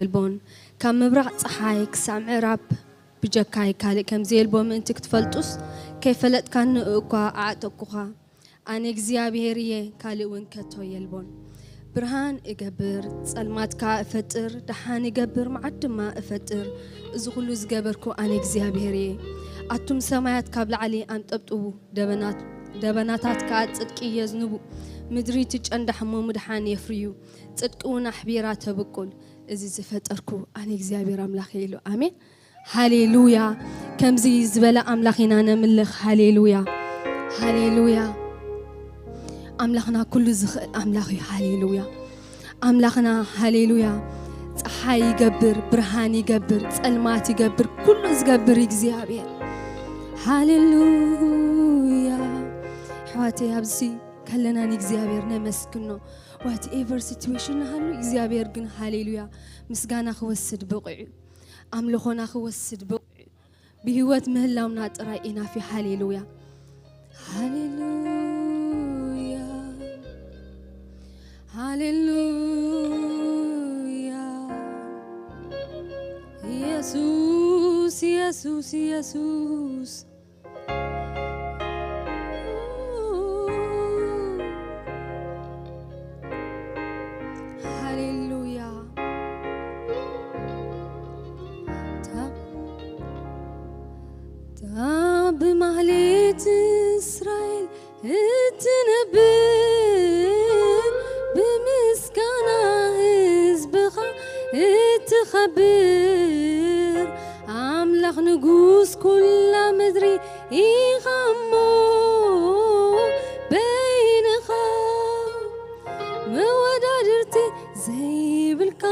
የልቦን፣ ካብ ምብራቕ ጸሓይ ክሳብ ምዕራብ ብጀካይ ካልእ ከም ዘየልቦ ምእንቲ ክትፈልጡስ፣ ከይፈለጥካኒ እኳ ኣዕጠቅኩኻ። ኣነ እግዚኣብሔር እየ፣ ካልእ እውን ከቶ የልቦን። ብርሃን እገብር፣ ጸልማት ከኣ እፈጥር፣ ደሓን እገብር፣ መዓት ድማ እፈጥር። እዚ ኹሉ ዝገበርኩ ኣነ እግዚኣብሔር እየ። ኣቱም ሰማያት ካብ ላዕሊ ኣንጠብጥቡ፣ ደበናት-፣ ደበናታት ከኣ ጽድቂ የዝንቡ። ምድሪ ትጨንዳሕ እሞ ምድሓን የፍርዩ፣ ጽድቂ እውን ኣሕቢራ ተብቁል። እዚ ዝፈጠርኩ ኣነ እግዚኣብሔር ኣምላኽ እየ ኢሉ። ኣሜን። ሃሌሉያ። ከምዚ ዝበለ ኣምላኽ ኢና ነምልኽ። ሃሌሉያ፣ ሃሌሉያ። ኣምላኽና ኩሉ ዝኽእል ኣምላኽ እዩ። ሃሌሉያ። ኣምላኽና፣ ሃሌሉያ፣ ጸሓይ ይገብር፣ ብርሃን ይገብር፣ ጸልማት ይገብር፣ ኩሉ ዝገብር እግዚኣብሔር። ሃሌሉያ። ኣሕዋተይ፣ ኣብዚ ከለና ንእግዚኣብሔር ነመስግኖ። ዋትኤቨር ሲትዌሽን ንሃሉ፣ እግዚኣብሔር ግን፣ ሃሌሉያ፣ ምስጋና ክወስድ ብቑዕ እዩ። ኣምልኾና ክወስድ ብቑዕ እዩ። ብህይወት ምህላውና ጥራይ ኢናፊ። ሃሌሉያ፣ ሃሌሉያ፣ ሃሌሉያ። ኢየሱስ፣ ኢየሱስ፣ ኢየሱስ። ሃሌሉያ። እታ፣ እታ ብማህሌት እስራኤል እትነብር፣ ብምስጋና ህዝብኻ እትኸብር፣ ኣምላኽ ንጉስ ኩላ ምድሪ ኢኻ እሞ፣ በይንኻ መወዳድርቲ ዘይብልካ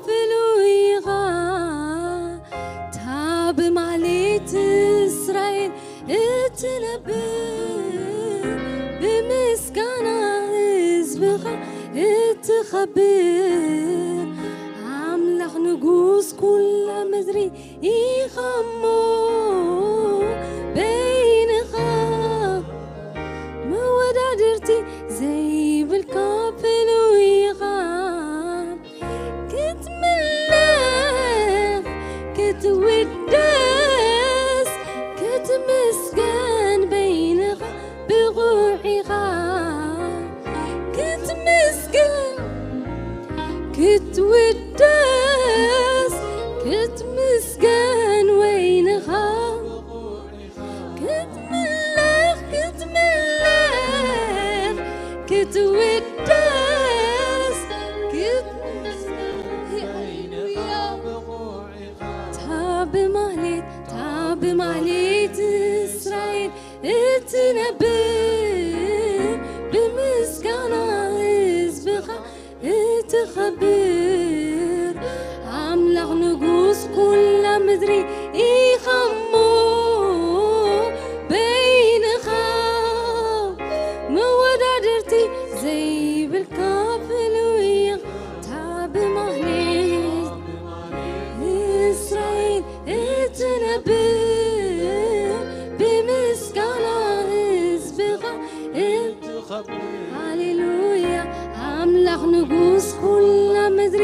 ፍሉይ ኢኻ። እታ ብማህሌት እስራኤል እትነብር፣ ብምስጋና ህዝብኻ እትኸብር፣ ኣምላኽ ንጉስ ኩላ ምድሪ ኢኻ እሞ፣ በይንኻ መወዳድርቲ ዘይብልካ ፍሉይ ኢኻ። ክትምለኽ፣ ክትውደስ፣ ክትምስገን በይንኻ ብቑዕ ኢኻ። ክትምስገን፣ ክትውደስ፣ ክትምስገን በይንኻ። ክትምለኽ፣ ክትምለኽ፣ ክትውደስ፣ ክትምስገን። ሃሌሉያ። እታ ብማህሌት፣ እታ ብማህሌት እስራኤል እትነብር፣ ብምስጋና ህዝብኻ እትኸብር፣ ኣምላኽ ንጉስ ኩላ ምድሪ ኢኻ እሞ፣ በይንኻ መወዳድርቲ ዘይብልካ ፍሉይ ኢኻ። እታ ብማህሌት እስራኤል እትነብር፣ ብምስጋና ህዝብኻ እትኸብር። ሃሌሉያ። ኣምላኽ ንጉስ ኩላ ምድሪ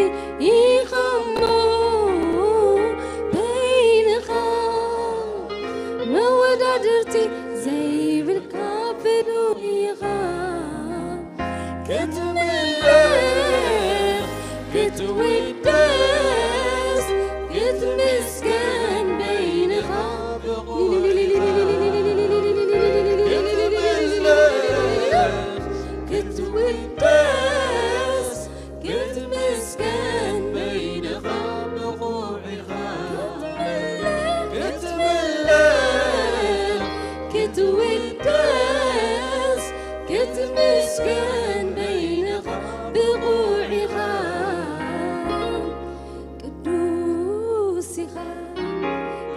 ኢኻ እሞ፣ በይንኻ መወዳድርቲ ዘይብልካ ፍሉይ ኢኻ። ክትምለኽ፣ ክትውደስ፣ ክትምስገን በይንኻ ብቑዕ ኢኻ። ክትምለኽ፣ ክትውደስ፣ ክትምስገን በይንኻ ብቑዕ ኢኻ። ክትምለኽ፣ ክትውደስ፣ ክትምስገን በይንኻ ብቑዕ ኢኻ። ቅዱስ ኢኻ፣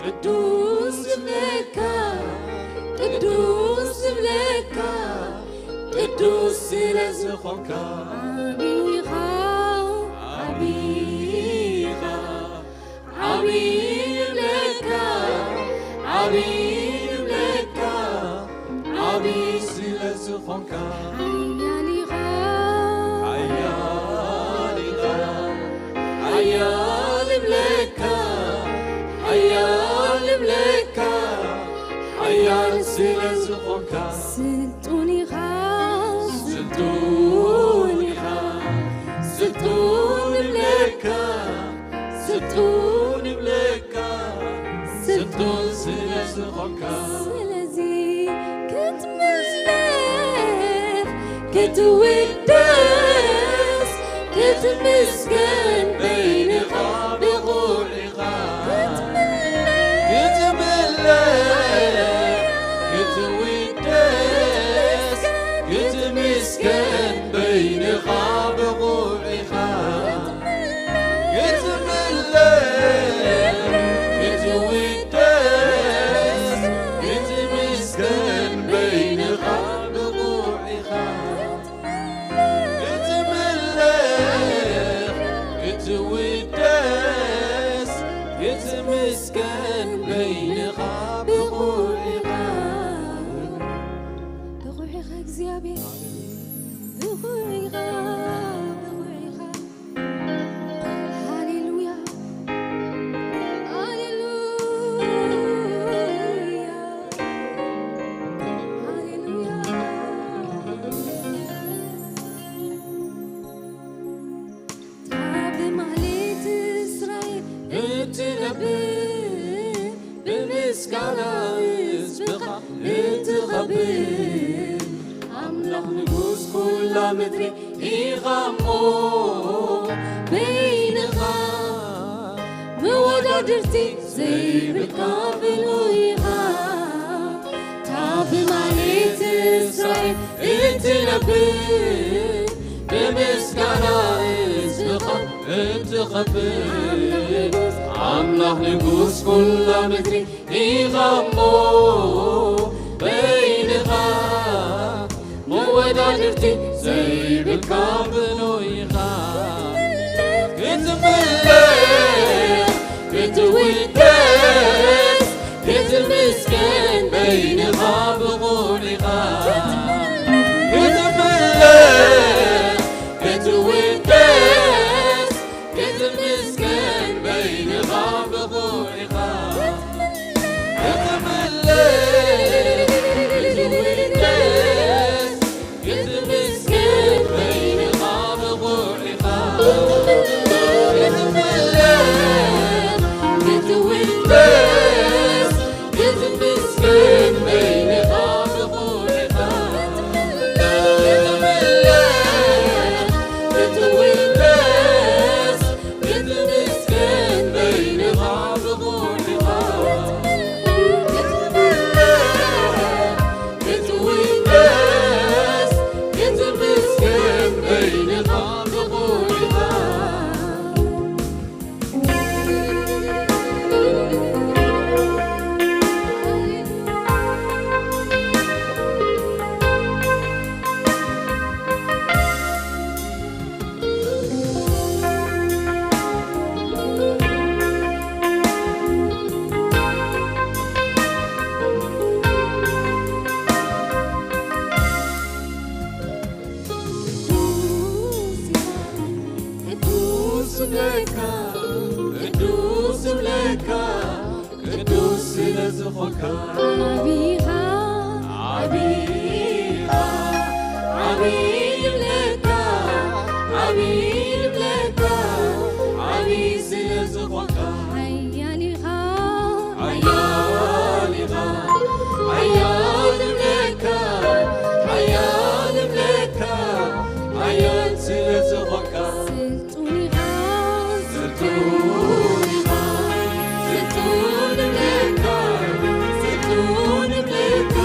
ቅዱስ ንብለካ፣ ቅዱስ ንብለካ፣ ቅዱስ ስለ ዝኾንካ። ዓቢ ኢኻ፣ ዓቢ ኢኻ፣ ዓቢ ንብለካ፣ ዓቢ ንብለካ፣ ዓቢ ስለ ዝኾንካ። ሓያል ኢኻ፣ ሓያል ኢኻ፣ ሓያል ስልጡን ኢኻ፣ ስልጡን ኢኻ፣ ስልጡን እብለካ፣ ስልጡን እብለካ፣ ስልጡን ስለ ዝኾንካ። ስለዚ ክትምለኽ፣ ክትውደስ፣ ክትምስገን በይንኻ ብቑዕ ኢኻ። ክትምለኽ፣ ክትምለኽ፣ ክትውደስ፣ ክትምስገን በይንኻ ብቑዕ ኢኻ። ክትምለኽ፣ ክትውደስ፣ ክትምስገን በይንኻ ብቑዕ ኢኻ። ክትምለኽ፣ ክትውደስ፣ ክትምስገን በይንኻ ብቑዕ ኢኻ። ብቑዕ ኢኻ እግዚኣብሔር፣ ብቑዕ ኢኻ፣ ብቑዕ ኢኻ። ሃሌሉያ፣ ሃሌሉያ፣ ሃሌሉያ። ኣብ ማህሌት እስራኤል እትነብር፣ ብምስጋና ህዝብኻ እትኸብር፣ ኣምላኽ ንጉስ ኩላ ምድሪ ኢኻ እሞ፣ በይንኻ መወዳድርቲ ዘይብልካ ብሉይ ኢኻ። ካብ ማህሌት እስራኤል እትነብር፣ ብምስጋና ህዝብኻ እትኸብር፣ ኣምላኽ ንጉስ ኩላ ምድሪ ኢኻ እሞ፣ በይንኻ መወዳድርቲ ዘይብልካ ብሉይ ኢኻ። ክትምለኽ፣ ክትውደስ፣ ክትምስገን በይንኻ ብቑዕ ኢኻ። ክትምለኽ፣ ክትውደስ፣ ክትምስገን በይንኻ ብቑዕ ኢኻ። ክትምለኽ፣ ክትውደስ፣ ክትምስገን በይንኻ ብቑዕ ኢኻ። ክትምለኽ፣ ክትውደስ፣ ክትምስገን በይንኻ ብቑዕ ኢኻ። ክትምለኽ፣ ክትውደስ፣ ክትምስገን በይንኻ ብቑዕ ኢኻ። ክትምለኽ፣ ክትውደስ፣ ክትምስገን በይንኻ ብቑዕ ኢኻ። ቅዱስ እብለካ፣ ቅዱስ እብለካ፣ ቅዱስ ስለ ዝኾንካ። ዓቢኻ፣ ዓቢኻ፣ ዓቢ እብለካ፣ ዓቢ እብለካ፣ ዓቢ ስለ ዝኾንካ። ሓያል ኢኻ፣ ሓያል ኢኻ፣ ሓያል እብለካ፣ ሓያል እብለካ፣ ሓያል ስለ ዝኾንካ። ስልጡን ኢኻ፣ ስልጡን ኢኻ፣ ስልጡን እብለካ፣ ስልጡን እብለካ፣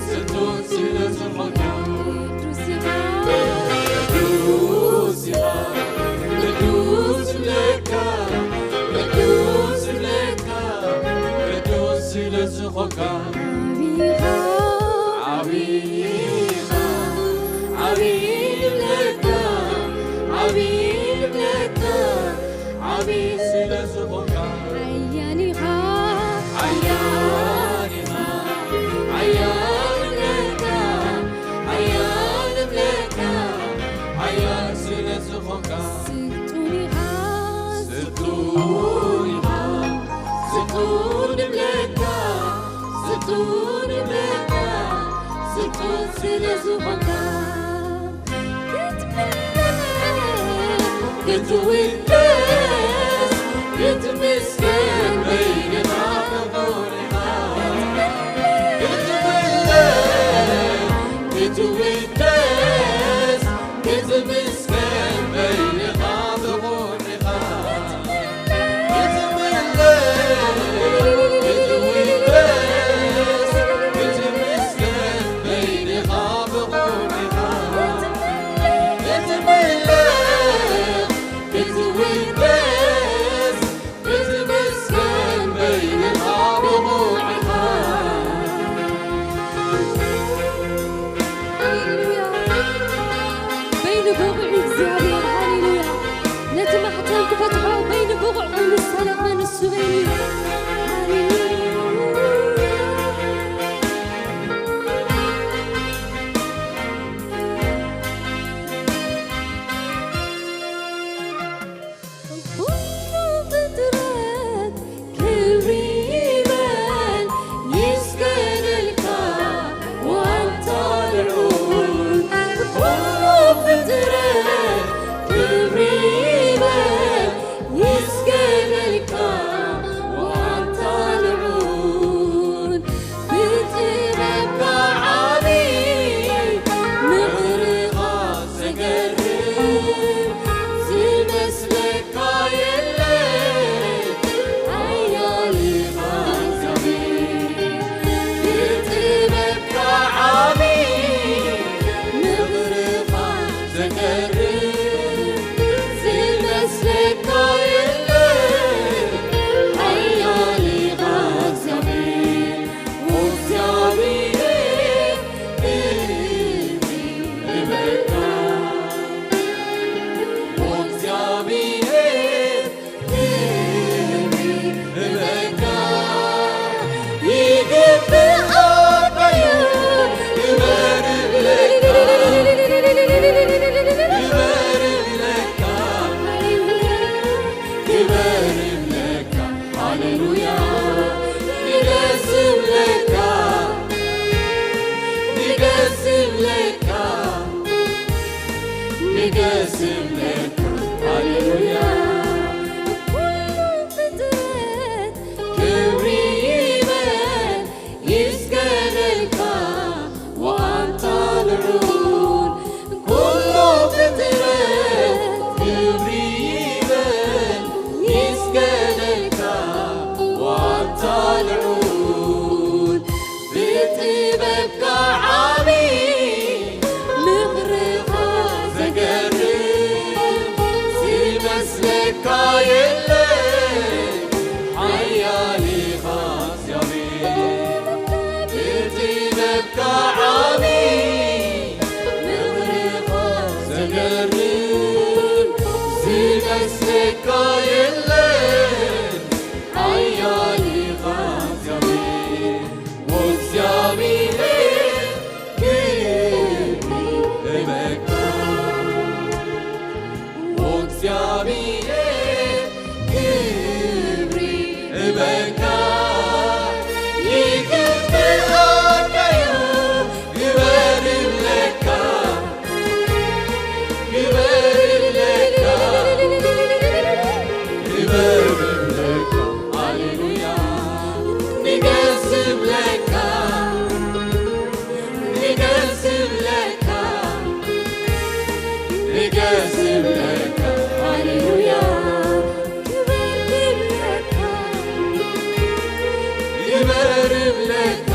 ስልጡን ስለ ዝኾንካ። ቅዱስ ኢኻ፣ ቅዱስ ኢኻ፣ ቅዱስ እብለካ፣ ቅዱስ እብለካ፣ ቅዱስ ስለ ዝኾንካ። ዓቢኻ፣ ዓቢኻ፣ ዓቢ እብለካ፣ ዓቢ እብለካ፣ ዓቢ ስለ ዝኾንካ። ሓያል ኢኻ፣ ሓያል ኢኻ፣ ሓያል እብለካ፣ ሓያል እብለካ፣ ሓያል ስለ ዝኾንካ። ስልጡን ኢኻ፣ ስልጡን ኢኻ፣ ስልጡን እብለካ፣ ስልጡን እብለካ፣ ትውደስ ክትምስገን በይንኻ ብቑዕ ኢኻ። ክትምለኽ ክትውደስ ክትምስገን በይንኻ ብቑዕ ኢኻ። ክትምለኽ ክትውደስ ክትምስገን በይንኻ ብቑዕ ኢኻ። ሃሌሉያ። በይኑ ብቑዕ እግዚኣብሔር፣ ሃሌሉያ። ነቲ ማሕተም ክፈትሖ በይኑ ብቑዕ ኮይኑ ዝተረኽበ ንሱ በይኑ እዩ። ሃሌሉያ። ኩሉ ፍጥረት ክብሪ ይበል ይስገደልካ ዋንታ ልዑል። ኩሉ ፍጥረት ክብሪ ይበል ይስገደልካ ዋንታ ልዑል። ብጥበብካ ዓቢ ምኽርኻ ዘገርም ዝመስለካ የለን ሓያል ኢኻ እግዚኣብሔር። ብጥበብካ ዓቢ ምኽርኻ ዘገርም ዝመስለካ የለን ሓያል ኢኻ እግዚኣብሔር። ሃሌሉያ። ንገስም ለካ፣ ንገስም ለካ፣ ንገስም ለካ። ሃሌሉያ። ኩሉ ፍጥረት ክብሪ ይበል ይስገደልካ ዋንታ ልዑል። ኩሉ ፍጥረት ክብሪ ይበል ይስገደልካ ዋንታ ልዑል። ብጥበብካ ዓቢ ምኽርኻ ዘገርም ዝመስለካ የለን ሓያል ኢኻ እግዚኣብሔር። ብጥበብካ ዓቢ ምኽርኻ ዘገርም ዝመስለካ የለን ሓያል ኢኻ እግዚኣብሔር። ወእግዚኣብሔር ክብሪ ይበካ። ወእግዚኣብሔር ክብሪ ይበካ። ይግብኣካ እዩ ክበር ይብለካ። ክበር ይብለካ፣ ክበር ይብለካ፣ ሃሌሉያ። ንገስ ይብለካ፣ ንገስ ይብለካ፣ ንገስ ይብለካ፣ ሃሌሉያ። ክበር ይብለካ፣ ክበር ይብለካ።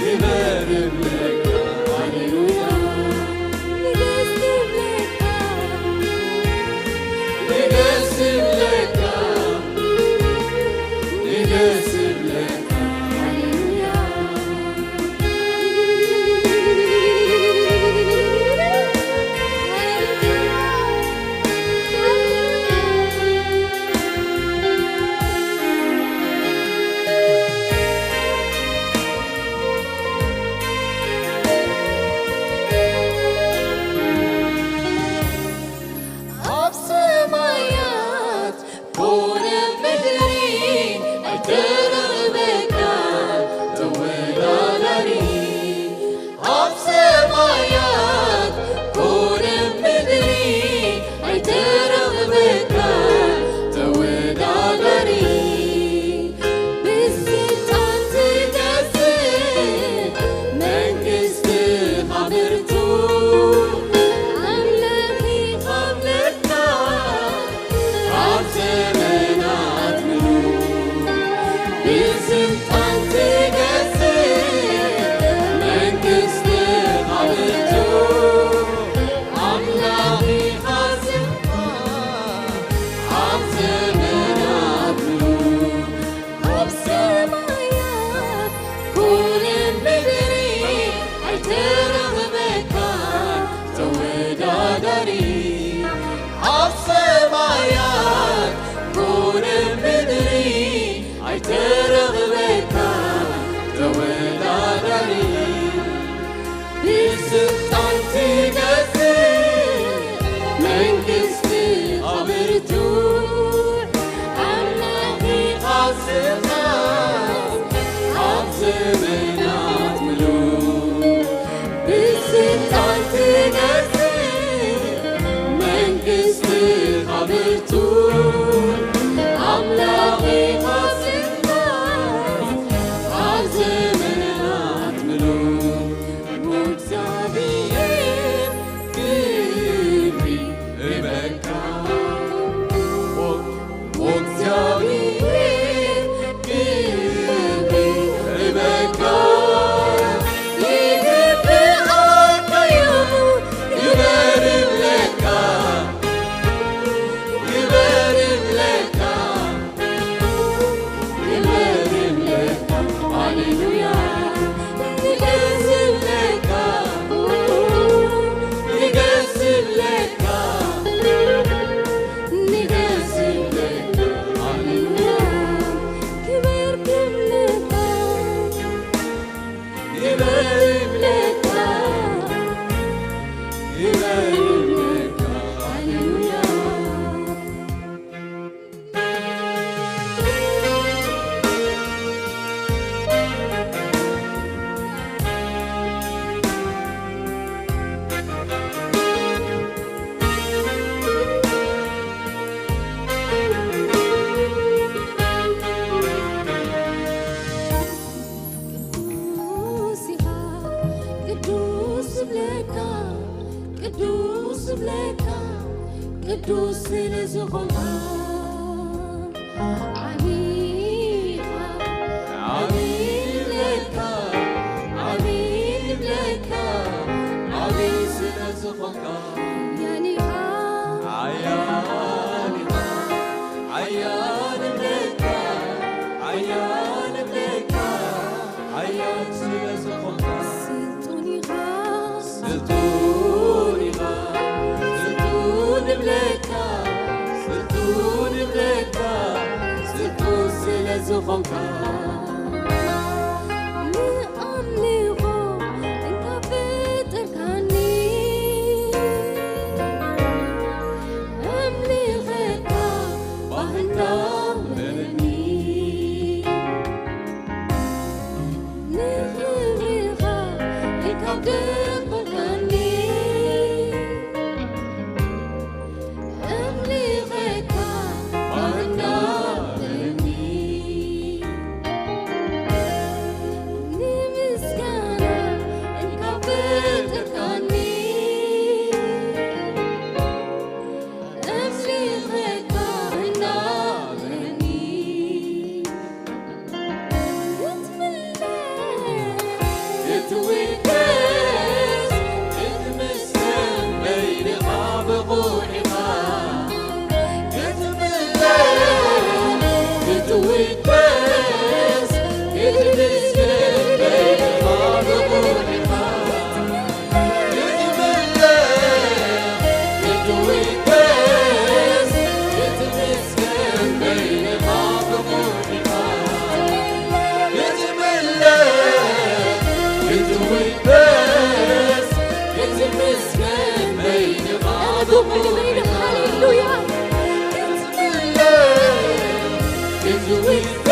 ክበር ይብለካ፣ ሃሌሉያ። ንገስ ይብለካ፣ ንገስ ይብለካ፣ ንገስ ይብለካ፣ ሃሌሉያ። ኣብ ሰማያት ብርቱዕ ኣምላኽ ኢኻ ጽንዓት ኣብ ዘመናት ምሉእ። ወእግዚኣብሔር ክብሪ እበካ። ወእግዚኣብሔር ክብሪ እበካ። ይግብኣካ እዩ ክብሪ እብለካ። ክብሪ እብለካ። ክብሪ እብለካ። ሃሌሉያ። ንገስ እብለካ። ንገስ እብለካ። ንገስ እብለካ። ሃሌሉያ። ክብሪ እብለካ። ክብሪ እብለካ። ክብሪ እብለካ። ሃሌሉያ። ቅዱስ ኢኻ፣ ቅዱስ እብለካ፣ ቅዱስ እብለካ፣ ቅዱስ ስለ ዝኾንካ። ዓቢ ኢኻ፣ ዓቢ እብለካ፣ ዓቢ እብለካ፣ ዓቢ ስለ ዝኾንካ። ሓያል ኢኻ፣ ሓያል ኢኻ፣ ሓያል እብለካ፣ ሓያል እብለካ፣ ሓያል ስለ ዝኾንካ። ስልጡን ኢኻ፣ ስልጡን ኢኻ፣ ስልጡን እብለካ፣ ስልጡን እብለካ፣ ስልጡን ስለ ዝኾንካ። ንኣምልኾ እንካ ፈጠርካኒ፣ ኣምልኸካ ባህና በለኒ። ንኽብርኻ እንካ ደቆካኒ፣ ኣምልኸካ ባህና በለኒ። ንምስጋና እንካ ፈጠርካኒ፣ ኣምልኸካ እናበለኒ። ክትምለኽ፣ ክትውደስ፣ ክትምስገን በይንኻ ብቑዕ ኢኻ። ክትምለኽ፣ ክትውደስ፣ ክትምስገን በይንኻ ብቑዕ ኢኻ። ክትምለኽ፣ ክትውደስ፣ ክትምስገን በይንኻ ብቑዕ ኢኻ። ክትምለኽ፣ ክትውደስ፣ ክትምስገን በይንኻ ብቑዕ ኢኻ። ሃሌሉያ። ክትምለኽ፣ ክትውደስ፣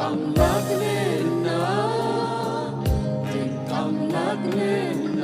ኣምላኽ ነና፣ ድንቅ ኣምላኽ ነና።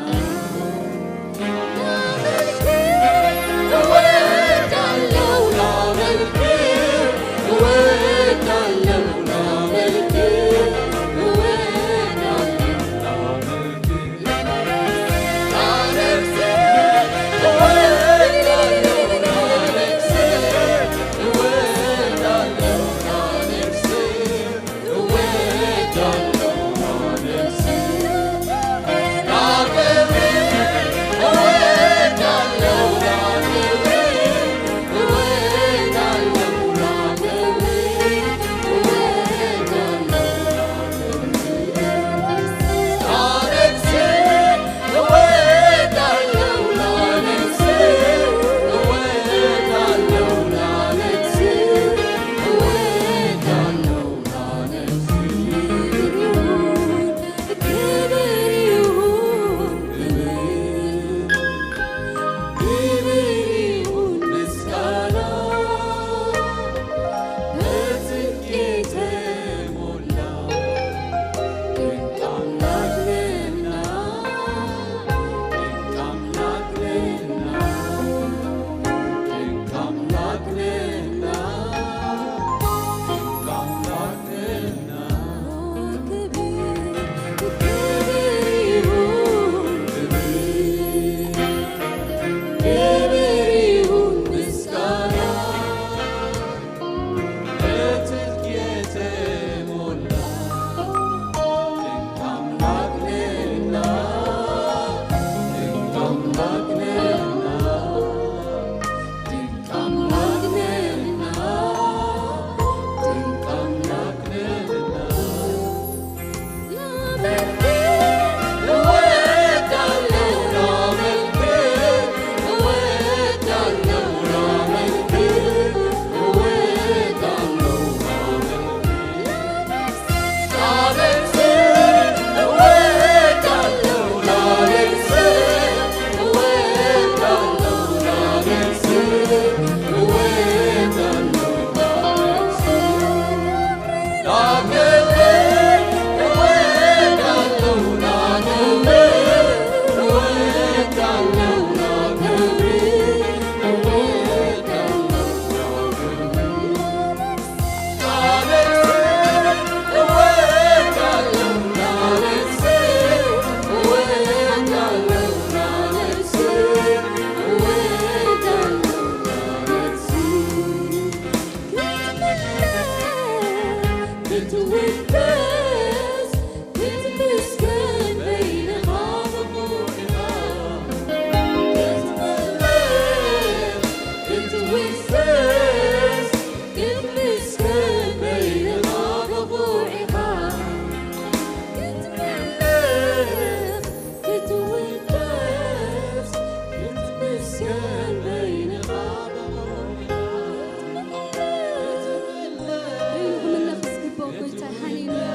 ክትምለኽ ዝግብኦ ጎይታይ፣ ሃሌሉያ።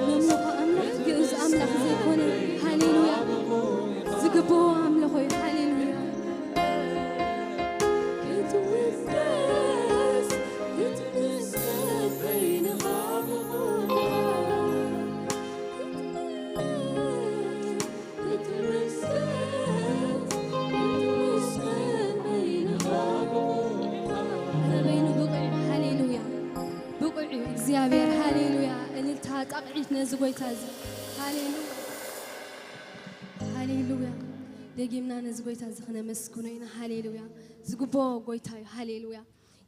መምልኾ ኣምላኽ ግእዝ ኣምላኽ ዘይኮነ፣ ሃሌሉያ፣ ዝግብኦ ኣምልኾ እዩ። ሃሌሉያ። ክትውደስ፣ ክትምስገን በይንኻ ብኹሉ ኣረ በይኑ ብቑዕ እዩ። ሃሌሉያ። ብቑዕ እዩ እግዚኣብሔር። ሃሌሉያ። እልልታ፣ ጣቕዒት ነዚ ጎይታ እዚ። ሃሌሉያ። ሃሌሉያ። ደጊምና ነዚ ጎይታ እዚ ክነመስግኖ ኢና። ሃሌሉያ። ዝግብኦ ጎይታ እዩ። ሃሌሉያ።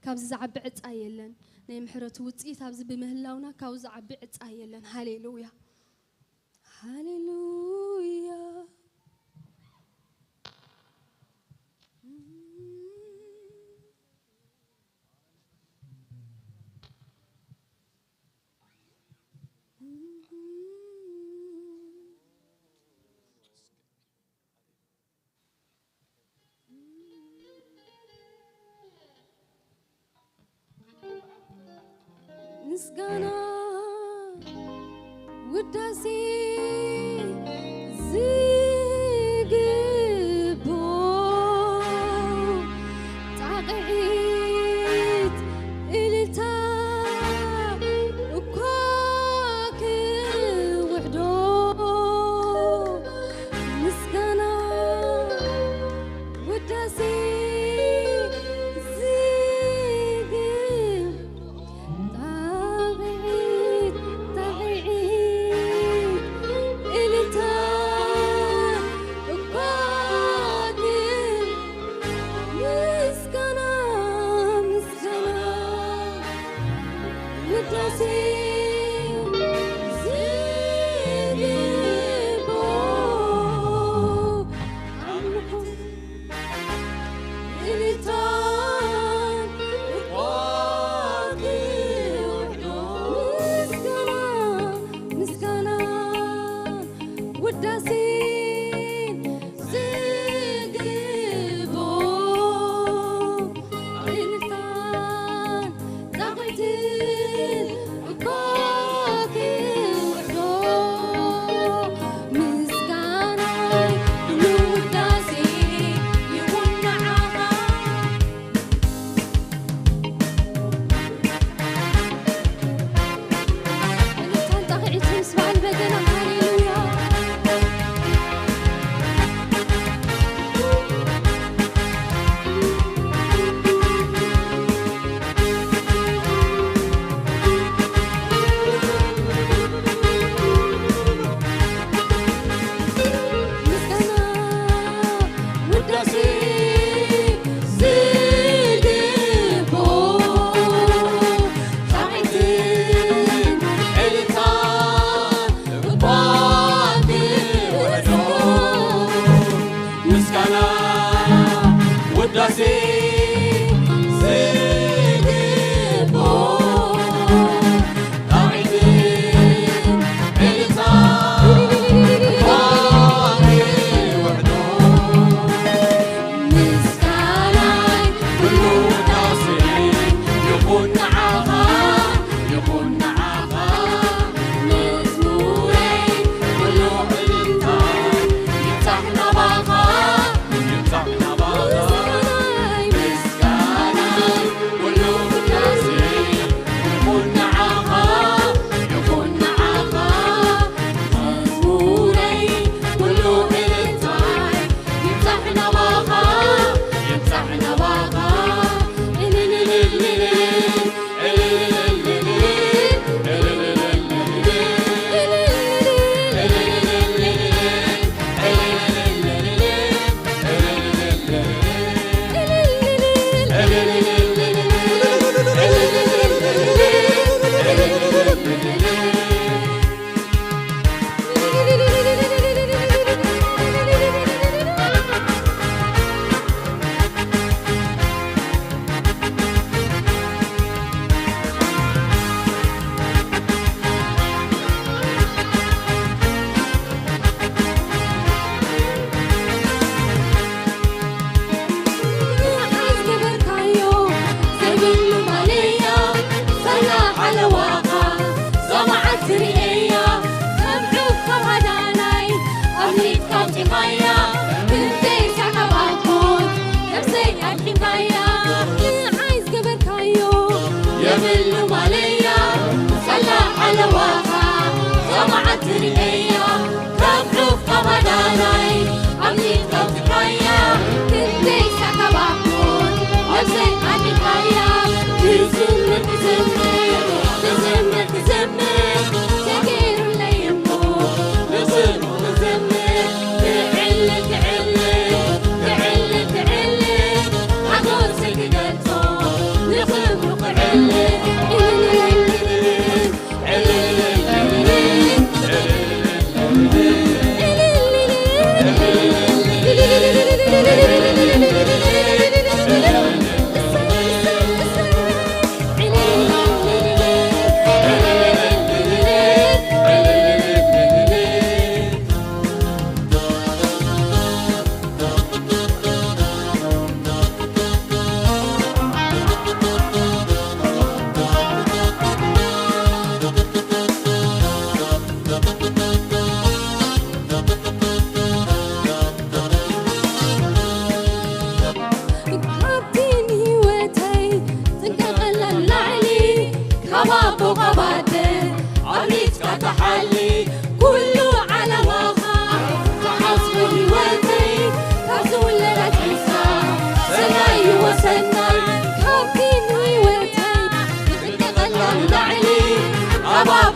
ካብዚ ዝዓቢ ዕፃ የለን። ናይ ምሕረቱ ውፅኢት ኣብዚ ብምህላውና ካብዚ ዝዓቢ ዕፃ የለን። ሃሌሉያ። ሃሌሉያ። ምስጋና ውዳሴ ዝግቦ ጣቕዒት እልልታ እኳ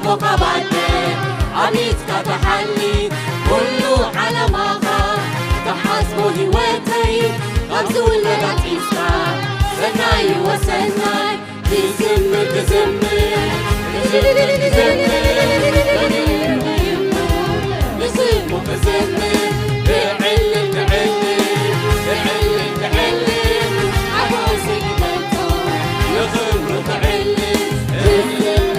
ኮኻባተ ኣሚትካ ተሓሊ ኩሉ ዓለማኻ ተሓስቦ ህይወተይ ካብ ዝውለድ ኣትሒዝካ ሰናይ ወሰናይ ክዝምር ክዝምር ክዝምር ክዝምር ንስሙ ክዝምር ክዕልል ክዕልል ክዕልል ክዕልል ሓጎሰይ ክገልጾ ንኽብሩ ክዕልል ክዝምር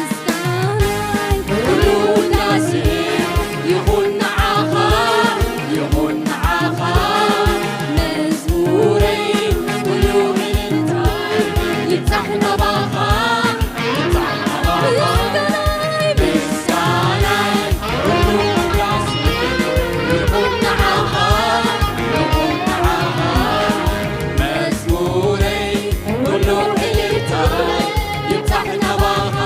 ምስጋናይ ኩሉ ውዳሴ ይኹን ንዓኻ፣ ይኹን ንዓኻ። መዝሙረይ ኩሉ እልልታይ ይብጻሕ ናባኻ፣ ይብጻሕ ናባኻ። ምስጋናይ ምስጋናይ ኩሉ ውዳሴ ይኹን ንዓኻ፣ ይኹን ንዓኻ። መዝሙረይ ኩሉ እልልታይ ይብጻሕ ናባኻ፣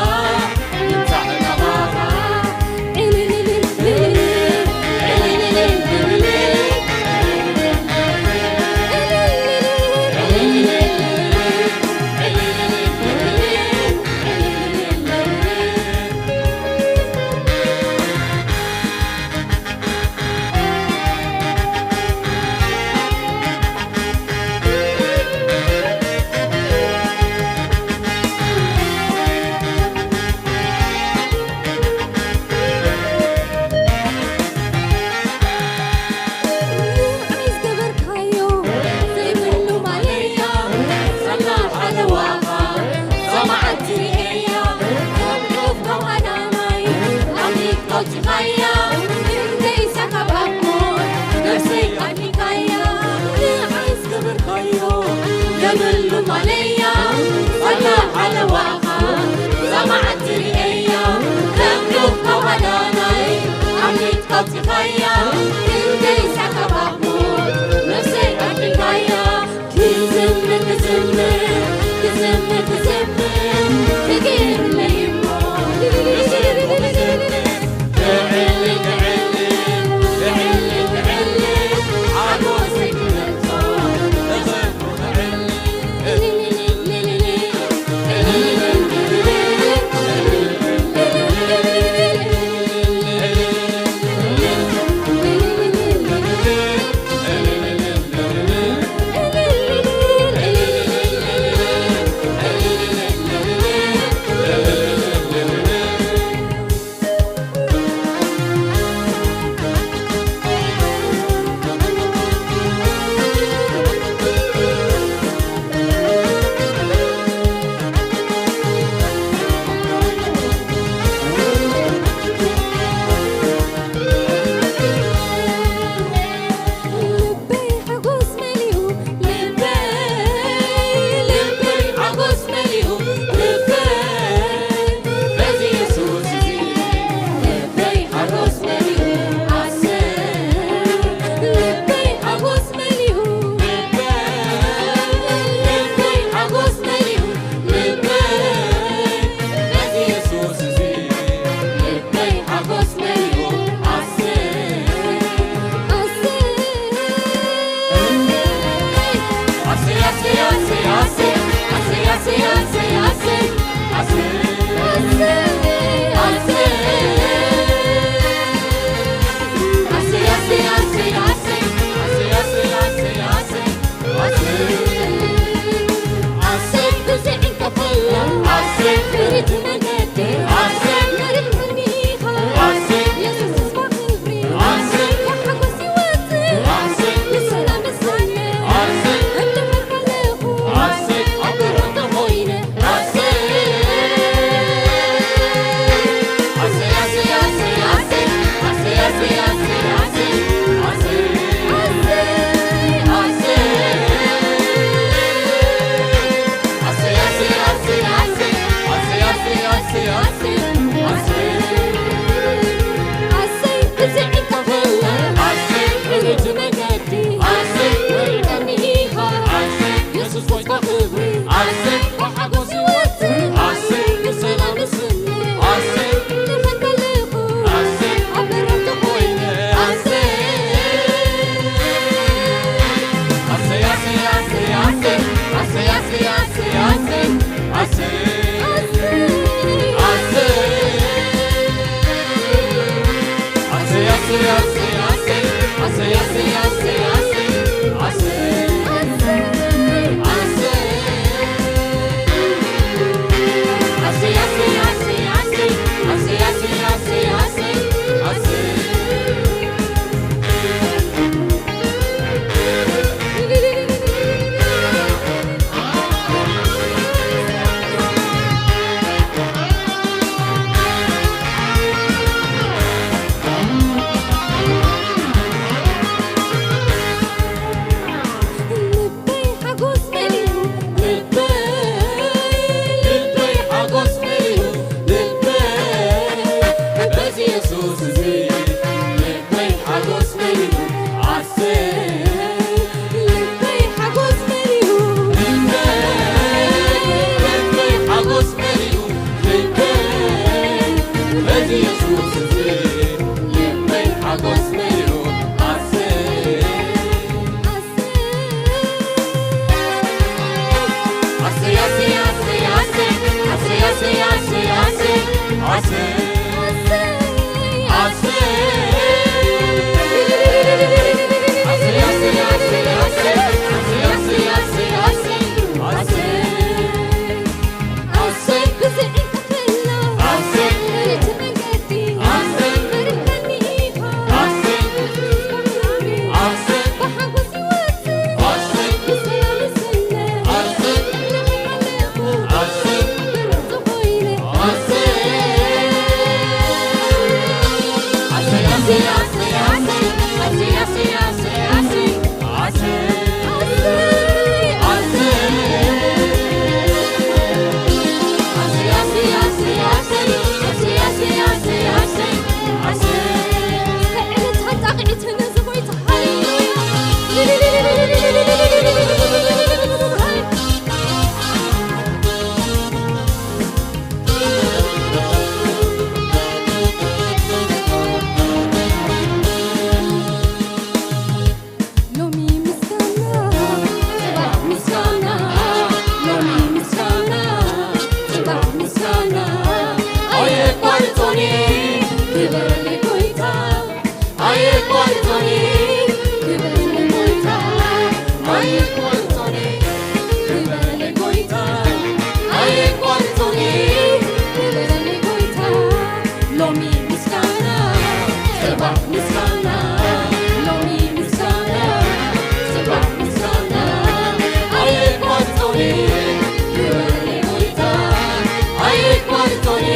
ይብጻሕ ናባኻ። ንዓይ ዝገበርካዮ ዘይብሉ ማለያ፣ ሳላ ሓለዋኻ እዛ መዓልቲ ርእየያ፣ ካብ ዶብ ካብ ሃዳናይ ኣምሊጥ ኣውጺኻያ፣ ክንደይ ሳካ ባኮ ነፍሰይ ኣድኒካያ። ንዓይ ዝገበርካዮ የብሉ ማለያ፣ ሳላ ሓለዋኻ እዛ መዓልቲ ርእየያ፣ ካብ ዶብ ካብ ሃዳናይ ኣምሊጥ ኣውጺኻያ፣ ክንደይ ሳካ ባኮ ነፍሰይ ኣድኒካያ። ክዝምር ክዝምር ክዝምር ክዝምር ክግርለይ እሞ ክዝምር ክዝምር ክዕልል ክዕልል ክዕልል ክዕልል ሓጎሰይ ክገልጾ ክዝምር ክዕልል ልበይ ሓጎስ መሊኡ፣ ልበይ፣ ልበይ ሓጎስ መሊኡ፣ ልበይ በዚ የሱስ እዚ፣ ልበይ ሓጎስ መሊኡ፣ ኣሰይ፣ ልበይ ሓጎስ መሊኡ፣ ልበይ፣ ልበይ ሓጎስ መሊኡ፣ ልበይ በዚ የሱስ እዚ፣ ልበይ ሓጎስ መሊኡ፣ ኣሰይ። ሎሚ ምስጋና፣ ጽባሕ ምስጋና፣ ሎሚ ምስጋና፣ ጽባሕ ምስጋና፣ ኣየቋርጾን ክብር ንጎይታ። ኣየቋርጾን ክብር ንጎይታ፣ ኣየቋርጾን ክብር ንጎይታ፣ ኣየቋርጾን ክብር ንጎይታ። ሎሚ ምስጋና፣ ጽባሕ ምስጋና፣ ሎሚ ምስጋና፣ ጽባሕ ምስጋና፣ ኣየቋርጾን ክብር ንጎይታ፣ ኣየቋርጾን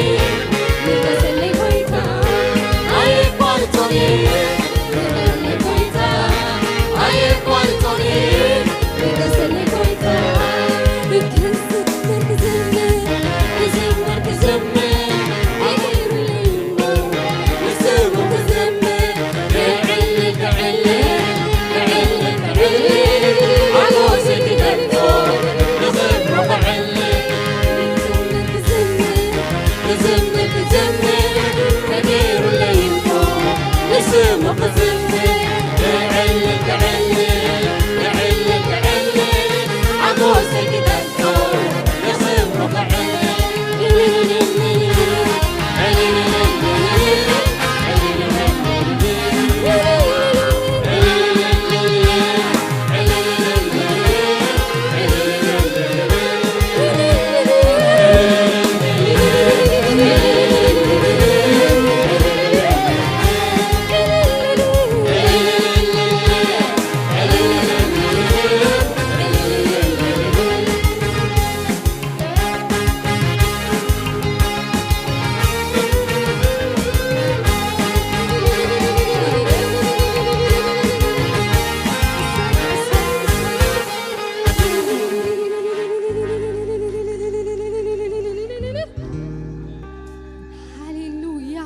ሃሌሉያ፣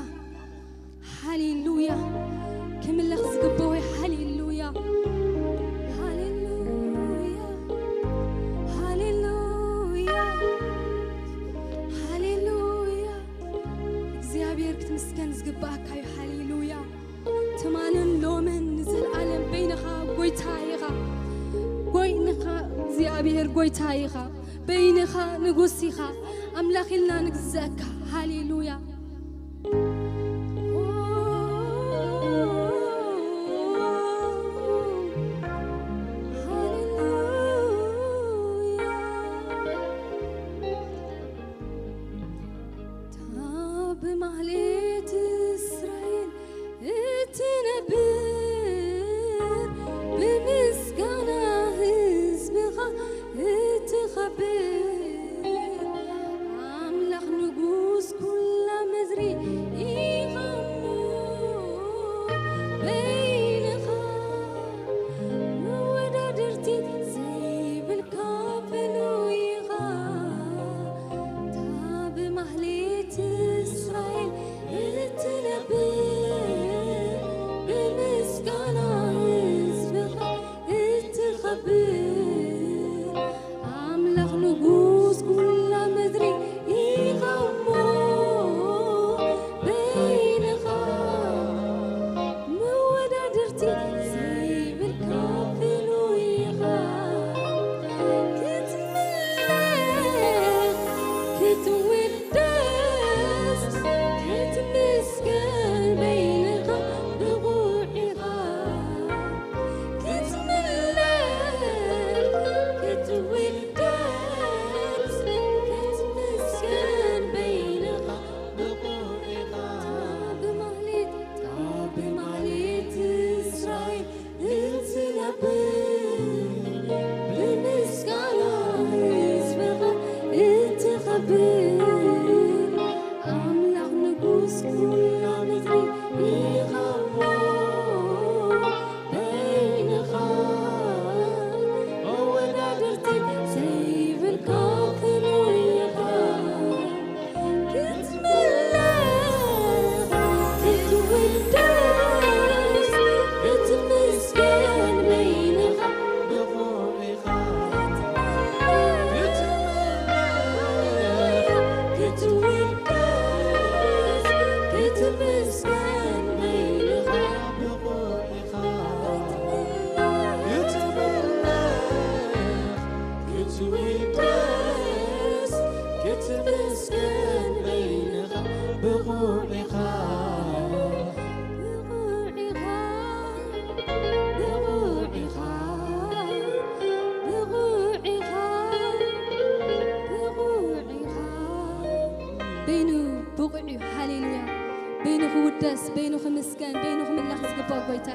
ሃሌሉያ። ክምለኽ ዝግብኦ እዩ። ሃሌሉያ፣ ሃሌሉያ፣ ሃሌሉያ፣ ሃሌሉያ። እግዚኣብሔር ክትምስገን ዝግብኣካ እዩ። ሃሌሉያ። ትማልን ሎምን ንዘለኣለም በይንኻ ጎይታ ኢኻ። ጎይንኻ እግዚኣብሔር ጎይታ ኢኻ። በይንኻ ንጉስ ኢኻ። ኣምላኽ ኢልና ንግዝኣካ። ሃሌሉያ።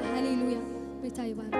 ሃሌሉያ። ጎይታ ይባርክ።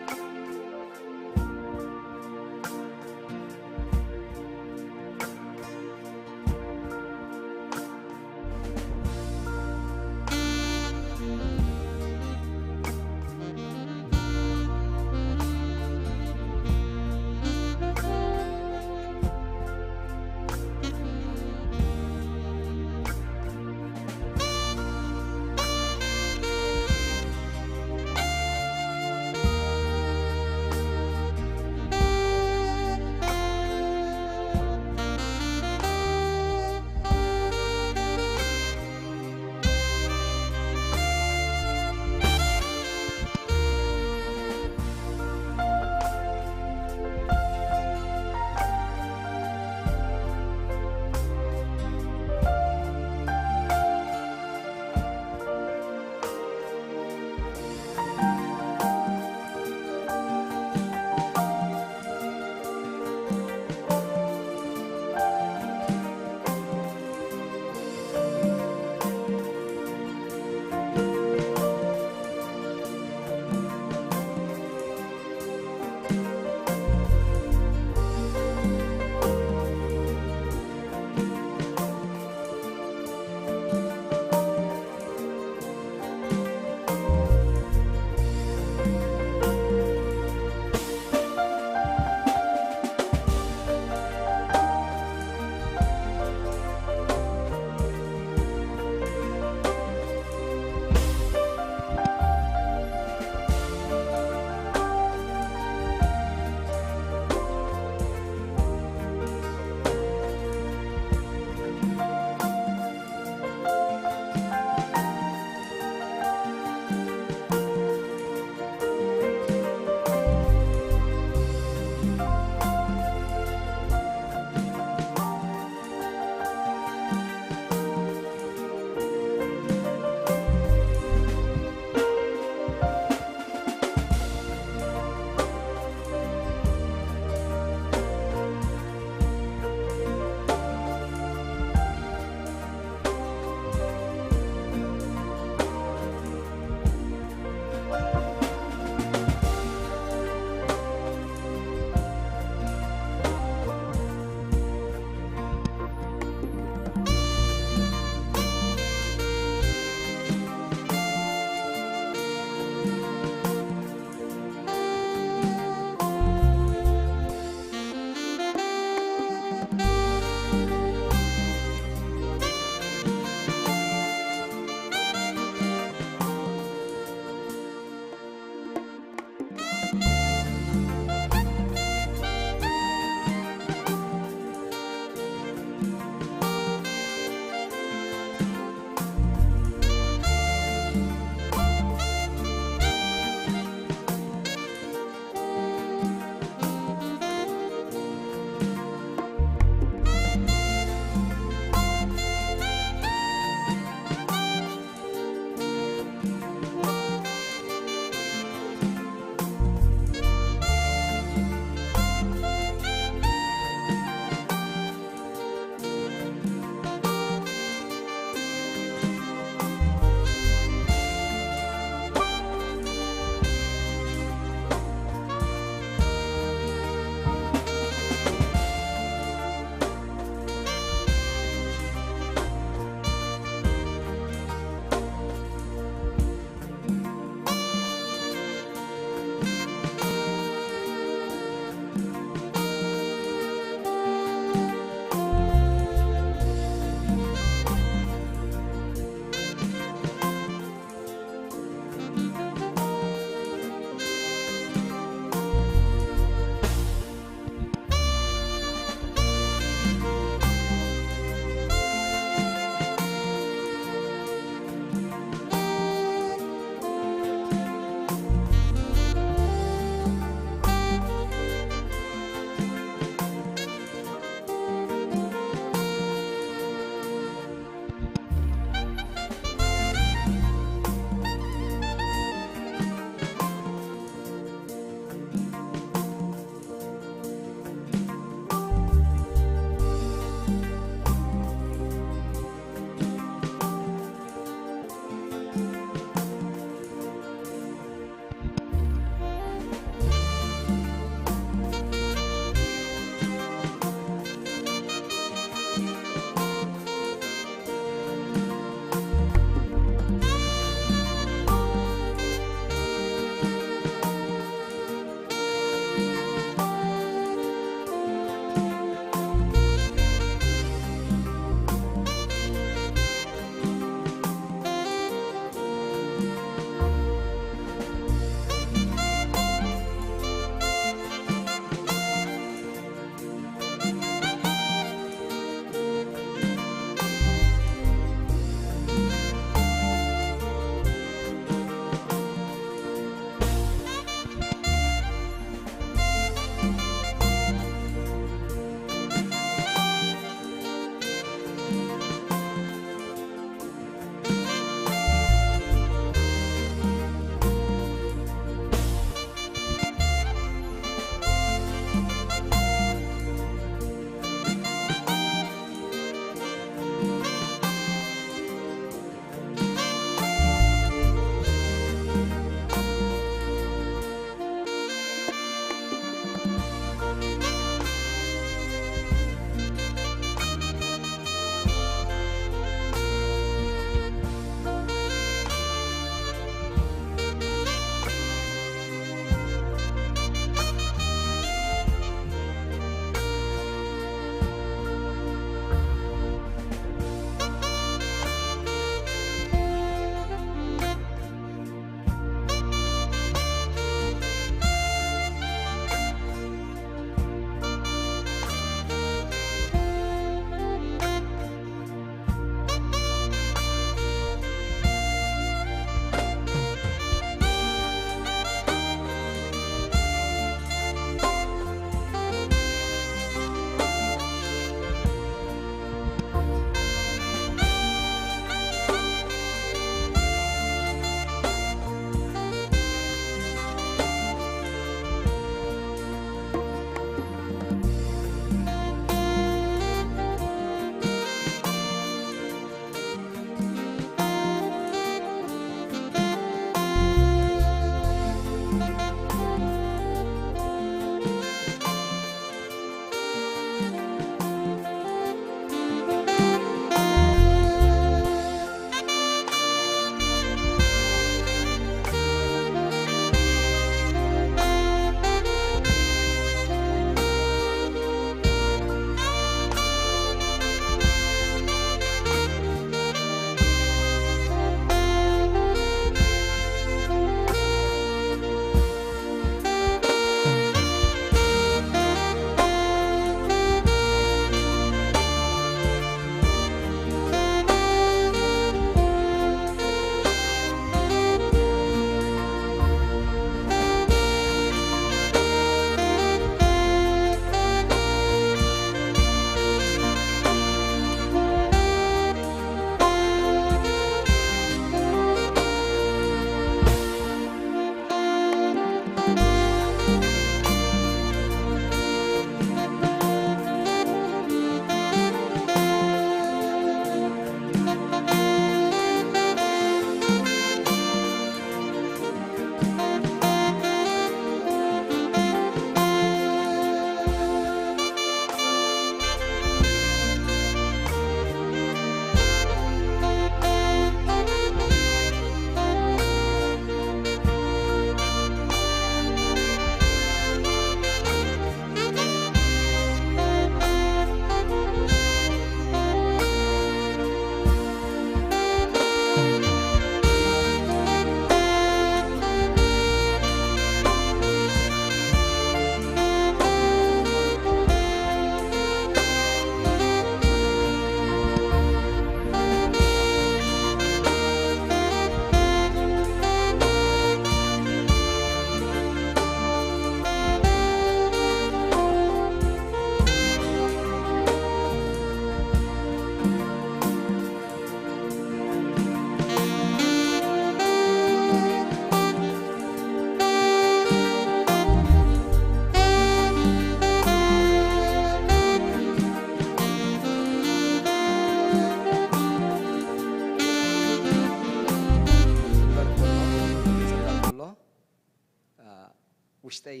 ውሽጠይ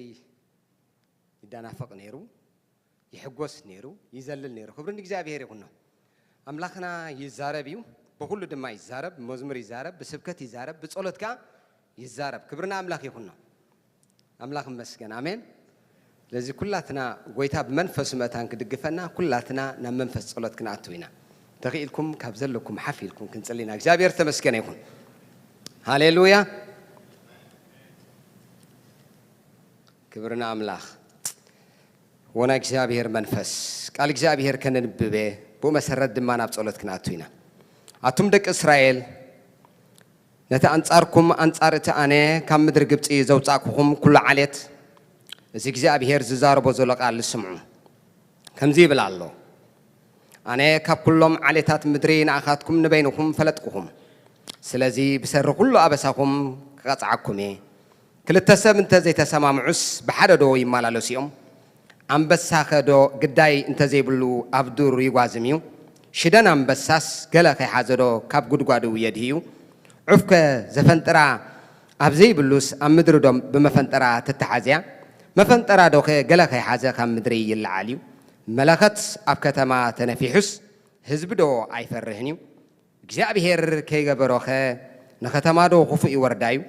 ይዳናፈቕ ነይሩ፣ ይሕጎስ ነይሩ፣ ይዘልል ነይሩ። ክብሪ ንእግዚኣብሔር ይኹኖ። ኣምላኽና ይዛረብ እዩ፣ ብኹሉ ድማ ይዛረብ። ብመዝሙር ይዛረብ፣ ብስብከት ይዛረብ፣ ብጸሎት ከኣ ይዛረብ። ክብሪ ንኣምላኽ ይኹኖ። ኣምላኽ ይመስገን። ኣሜን። ስለዚ ኩላትና ጎይታ ብመንፈሱ መታን ክድግፈና፣ ኩላትና ናብ መንፈስ ጸሎት ክንኣቱ ኢና። ተኽኢልኩም ካብ ዘለኩም ሓፍ ኢልኩም ክንጽሊ ኢና። እግዚኣብሔር ተመስገነ ይኹን። ሃሌሉያ። ክብሪ ንኣምላኽ። ወና እግዚኣብሔር መንፈስ ቃል እግዚኣብሔር ከነንብብ እየ። ብኡ መሰረት ድማ ናብ ጸሎት ክንኣቱ ኢና። ኣቱም ደቂ እስራኤል፣ ነቲ ኣንጻርኩም ኣንጻር እቲ ኣነ ካብ ምድሪ ግብጺ ዘውጻእኩኹም ኩሉ ዓሌት፣ እዚ እግዚኣብሔር ዝዛረቦ ዘሎ ቃል ስምዑ። ከምዚ ይብል ኣሎ፣ ኣነ ካብ ኩሎም ዓሌታት ምድሪ ንኣኻትኩም ንበይንኹም ፈለጥኩኹም። ስለዚ ብሰሪ ኩሉ ኣበሳኹም ክቐጽዓኩም እየ። ክልተ ሰብ እንተ ዘይተሰማምዑስ ብሓደ ዶ ይመላለሱ እዮም? ኣንበሳኸ ዶ ግዳይ እንተ ዘይብሉ ኣብ ዱር ይጓዝም እዩ? ሽደን ኣንበሳስ ገለ ከይሓዘ ዶ ካብ ጉድጓዱ የድህዩ? ዑፍከ ዘፈንጥራ ኣብ ዘይብሉስ ኣብ ምድሪ ዶ ብመፈንጠራ ትተሓዝያ? መፈንጠራ ዶኸ ገለ ከይሓዘ ካብ ምድሪ ይለዓል እዩ? መለኸት ኣብ ከተማ ተነፊሑስ ህዝቢ ዶ ኣይፈርህን እዩ? እግዚኣብሔር ከይገበሮኸ ንኸተማ ዶ ክፉእ ይወርዳ እዩ?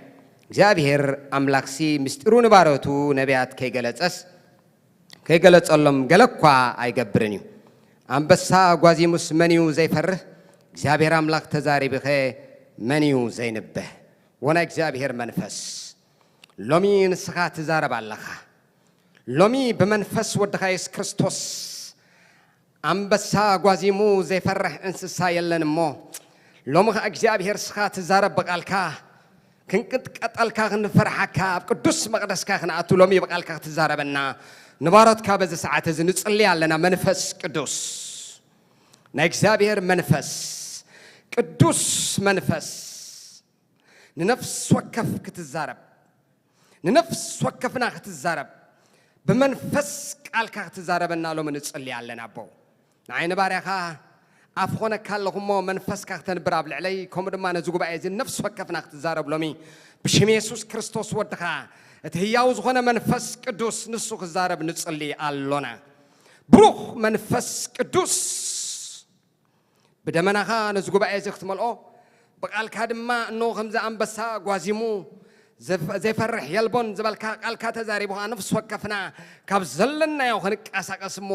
እግዚኣብሔር ኣምላኽሲ ምስጢሩ ንባሮቱ ነቢያት ከይገለጸስ፣ ከይገለጸሎም ገለ እኳ ኣይገብርን እዩ። ኣንበሳ ጓዚሙስ መን እዩ ዘይፈርህ? እግዚኣብሔር ኣምላኽ ተዛሪብኸ መን እዩ ዘይንብህ? ወናይ እግዚኣብሔር መንፈስ፣ ሎሚ ንስኻ ትዛረብ ኣለኻ። ሎሚ ብመንፈስ ወድኻ የሱስ ክርስቶስ ኣንበሳ ጓዚሙ ዘይፈርሕ እንስሳ የለን እሞ፣ ሎሚ ኸኣ እግዚኣብሔር ስኻ ትዛረብ ብቓልካ፣ ክንቅጥቀጠልካ፣ ክንፈርሓካ፣ ኣብ ቅዱስ መቕደስካ ክንኣቱ ሎሚ ብቓልካ ክትዛረበና ንባሮትካ በዚ ሰዓት እዚ ንጽሊ ኣለና። መንፈስ ቅዱስ፣ ናይ እግዚኣብሔር መንፈስ፣ ቅዱስ መንፈስ፣ ንነፍስ ወከፍ ክትዛረብ፣ ንነፍስ ወከፍና ክትዛረብ፣ ብመንፈስ ቃልካ ክትዛረበና ሎሚ ንጽሊ ኣለና። ኣቦ፣ ንዓይ ንባርያኻ ኣፍ ኾነካ ኣለኹ እሞ መንፈስካ ክተንብር ኣብ ልዕለይ፣ ከምኡ ድማ ነዚ ጉባኤ እዚ ነፍስ ወከፍና ክትዛረብ ሎሚ ብሽም የሱስ ክርስቶስ ወድኻ፣ እቲ ህያው ዝኾነ መንፈስ ቅዱስ ንሱ ክዛረብ ንጽሊ ኣሎና። ብሩኽ መንፈስ ቅዱስ፣ ብደመናኻ ነዚ ጉባኤ እዚ ክትመልኦ፣ ብቓልካ ድማ እንሆ ከምዚ ኣንበሳ ጓዚሙ፣ ዘፍ-፣ ዘይፈርሕ የልቦን ዝበልካ ቃልካ ተዛሪቡ ኸዓ ነፍሲ ወከፍና ካብ ዘለናዮ ክንቀሳቐስ እሞ፣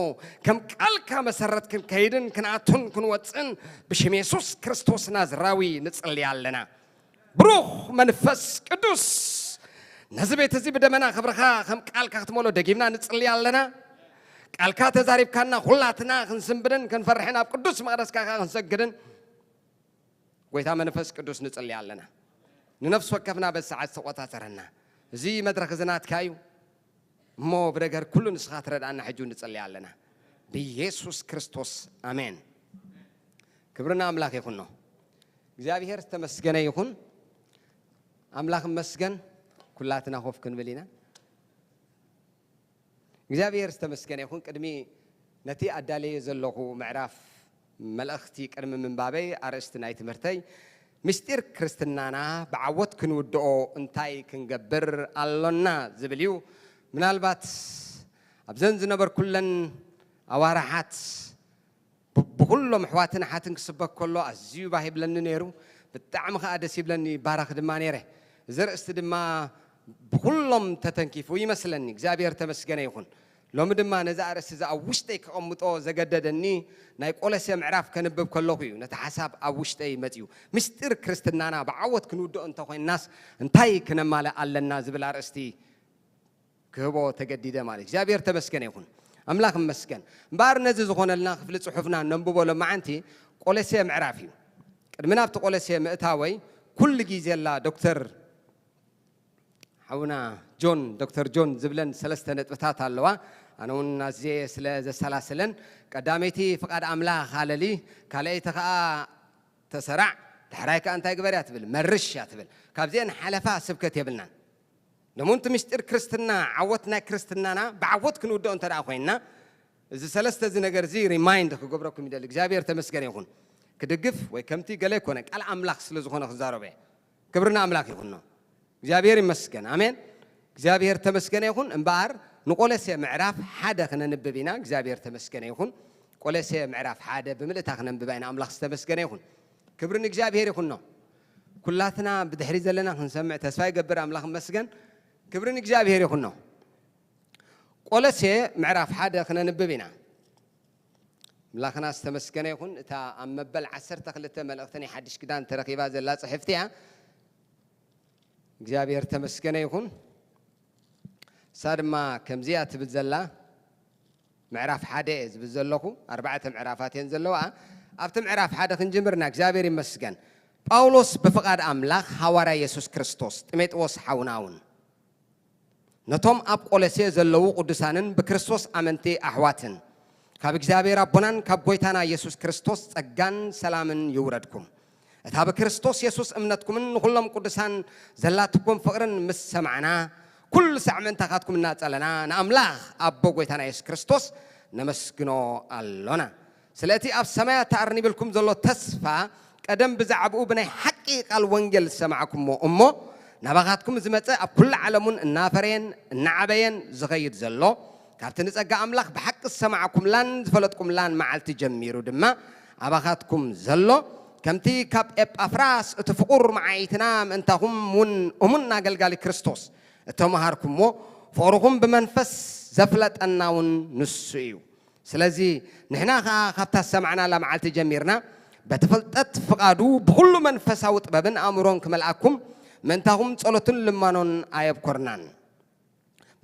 ከም ቃልካ መሰረት ክንከይድን ክንኣቱን ክንወጽእን ብሽም የሱስ ክርስቶስ ናዝራዊ ንጽሊ ኣለና። ብሩኽ መንፈስ ቅዱስ፣ ነዚ ቤት እዚ ብደመና ክብርኻ ከም ቃልካ ክትመልኦ ደጊምና ንጽሊ ኣለና። ቃልካ ተዛሪብካና ኩላትና ክንስንብድን ክንፈርሕን ኣብ ቅዱስ መቕደስካ ኸዓ ክንሰግድን ጎይታ መንፈስ ቅዱስ ንጽሊ ኣለና። ንነፍሲ ወከፍና በዚ ሰዓት ዝተቖጻጸረና፣ እዚ መድረኽ እዚ ናትካ እዩ እሞ ብነገር ኩሉ ንስኻ ትረድኣና ሕጂ ንጽሊ ኣለና። ብየሱስ ክርስቶስ ኣሜን። ክብሪ ንኣምላኽ ይኹኖ። እግዚኣብሔር ዝተመስገነ ይኹን። ኣምላኽ ይመስገን። ኩላትና ኮፍ ክንብል ኢና። እግዚኣብሔር ዝተመስገነ ይኹን። ቅድሚ ነቲ ኣዳልየ ዘለኹ ምዕራፍ መልእኽቲ ቅድሚ ምንባበይ፣ ኣርእስቲ ናይ ትምህርተይ ምስጢር ክርስትናና ብዓወት ክንውድኦ እንታይ ክንገብር ኣሎና ዝብል እዩ። ምናልባት ኣብዘን ዝነበርኩለን ኣዋርሓት ብ-፣ ብኹሎም ኣሕዋትን ኣሓትን ክስበክ ከሎ ኣዝዩ ባህ ይብለኒ ነይሩ። ብጣዕሚ ኸኣ ደስ ይብለኒ፣ ይባረኽ ድማ ነይረ። እዚ ኣርእስቲ ድማ ብኹሎም ተተንኪፉ ይመስለኒ። እግዚኣብሔር ተመስገነ ይኹን። ሎሚ ድማ ነዚ ኣርእስቲ እዚ ኣብ ውሽጠይ ከቐምጦ ዘገደደኒ ናይ ቆሎሴ ምዕራፍ ከንብብ ከለኹ እዩ ነቲ ሓሳብ ኣብ ውሽጠይ መጺኡ። ምስጢር ክርስትናና ብዓወት ክንውድኦ እንተኾይንናስ እንታይ ክነማልእ ኣለና ዝብል ኣርእስቲ ክህቦ ተገዲደ ማለት። እግዚኣብሔር ተመስገነ ይኹን። ኣምላኽ ይመስገን። እምበኣር ነዚ ዝኾነልና ክፍሊ ጽሑፍና ነንብቦ ሎማዓንቲ ቆሎሴ ምዕራፍ እዩ። ቅድሚ ናብቲ ቆሎሴ ምእታወይ ኩሉ ግዜላ ዶክተር ሓውና ጆን፣ ዶክተር ጆን ዝብለን ሰለስተ ነጥብታት ኣለዋ። ኣነ እውን ኣዝየ ስለ ዘሰላስለን፣ ቀዳመይቲ ፍቓድ ኣምላኽ ሃለሊ፣ ካልኣይቲ ኸኣ ተሰራዕ፣ ዳሕራይ ከኣ እንታይ ግበር እያ ትብል? መርሽ እያ ትብል። ካብዚአን ሓለፋ ስብከት የብልናን። ሎሚ እቲ ምስጢር ክርስትና፣ ዓወት ናይ ክርስትናና ብዓወት ክንውድኦ እንተ ደኣ ኮይንና፣ እዚ ሰለስተ እዚ ነገር እዚ ሪማይንድ ክገብረኩም ይደሊ። እግዚኣብሔር ተመስገነ ይኹን። ክድግፍ ወይ ከምቲ ገለ ኣይኮነን፣ ቃል ኣምላኽ ስለ ዝኾነ ክዛረቦ እየ። ክብሪ ንኣምላኽ ይኹኖ። እግዚኣብሔር ይመስገን። ኣሜን። እግዚኣብሔር ተመስገነ ይኹን። እምበኣር ንቆሎሴ ምዕራፍ ሓደ ክነንብብ ኢና። እግዚኣብሔር ተመስገነ ይኹን። ቆሎሴ ምዕራፍ ሓደ ብምልእታ ክነንብባ ኢና። ኣምላኽ ዝተመስገነ ይኹን። ክብሪ ንእግዚኣብሔር ይኹኖ። ኩላትና ብድሕሪ ዘለና ክንሰምዕ ተስፋ ይገብር። ኣምላኽ ይመስገን። ክብሪ ንእግዚኣብሔር ይኹኖ። ቆሎሴ ምዕራፍ ሓደ ክነንብብ ኢና። ኣምላኽና ዝተመስገነ ይኹን። እታ ኣብ መበል ዓሰርተ ክልተ መልእኽቲ ናይ ሓድሽ ኪዳን ተረኺባ ዘላ ጽሕፍቲ እያ። እግዚኣብሔር ተመስገነ ይኹን። እሳ ድማ ከምዚኣ ትብል ዘላ፣ ምዕራፍ ሓደ እየ ዝብል ዘለኹ፣ ኣርባዕተ ምዕራፋት እየን ዘለዋ። ኣብቲ ምዕራፍ ሓደ ክንጅምርና፣ እግዚኣብሔር ይመስገን። ጳውሎስ ብፍቓድ ኣምላኽ፣ ሃዋርያ የሱስ ክርስቶስ፣ ጢሞቴዎስ ሓውና እውን፣ ነቶም ኣብ ቆሎሴ ዘለዉ ቅዱሳንን ብክርስቶስ ኣመንቲ ኣሕዋትን፣ ካብ እግዚኣብሔር ኣቦናን ካብ ጐይታና የሱስ ክርስቶስ ጸጋን ሰላምን ይውረድኩም። እታ ብክርስቶስ የሱስ እምነትኩምን ንኹሎም ቅዱሳን ዘላትኩም ፍቕርን ምስ ሰማዕና፣ ኩሉ ሳዕ ምእንታኻትኩም እናጸለና፣ ንኣምላኽ ኣቦ ጐይታና የሱስ ክርስቶስ ነመስግኖ ኣሎና። ስለ እቲ ኣብ ሰማያት ተኣርኒብልኩም ዘሎ ተስፋ፣ ቀደም ብዛዕባኡ ብናይ ሓቂ ቃል ወንጌል ዝሰማዕኩሞ እሞ፣ ናባኻትኩም ዝመጸ፣ ኣብ ኩሉ ዓለም እውን እናፈረየን እናዓበየን ዝኸይድ ዘሎ፣ ካብቲ ንጸጋ ኣምላኽ ብሓቂ ዝሰማዕኩምላን ዝፈለጥኩምላን መዓልቲ ጀሚሩ ድማ ኣባኻትኩም ዘሎ፣ ከምቲ ካብ ኤጳፍራስ እቲ ፍቑር መዓይትና ምእንታኹም እውን እሙን ኣገልጋሊ ክርስቶስ እተመሃርኩሞ፣ ፍቕርኹም ብመንፈስ ዘፍለጠና እውን ንሱ እዩ። ስለዚ ንሕና ኸኣ ካብታ ዝሰማዕናላ መዓልቲ ጀሚርና፣ በቲ ፍልጠት ፍቓዱ ብኹሉ መንፈሳዊ ጥበብን ኣእምሮን ክመልኣኩም ምእንታኹም ጸሎትን ልማኖን ኣየብኮርናን።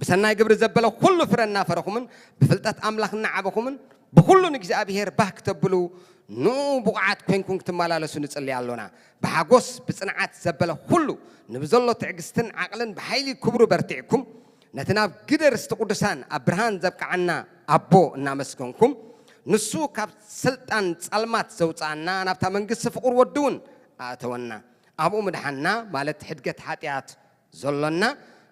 ብሰናይ ግብሪ ዘበለ ኩሉ ፍረ እናፈረኹምን ብፍልጠት ኣምላኽ እናዓበኹምን ብኹሉ ንእግዚኣብሔር ባህ ክተብሉ ንኡ ብቑዓት ኮይንኩም ክትመላለሱ ንጽሊ ኣሎና። ብሓጎስ ብጽንዓት ዘበለ ኩሉ ንብዘሎ ትዕግስትን ዓቕልን ብሓይሊ ክብሩ በርቲዕኩም ነቲ ናብ ግደ ርስቲ ቅዱሳን ኣብ ብርሃን ዘብቅዓና ኣቦ እናመስገንኩም፣ ንሱ ካብ ስልጣን ጸልማት ዘውጽኣና ናብታ መንግስቲ ፍቕሩ ወዱ እውን ኣእተወና። ኣብኡ ምድሓንና፣ ማለት ሕድገት ሓጢኣት ዘሎና፣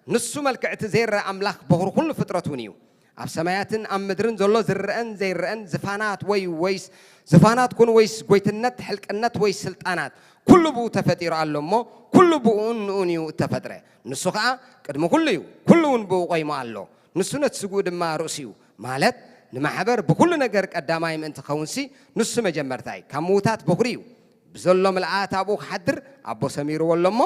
ንሱ መልክዕ እቲ ዘይረኣ ኣምላኽ በኹሪ ኩሉ ፍጥረት እውን እዩ። ኣብ ሰማያትን ኣብ ምድርን ዘሎ ዝረአን ዘይረአን ዝፋናት ወይ ወይስ ዝፋናት ኩን ወይስ ጎይትነት ሕልቅነት ወይ ስልጣናት፣ ኩሉ ብኡ ተፈጢሩ ኣሎ እሞ፣ ኩሉ ብኡን ንኡን እዩ እተፈጥረ። ንሱ ኸኣ ቅድሚ ኩሉ እዩ፣ ኩሉ እውን ብኡ ቆይሙ ኣሎ። ንሱ ነቲ ስግኡ ድማ ርእሱ እዩ፣ ማለት ንማሕበር ብኹሉ ነገር ቀዳማይ ምእንቲ ክኸውንሲ፣ ንሱ መጀመርታ እዩ፣ ካብ ምዉታት በኹሪ እዩ። ብዘሎ ምልኣት ኣብኡ ክሓድር ኣቦ ሰሚርዎ ኣሎ እሞ፣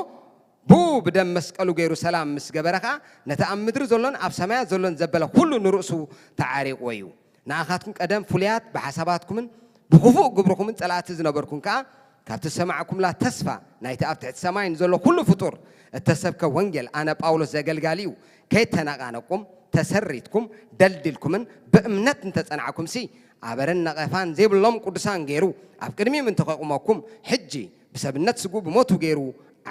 ብኡ ብደም መስቀሉ ገይሩ ሰላም ምስ ገበረ ኸኣ፣ ነቲ ኣብ ምድሪ ዘሎን ኣብ ሰማያት ዘሎን ዘበለ ኩሉ ንርእሱ ተዓሪቕዎ እዩ። ንኣኻትኩም ቀደም ፍሉያት ብሓሳባትኩምን ብኽፉእ ግብርኹምን ጸላእቲ ዝነበርኩም ከኣ፣ ካብቲ ዝሰማዕኩምላ ተስፋ ናይቲ ኣብ ትሕቲ ሰማይ ንዘሎ ኩሉ ፍጡር እተሰብከ ወንጌል፣ ኣነ ጳውሎስ ዘገልጋሊኡ፣ ከይተነቓነቅኩም፣ ተሰሪትኩም፣ ደልዲልኩምን ብእምነት እንተጸናዕኩምሲ፣ ኣበረን ነቐፋን ዘይብሎም ቅዱሳን ገይሩ ኣብ ቅድሚኡ ምእንቲ ከቑመኩም፣ ሕጂ ብሰብነት ስግኡ ብሞቱ ገይሩ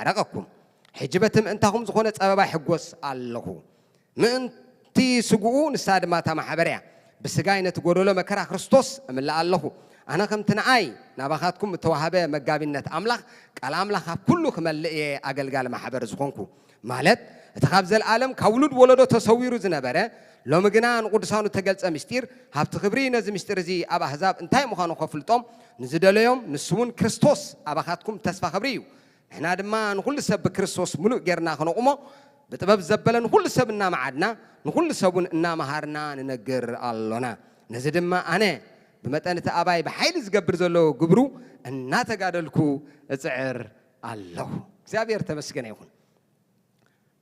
ዓረቐኩም። ሕጂ በቲ ምእንታኹም ዝኾነ ጸበባ ይሕጎስ ኣለኹ። ምእንቲ ስግኡ፣ ንሳ ድማ እታ ማሕበር እያ። ብስጋይ ነቲ ጎደሎ መከራ ክርስቶስ እምልእ ኣለኹ። ኣነ ከምቲ ንኣይ ናባኻትኩም እተዋህበ መጋቢነት ኣምላኽ፣ ቃል ኣምላኽ ኣብ ኩሉ ክመልእ እየ ኣገልጋሊ ማሕበር ዝኾንኩ። ማለት፣ እቲ ካብ ዘለኣለም ካብ ውሉድ ወለዶ ተሰዊሩ ዝነበረ፣ ሎሚ ግና ንቅዱሳኑ እተገልጸ ምስጢር፣ ሃብቲ ክብሪ ነዚ ምስጢር እዚ ኣብ ኣህዛብ እንታይ ምዃኑ ከፍልጦም ንዝደለዮም፣ ንሱ እውን ክርስቶስ ኣባኻትኩም ተስፋ ክብሪ እዩ። ንሕና ድማ ንኹሉ ሰብ ብክርስቶስ ምሉእ ጌርና ክነቑሞ፣ ብጥበብ ዘበለ ንኹሉ ሰብ እናመዓድና፣ ንኹሉ ሰብ እውን እናመሃርና ንነግር ኣሎና። ነዚ ድማ ኣነ ብመጠን እቲ ኣባይ ብሓይሊ ዝገብር ዘሎ ግብሩ እናተጋደልኩ እጽዕር ኣለኹ። እግዚኣብሔር ተመስገነ ይኹን።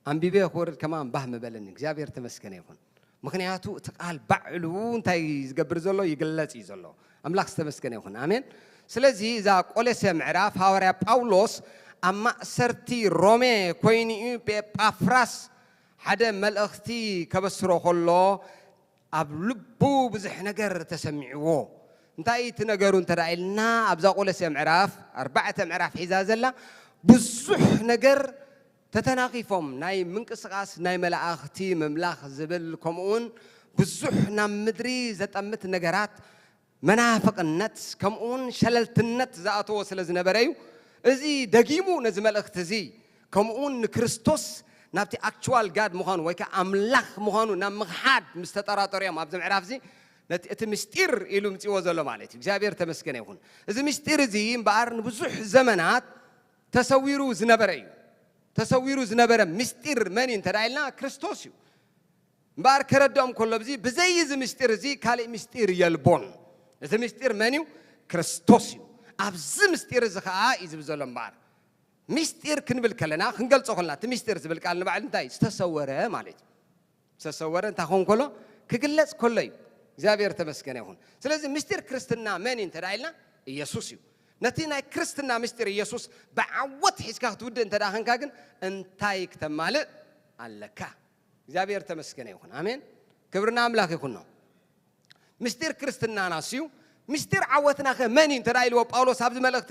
ኣንቢበ ክወርድ ከማን ባህ ምበለኒ። እግዚኣብሔር ተመስገነ ይኹን። ምኽንያቱ እቲ ቃል ባዕሉ እንታይ ዝገብር ዘሎ ይግለጽ እዩ ዘሎ። ኣምላኽ ዝተመስገነ ይኹን። ኣሜን። ስለዚ እዛ ቆሎሴ ምዕራፍ ሃዋርያ ጳውሎስ ኣብ ማእሰርቲ ሮሜ ኮይኑ እዩ ብኤጳፍራስ ሓደ መልእኽቲ ከበስሮ ከሎ ኣብ ልቡ ብዙሕ ነገር ተሰሚዕዎ። እንታይ እቲ ነገሩ እንተ ደኣ ኢልና፣ ኣብዛ ቆሎሴ ምዕራፍ ኣርባዕተ ምዕራፍ ሒዛ ዘላ ብዙሕ ነገር ተተናኺፎም፣ ናይ ምንቅስቓስ ናይ መላእኽቲ ምምላኽ ዝብል፣ ከምኡውን ብዙሕ ናብ ምድሪ ዘጠምት ነገራት፣ መናፍቕነት፣ ከምኡውን ሸለልትነት ዝኣተዎ ስለ ዝነበረ እዩ። እዚ ደጊሙ ነዚ መልእኽቲ እዚ፣ ከምኡውን ንክርስቶስ ናብቲ ኣክቹዋል ጋድ ምዃኑ ወይ ከኣ ኣምላኽ ምዃኑ ናብ ምኽሓድ ምስ ተጠራጠሩ እዮም ኣብዚ ምዕራፍ እዚ ነቲ፣ እቲ ምስጢር ኢሉ ምጽእዎ ዘሎ ማለት እዩ። እግዚኣብሔር ተመስገነ ይኹን። እዚ ምስጢር እዚ እምበኣር ንብዙሕ ዘመናት ተሰዊሩ ዝነበረ እዩ። ተሰዊሩ ዝነበረ ምስጢር መን እዩ እንተ ኢልና፣ ክርስቶስ እዩ። እምበኣር ከረድኦም ከሎ፣ እዚ ብዘይ እዚ ምስጢር እዚ ካልእ ምስጢር የልቦን። እቲ ምስጢር መን እዩ? ክርስቶስ እዩ። ኣብዚ ምስጢር እዚ ኸዓ እዩ ዝብል ዘሎ። እምበኣር ምስጢር ክንብል ከለና፣ ክንገልጾ ከለና፣ እቲ ምስጢር ዝብል ቃል ንባዕሉ እንታይ እዩ? ዝተሰወረ ማለት እዩ። ዝተሰወረ እንታይ ክኸውን ከሎ? ክግለጽ ከሎ እዩ። እግዚኣብሔር ተመስገነ ይኹን። ስለዚ ምስጢር ክርስትና መን እዩ እንተ ኢልና፣ ኢየሱስ እዩ። ነቲ ናይ ክርስትና ምስጢር ኢየሱስ ብዓወት ሒዝካ ክትውድእ እንተ ኸንካ ግን እንታይ ክተማልእ ኣለካ? እግዚኣብሔር ተመስገነ ይኹን። ኣሜን። ክብርና ኣምላኽ ይኹኖ። ምስጢር ክርስትናና ስዩ። ምስጢር ዓወትናኸ መን እዩ እንተ ኢልዎ ጳውሎስ ኣብዚ መልእኽቲ፣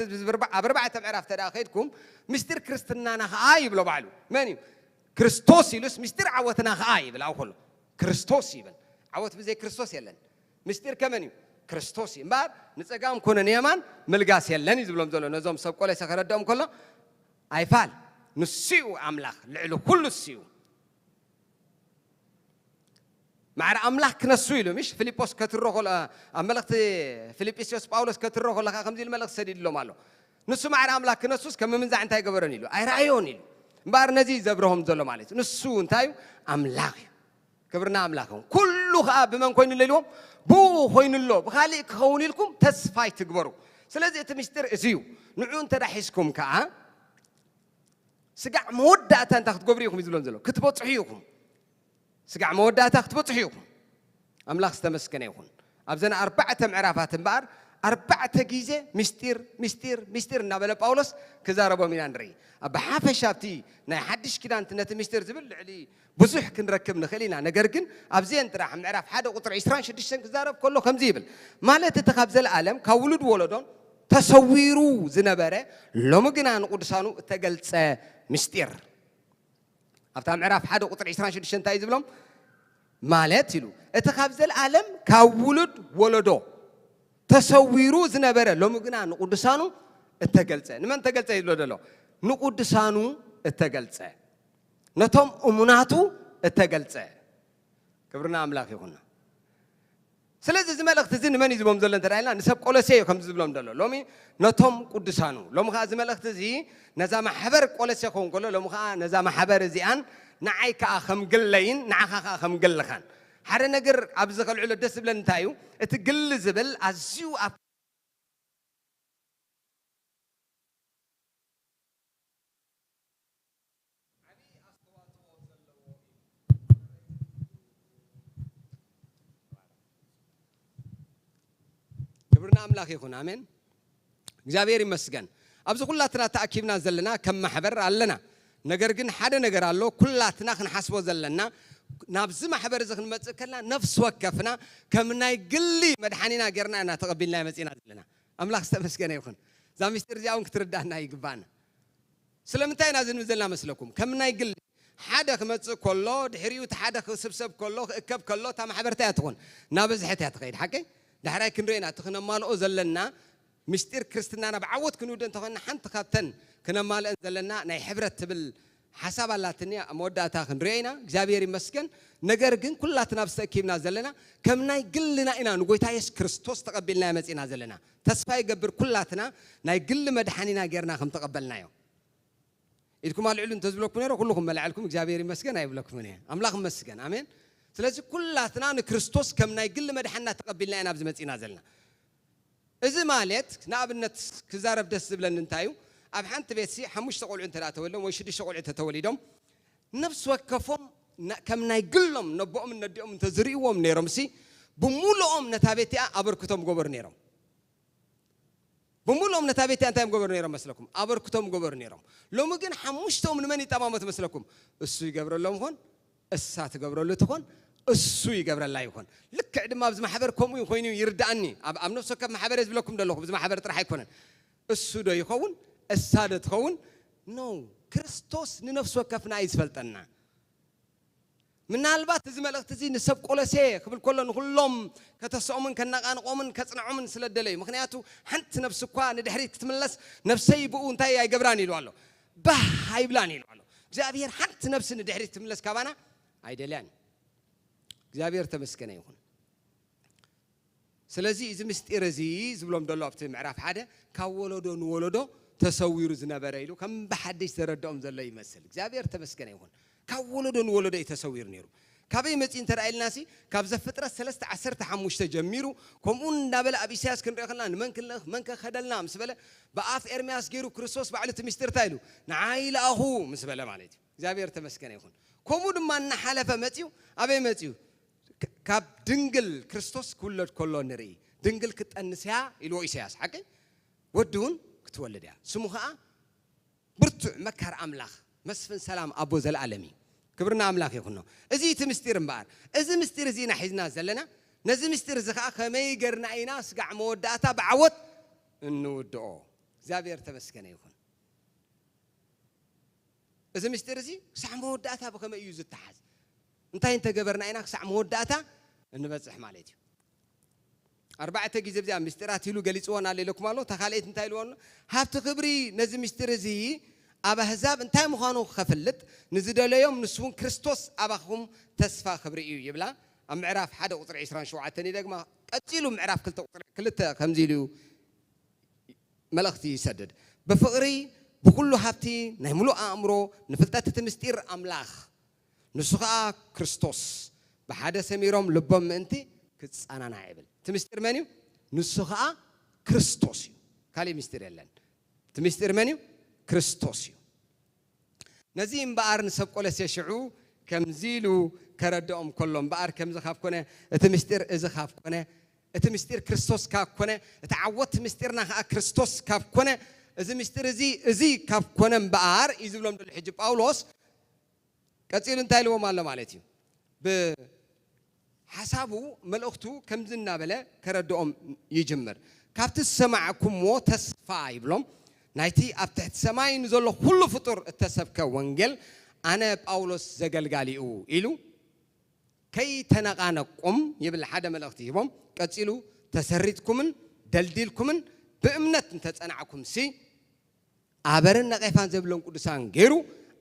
ኣብ ኣርባዕተ ምዕራፍ እንተ ከይድኩም፣ ምስጢር ክርስትናና ኸዓ ይብሎ ባዕሉ። መን እዩ? ክርስቶስ ኢሉስ ምስጢር ዓወትና ኸዓ ይብል። ኣብኡ ከሎ ክርስቶስ ይብል። ዓወት ብዘይ ክርስቶስ የለን። ምስጢር ከመን እዩ? ክርስቶስ እዩ። እምበኣር ንጸጋም ኮነ ንየማን ምልጋስ የለን እዩ ዝብሎም ዘሎ። ነዞም ሰብ ቆለሰ ከረድኦም ከሎ፣ ኣይፋል፣ ንሱ እዩ ኣምላኽ፣ ልዕሊ ኩሉ ንሱ እዩ። ማዕረ ኣምላኽ ክነሱ ኢሉ፣ ምሽ ፊልጶስ ከትሮ ከሎ፣ ኣብ መልእኽቲ ፊልጵስዮስ ጳውሎስ ከትሮ ከሎ ኸዓ ከምዚ ኢሉ መልእኽቲ ሰዲድሎም ኣሎ። ንሱ ማዕረ ኣምላኽ ክነሱስ ከም ምምንዛዕ እንታይ ገበሮን ኢሉ? ኣይረኣዮን ኢሉ። እምበኣር ነዚ ዘብርሆም ዘሎ ማለት እዩ። ንሱ እንታይ እዩ? ኣምላኽ እዩ። ክብርና ኣምላኽ ይኹን። ኩሉ ኸዓ ብመን ኮይኑ ኣሎ ኢልዎም? ብኡ ኮይኑ ኣሎ። ብኻሊእ ክኸውን ኢልኩም ተስፋ ኣይትግበሩ። ስለዚ እቲ ምስጢር እዚ እዩ። ንዑ እንተ ሒዝኩም ከኣ ስጋዕ መወዳእታ እንታይ ክትገብሩ ኢኹም እዩ ዝብሎም ዘሎ? ክትበጽሑ ኢኹም። ስጋዕ መወዳእታ ክትበጽሑ ኢኹም። ኣምላኽ ዝተመስገነ ይኹን። ኣብዘን ኣርባዕተ ምዕራፋት እምበኣር ኣርባዕተ ግዜ ምስጢር፣ ምስጢር፣ ምስጢር እናበለ ጳውሎስ ክዛረቦም ኢና ንርኢ። ኣብ ሓፈሻ ኣብቲ ናይ ሓድሽ ኪዳን ነቲ ምስጢር ዝብል ልዕሊ ብዙሕ ክንረክብ ንኽእል ኢና። ነገር ግን ኣብዚአን ጥራሕ ምዕራፍ ሓደ ቁጽሪ ዕስራን ሽዱሽተን ክዛረብ ከሎ ከምዚ ይብል፣ ማለት እቲ ካብ ዘለኣለም ካብ ውሉድ ወለዶን ተሰዊሩ ዝነበረ ሎሚ ግና ንቅዱሳኑ እተገልጸ ምስጢር። ኣብታ ምዕራፍ ሓደ ቁጽሪ ዕስራን ሽዱሽተን እንታይ እዩ ዝብሎም? ማለት ኢሉ እቲ ካብ ዘለኣለም ካብ ውሉድ ወለዶ ተሰዊሩ ዝነበረ ሎሚ ግና ንቅዱሳኑ እተገልጸ። ንመን እተገልጸ እዩ ዝብሎ ዘሎ? ንቅዱሳኑ እተገልጸ፣ ነቶም እሙናቱ እተገልጸ። ክብርና ኣምላኽ ይኹን። ስለዚ እዚ መልእኽቲ እዚ ንመን እዩ ዝቦም ዘሎ እንተ ኢልና፣ ንሰብ ቆሎሴ እዩ ከምዚ ዝብሎም ዘሎ። ሎሚ ነቶም ቅዱሳኑ። ሎሚ ኸዓ እዚ መልእኽቲ እዚ ነዛ ማሕበር ቆሎሴ ክኸውን ከሎ፣ ሎሚ ኸዓ ነዛ ማሕበር እዚኣን ንዓይ ከኣ ከም ግለይን ንዓኻ ኸዓ ከም ግልኻን። ሓደ ነገር ኣብዚ ከልዕሎ ደስ ዝብለኒ እንታይ እዩ? እቲ ግሊ ዝብል ኣዝዩ ኣብ ክብሪ ንኣምላኽ ይኹን። ኣሜን። እግዚኣብሔር ይመስገን። ኣብዚ ኩላትና ተኣኪብና ዘለና ከም ማሕበር ኣለና። ነገር ግን ሓደ ነገር ኣሎ፣ ኩላትና ክንሓስቦ ዘለና፣ ናብዚ ማሕበር እዚ ክንመጽእ ከለና ነፍሲ ወከፍና ከም ናይ ግሊ መድሓኒና ጌርና ኢና ተቐቢልና መጺና ዘለና። ኣምላኽ ዝተመስገነ ይኹን። እዛ ምስጢር እዚኣ እውን ክትርዳእና ይግባእና። ስለምንታይ ኢና ዝንብል ዘለና መስለኩም? ከም ናይ ግሊ ሓደ ክመጽእ ከሎ፣ ድሕሪኡ እቲ ሓደ ክስብሰብ ከሎ፣ ክእከብ ከሎ፣ እታ ማሕበር እንታይ እያ ትኾን? እናበዝሐት እያ ትኸይድ። ሓቀይ? ዳሕራይ ክንሪኦ ኢና። እቲ ክነማልኦ ዘለና ምስጢር ክርስትናና ብዓወት ክንውድእ እንተኾንና፣ ሓንቲ ካብተን ክነማልአን ዘለና ናይ ሕብረት ትብል ሓሳብ ኣላትኒ። ኣብ መወዳእታ ክንሪኦ ኢና። እግዚኣብሔር ይመስገን። ነገር ግን ኩላትና ኣብዚ ተኣኪብና ዘለና ከም ናይ ግልና ኢና ንጎይታ የሱስ ክርስቶስ ተቐቢልናዮ መጺእና ዘለና። ተስፋ ይገብር ኩላትና ናይ ግሊ መድሓኒና ጌርና ከም ተቐበልናዮ። ኢድኩም ኣልዕሉ እንተዝብለኩም ነይረ፣ ኩልኹም መላዕልኩም እግዚኣብሔር ይመስገን ኣይብለኩምን እየ። ኣምላኽ ይመስገን። ኣሜን። ስለዚ ኩላትና ንክርስቶስ ከም ናይ ግሊ መድሓንና ተቐቢልና ኢና ኣብዚ መጺእና ዘለና። እዚ ማለት ንኣብነት ክዛረብ ደስ ዝብለኒ እንታይ እዩ? ኣብ ሓንቲ ቤትሲ ሓሙሽተ ቆልዑ እንተ ደኣ ተወሊዶም ወይ ሽዱሽተ ቆልዑ እንተ ተወሊዶም፣ ነፍሲ ወከፎም ና-፣ ከም ናይ ግሎም ነቦኦምን ነዲኦም እንተ ዝርእይዎም ነይሮምሲ፣ ብምሉኦም ነታ ቤት እቲኣ ኣበርክቶም ገበሩ ነይሮም። ብምሉኦም ነታ ቤት እቲኣ እንታይ እዮም ገበሩ ነይሮም መስለኩም? ኣበርክቶም ገበሩ ነይሮም። ሎሚ ግን ሓሙሽተኦም ንመን ይጠማመቱ መስለኩም? እሱ ይገብረሎም ኾን፣ እሳ ትገብረሉ ትኾን፣ እሱ ይገብረላ ይኾን። ልክዕ ድማ ኣብዚ ማሕበር ከምኡ ኮይኑ ይርድኣኒ። ኣብ፣ ኣብ ነፍሲ ወከፍ ማሕበር እየ ዝብለኩም ዘለኹ፣ እዚ ማሕበር ጥራሕ ኣይኮነን። እሱ ዶ ይኸውን? እሳ ዶ ትኸውን? ኖ፣ ክርስቶስ ንነፍሲ ወከፍና እዩ ዝፈልጠና። ምናልባት እዚ መልእኽቲ እዚ ንሰብ ቆሎሴ ክብል ከሎ ንኹሎም ከተስኦምን ከነቓንቖምን ከጽንዖምን ስለ ደለዩ። ምኽንያቱ ሓንቲ ነፍሲ እኳ ንድሕሪት ክትምለስ ነፍሰይ ብኡ እንታይ ኣይገብራን ኢሉ ኣሎ። ባህ ኣይብላን ኢሉ ኣሎ። እግዚኣብሔር ሓንቲ ነፍሲ ንድሕሪት ክትምለስ ካባና ኣይደልያን። እግዚኣብሔር ተመስገነ ይኹን። ስለዚ እዚ ምስጢር እዚ ዝብሎም ዘሎ ኣብቲ ምዕራፍ ሓደ ካብ ወለዶ ንወለዶ ተሰዊሩ ዝነበረ ኢሉ ከም ብሓድሽ ዘረድኦም ዘሎ ይመስል። እግዚኣብሔር ተመስገነ ይኹን። ካብ ወለዶ ንወለዶ እዩ ተሰዊሩ ነይሩ። ካበይ መጺኡ እንተ ደኣ ኢልናሲ፣ ካብ ዘፍጥረት ሰለስተ ዓሰርተ ሓሙሽተ ጀሚሩ፣ ከምኡ እንዳበለ ኣብ ኢሳያስ ክንሪኦ ከለና፣ ንመን ክንልእኽ፣ መን ከ ከደልና ምስ በለ፣ ብኣፍ ኤርምያስ ገይሩ ክርስቶስ ባዕሉ እቲ ምስጢር እንታይ ኢሉ? ንዓይ ይልኣኹ ምስ በለ ማለት እዩ። እግዚኣብሔር ተመስገነ ይኹን። ከምኡ ድማ እናሓለፈ መጺኡ፣ ኣበይ መጺኡ? ክ-፣ ካብ ድንግል ክርስቶስ ክውለድ ከሎ ንርኢ። ድንግል ክትጠንስ እያ ኢልዎ ኢሳያስ፣ ሓቂ? ወዲ እውን ክትወልድ እያ። ስሙ ኸዓ ብርቱዕ መካር ኣምላኽ፣ መስፍን ሰላም፣ ኣቦ ዘለኣለም እዩ። ክብርና ኣምላኽ ይኹኖ። እዚ እቲ ምስጢር እምበኣር፣ እዚ ምስጢር እዚ ኢና ሒዝና ዘለና። ነዚ ምስጢር እዚ ኸዓ ከመይ ገርና ኢና ስጋዕ መወዳእታ ብዓወት እንውድኦ? እግዚኣብሔር ተመስገነ ይኹን። እዚ ምስጢር እዚ ክሳዕ መወዳእታ ብኸመይ እዩ ዝተሓዝ? እንታይ እንተገበርና ኢና ክሳዕ መወዳእታ እንበጽሕ ማለት እዩ? ኣርባዕተ ግዜ ብዚኣ ምስጢራት ኢሉ ገሊጽዎን ኣሎ ኢለኩም ኣሎ። እታ ካልኣይቲ እንታይ ኢልዎ ኣሎ? ሃብቲ ክብሪ ነዚ ምስጢር እዚ ኣብ ኣህዛብ እንታይ ምዃኑ ከፍልጥ ንዝደለዮም፣ ንሱ እውን ክርስቶስ ኣባኹም ተስፋ ክብሪ እዩ ይብላ። ኣብ ምዕራፍ ሓደ ቁጽሪ ዕስራን ሸውዓተን ይደግማ። ቀጺሉ ምዕራፍ ክልተ ቁጽሪ ክልተ ከምዚ ኢሉ እዩ መልእኽቲ ይሰድድ። ብፍቕሪ ብኹሉ ሃብቲ ናይ ምሉእ ኣእምሮ ንፍልጠት እቲ ምስጢር ኣምላኽ፣ ንሱ ኸዓ ክርስቶስ፣ ብሓደ ሰሚሮም ልቦም ምእንቲ ክጸናናዕ ይብል። እቲ ምስጢር መን እዩ? ንሱ ኸዓ ክርስቶስ እዩ። ካሊእ ምስጢር የለን። እቲ ምስጢር መን እዩ? ክርስቶስ እዩ። ነዚ እምበኣር ንሰብ ቆለሴ ሽዑ ከምዚ ኢሉ ከረድኦም ከሎ፣ እምበኣር ከምዚ ካብ ኮነ፣ እቲ ምስጢር እዚ ካብ ኮነ፣ እቲ ምስጢር ክርስቶስ ካብ ኮነ፣ እቲ ዓወት ምስጢርና ኸዓ ክርስቶስ ካብ ኮነ፣ እዚ ምስጢር እዚ፣ እዚ ካብ ኮነ እምበኣር እዩ ዝብሎም ዘሎ ሕጂ ጳውሎስ። ቀጺሉ እንታይ ኢልዎም ኣሎ ማለት እዩ? ብሓሳቡ መልእኽቱ ከምዚ እናበለ ከረድኦም ይጅምር። ካብቲ ዝሰማዕኩምዎ ተስፋ ይብሎም፣ ናይቲ ኣብ ትሕቲ ሰማይ ንዘሎ ኩሉ ፍጡር እተሰብከ ወንጌል፣ ኣነ ጳውሎስ ዘገልጋሊኡ ኢሉ፣ ከይተነቓነቁም ይብል ሓደ መልእኽቲ ሂቦም። ቀጺሉ ተሰሪትኩምን ደልዲልኩምን ብእምነት እንተጸናዕኩምሲ፣ ኣበርን ነቐፋን ዘይብሎም ቅዱሳን ገይሩ፣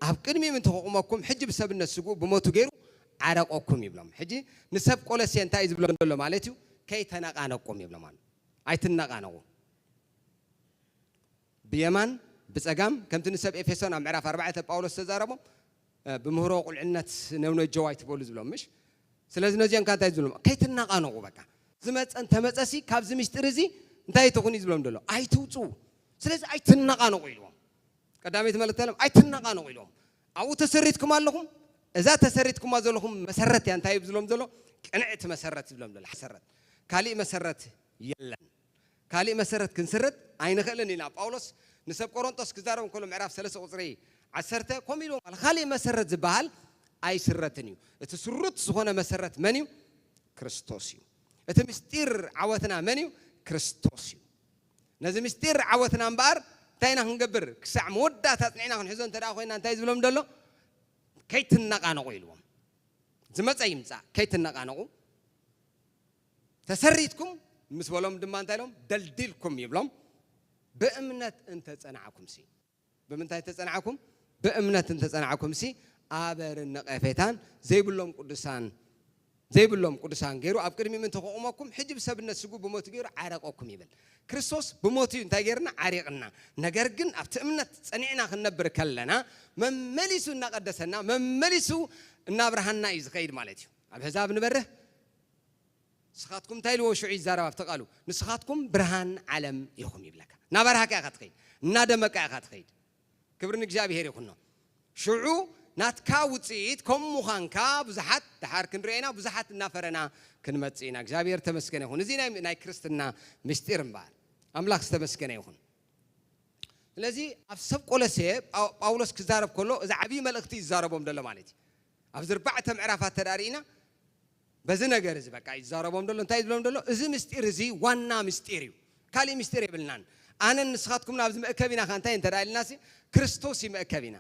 ኣብ ቅድሚኡ እንተኸቑመኩም፣ ሕጂ ብሰብነት ስግኡ ብሞቱ ገይሩ ዓረቆኩም ይብሎም። ሕጂ ንሰብ ቆለሴ እንታይ እዩ ዝብሎም ዘሎ ማለት እዩ? ከይተነቓነቁም ይብሎም ኣሎ። ኣይትነቓነቑ። ብየማን ብጸጋም፣ ከምቲ ንሰብ ኤፌሶን ኣብ ምዕራፍ ኣርባዕተ ጳውሎስ ዝተዛረቦም፣ እ፣ ብምህሮ ቁልዕነት ነውነጀው ኣይትበሉ ዝብሎም፣ ምሽ? ስለዚ ነዚኦም ከ እንታይ ዝብሎም? ከይትነቓነቑ በቃ። ዝመጸ እንተመጸሲ ካብዚ ምስጢር እዚ እንታይ ትኹን እዩ ዝብሎም ዘሎ? ኣይትውጽኡ። ስለዚ ኣይትነቓነቑ ኢልዎም። ቀዳመይቲ መልእኽቲ ኣለዎም፣ ኣይትነቓነቑ ኢልዎም። ኣብኡ ተሰሪትኩም ኣለኹም። እዛ ተሰሪትኩማ ዘለኹም መሰረት እያ። እንታይ እዩ ዝብሎም ዘሎ? ቅንዕቲ መሰረት ዝብሎም ዘሎ። መሰረት። ካሊእ መሰረት የለን። ካሊእ መሰረት ክንስርት ኣይንኽእልን ኢና። ጳውሎስ ንሰብ ቆሮንጦስ ክዛረብ እንከሎ ምዕራፍ ሰለስተ ቁጽሪ ዓሰርተ ከምኡ ኢልዎም ኣሎ። ካሊእ መሰረት ዝበሃል ኣይስረትን እዩ። እቲ ስሩት ዝኾነ መሰረት መን እዩ? ክርስቶስ እዩ። እቲ ምስጢር ዓወትና መን እዩ? ክርስቶስ እዩ። ነዚ ምስጢር ዓወትና እምበኣር እንታይ ኢና ክንገብር? ክሳዕ መወዳእታ ኣጽኒዕና ክንሕዞ እንተ ደኣ ኮይና እንታይ ዝብሎም ዘሎ? ከይትነቓነቑ ኢልዎም። ዝመጸ ይምጻእ፣ ከይትነቓነቑ። ተሰሪትኩም ምስ በሎም ድማ እንታይ ኢሎም? ደልዲልኩም ይብሎም። ብእምነት እንተጸናዕኩምሲ። ብምንታይ ተጸናዕኩም? ብእምነት እንተጸናዕኩምሲ፣ ኣበርን ነቐፌታን ዘይብሎም ቅዱሳን፣ ዘይብሎም ቅዱሳን ገይሩ ኣብ ቅድሚኡ ምእንቲ ከቑመኩም፣ ሕጂ ብሰብነት ስጉ ብሞቱ ገይሩ ዓረቐኩም ይብል። ክርስቶስ ብሞቱ እዩ እንታይ ገይርና? ዓሪቕና። ነገር ግን ኣብቲ እምነት ጸኒዕና ክንነብር ከለና፣ መመሊሱ እናቐደሰና፣ መመሊሱ እናብርሃና እዩ ዝኸይድ ማለት እዩ። ኣብ ኣህዛብ ንበርህ፣ ንስኻትኩም እንታይ ኢልዎ ሽዑ ይዛረብ ኣብቲ ቃሉ? ንስኻትኩም ብርሃን ዓለም ኢኹም ይብለካ። እናበርሃካ ኢኻ ትኸይድ፣ እናደመቃ ኢኻ ትኸይድ። ክብሪ ንእግዚኣብሔር ይኹኖ። ሽዑ ናትካ ውጽኢት ከም ምዃንካ ብዙሓት፣ ደሓር ክንሪኦ ኢና፣ ብዙሓት እናፈረና ክንመጽእ ኢና። እግዚኣብሔር ተመስገነ ይኹን። እዚ ናይ፣ ናይ ክርስትና ምስጢር እምበኣር። ኣምላኽ ዝተመስገነ ይኹን። ስለዚ ኣብ ሰብ ቆሎሴ ጳው-፣ ጳውሎስ ክዛረብ ከሎ እዚ ዓብዪ መልእኽቲ እዩ ዝዛረቦም ዘሎ ማለት እዩ። ኣብዚ ኣርባዕተ ምዕራፋት ተዳሪእና በዚ ነገር እዚ በቃ እዩ ዝዛረቦም ዘሎ። እንታይ እዩ ዝብሎም ዘሎ? እዚ ምስጢር እዚ ዋና ምስጢር እዩ። ካሊእ ምስጢር የብልናን። ኣነን ንስኻትኩም ኣብዚ መእከብ ኢና። ከ እንታይ እንተ ደኣ ኢልናሲ፣ ክርስቶስ እዩ መእከብ ኢና።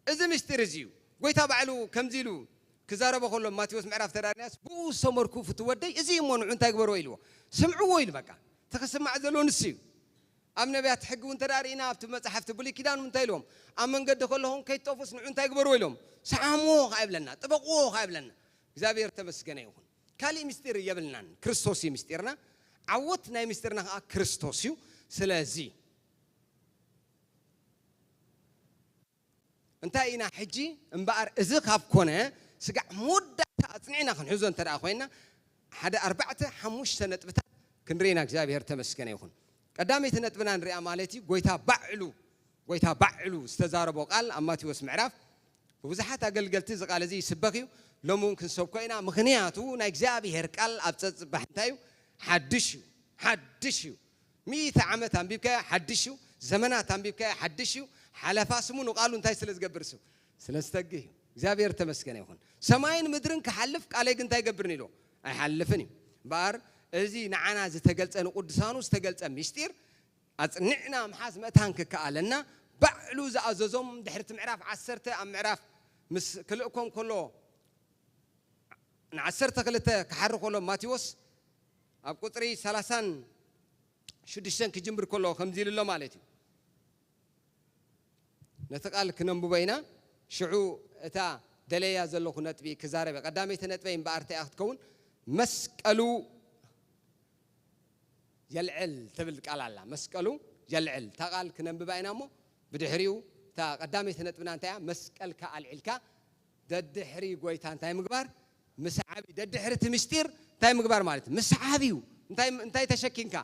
እዚ ምስጢር እዚ እዩ። ጎይታ ባዕሉ ከምዚ ኢሉ ክዛረቦ ከሎ፣ ማቴዎስ ምዕራፍ ተዳሪናስ፣ "ብኡ ዝሰመርኩ ፍትወደይ፣ እዚ እዩ እሞ ንዑ እንታይ ግበርዎ?" ኢልዎ። ስምዕዎ ኢሉ በቃ። እቲ ክስማዕ ዘለዎ ንሱ እዩ። ኣብ ነቢያት ሕጊ እውን እንተ ደኣ ርኢና፣ ኣብቲ መጻሕፍቲ ብሉይ ኪዳን እውን እንታይ ኢልዎም? "ኣብ መንገዲ ከለኹም ከይትጠፍኡስ ንዑ እንታይ ግበርዎ?" ኢሎም። "ሰዓምዎ" ከኣ ይብለና፣ "ጥበቕዎ" ከኣ ይብለና። እግዚኣብሔር ተመስገነ ይኹን። ካሊእ ምስጢር የብልናን። ክርስቶስ እዩ ምስጢርና። ዓወት ናይ ምስጢርና ከኣ ክርስቶስ እዩ። ስለዚ እንታይ ኢና ሕጂ እምበኣር? እዚ ካብ ኮነ፣ ስጋዕ መወዳእታ ኣጽኒዕና ክንሕዞ እንተ ደኣ ኮይና፣ ሓደ ኣርባዕተ ሓሙሽተ ነጥብታት ክንርኢና እግዚኣብሔር ተመስገነ ይኹን። ቀዳመይቲ ነጥብና ንሪኣ ማለት እዩ፣ ጎይታ ባዕሉ፣ ጎይታ ባዕሉ ዝተዛረቦ ቃል ኣብ ማቴዎስ ምዕራፍ፣ ብብዙሓት ኣገልገልቲ እዚ ቃል እዚ ይስበኽ እዩ። ሎሚ እውን ክንሰብኮ ኢና። ምኽንያቱ ናይ እግዚኣብሔር ቃል ኣብ ጸጽባሕ እንታይ እዩ? ሓድሽ እዩ። ሓድሽ እዩ። ሚእቲ ዓመት ኣንቢብካዮ ሓድሽ እዩ። ዘመናት ኣንቢብካዮ ሓድሽ እዩ። ሓለፋ ስሙ ንቃሉ እንታይ ስለ ዝገብር ስም? ስለ ዝተግህ እዩ። እግዚኣብሔር ተመስገነ ይኹን። ሰማይን ምድርን ክሓልፍ ቃለይ ግን እንታይ ይገብርን ኢሉ? ኣይሓልፍን እዩ። እምበኣር እዚ ንዓና ዝተገልጸ፣ ንቅዱሳኑ ዝተገልጸ ምስጢር ኣጽኒዕና ምሓዝ ምእታን ክከኣለና፣ ባዕሉ ዝኣዘዞም ድሕርቲ ምዕራፍ ዓሰርተ ኣብ ምዕራፍ ምስ ክልእኮም ከሎ፣ ንዓሰርተ ክልተ ክሓሪ ከሎ ማቴዎስ ኣብ ቁጽሪ ሰላሳን ሽዱሽተን ክጅምር ከሎ ከምዚ ኢሉ ኣሎ ማለት እዩ። ነቲ ቃል ክነንብቦ ኢና። ሽዑ እታ ደለያ ዘለኹ ነጥቢ ክዛረብ እየ። ቀዳመይቲ ነጥበይ እምበኣር እንታይ እያ ክትከውን? መስቀሉ የልዕል ትብል ቃል ኣላ። መስቀሉ የልዕል። እታ ቃል ክነንብባ ኢና እሞ ብድሕሪኡ እታ ቀዳመይቲ ነጥብና እንታይ እያ? መስቀልካ ኣልዒልካ ደድሕሪ ጎይታ እንታይ ምግባር? ምስዓብ እዩ። ደድሕሪ እቲ ምስጢር እንታይ ምግባር ማለት እዩ? ምስዓብ እዩ። እንታይ፣ እንታይ ተሸኪምካ?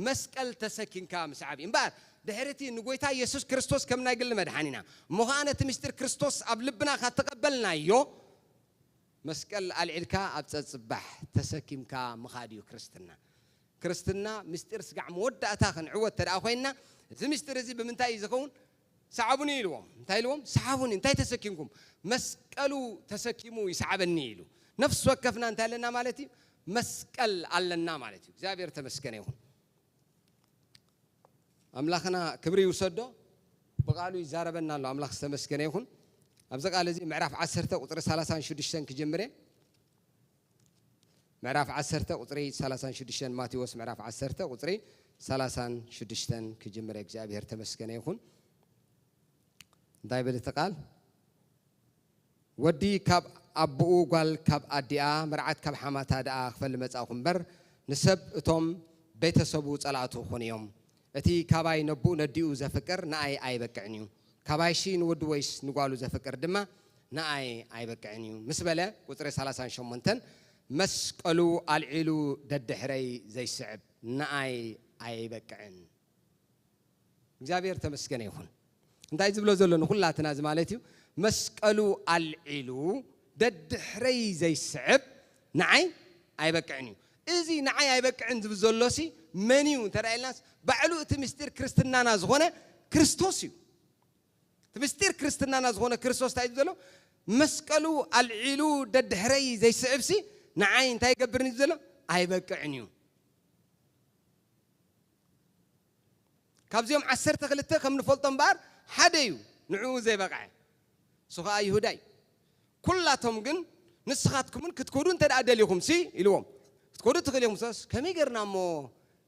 መስቀል ተሰኪምካ ምስዓብ እዩ። እምበኣር ድሕሪ እቲ ንጎይታ የሱስ ክርስቶስ ከም ናይ ግሊ መድሓኒና እሞ ኸዓ ነቲ ምስጢር ክርስቶስ ኣብ ልብና ካብ ተቐበልናዮ፣ መስቀል ኣልዒልካ ኣብ ጸጽባሕ ተሰኪምካ ምኻድ እዩ ክርስትና። ክርስትና ምስጢር ስጋዕ መወዳእታ ክንዕወት እንተ ደኣ ኮይንና፣ እዚ ምስጢር እዚ ብምንታይ እዩ ዝኸውን? ሰዓቡኒ ኢልዎም። እንታይ ኢልዎም? ሰዓቡኒ። እንታይ ተሰኪምኩም? መስቀሉ ተሰኪሙ ይስዓበኒ ኢሉ። ነፍሲ ወከፍና እንታይ ኣለና ማለት እዩ? መስቀል ኣለና ማለት እዩ። እግዚኣብሔር ተመስገነ ይኹን። ኣምላኽና ክብሪ ይውሰዶ፣ ብቃሉ ይዛረበና ኣሎ። ኣምላኽ ዝተመስገነ ይኹን። ኣብዚ ቃል እዚ ምዕራፍ ዓሰርተ ቁጽሪ ሰላሳን ሽዱሽተን ክጅምር እየ። ምዕራፍ ዓሰርተ ቁጽሪ ሰላሳን ሽዱሽተን፣ ማቴዎስ ምዕራፍ ዓሰርተ ቁጽሪ ሰላሳን ሽዱሽተን ክጅምር እየ። እግዚኣብሔር ተመስገነ ይኹን። እንታይ ይብል እቲ ቃል? ወዲ ካብ ኣቦኡ፣ ጓል ካብ ኣዲኣ፣ መርዓት ካብ ሓማታ ደኣ ክፈሊ መጻእኹ እምበር፣ ንሰብ እቶም ቤተሰቡ ጸላእቱ ክኾኑ እዮም። እቲ ካባይ ነቦኡ ነዲኡ ዘፍቅር ንኣይ ኣይበቅዕን እዩ። ካባይሺ ንወዱ ወይስ ንጓሉ ዘፍቅር ድማ ንኣይ ኣይበቅዕን እዩ ምስ በለ፣ ቁጽሪ ሰላሳን ሸሞንተን፣ መስቀሉ ኣልዒሉ ደድሕረይ ዘይስዕብ ንኣይ ኣይበቅዕን። እግዚኣብሔር ተመስገነ ይኹን። እንታይ ዝብሎ ዘሎ ንኹላትና እዚ ማለት እዩ? መስቀሉ ኣልዒሉ ደድሕረይ ዘይስዕብ ንዓይ ኣይበቅዕን እዩ። እዚ ንዓይ ኣይበቅዕን ዝብል ዘሎሲ መን እዩ እንተ ደኣ ኢልናስ፣ ባዕሉ እቲ ምስጢር ክርስትናና ዝኾነ ክርስቶስ እዩ። እቲ ምስጢር ክርስትናና ዝኾነ ክርስቶስ እንታይ እዩ ዘሎ? መስቀሉ ኣልዒሉ ደድሕረይ ዘይስዕብሲ ንዓይ እንታይ ይገብርኒ እዩ ዘሎ? ኣይበቅዕን እዩ። ካብዚኦም ዓሰርተ ክልተ ከም ንፈልጦ እምበኣር ሓደ እዩ ንዕኡ ዘይበቕዐ፣ እሱ ኸዓ ይሁዳ እዩ። ኩላቶም ግን ንስኻትኩምን ክትከዱ እንተ ደኣ ደሊኹም ሲ ኢልዎም። ክትከዱ ትኽእል ኢኹም ሶስ ከመይ ገርና እሞ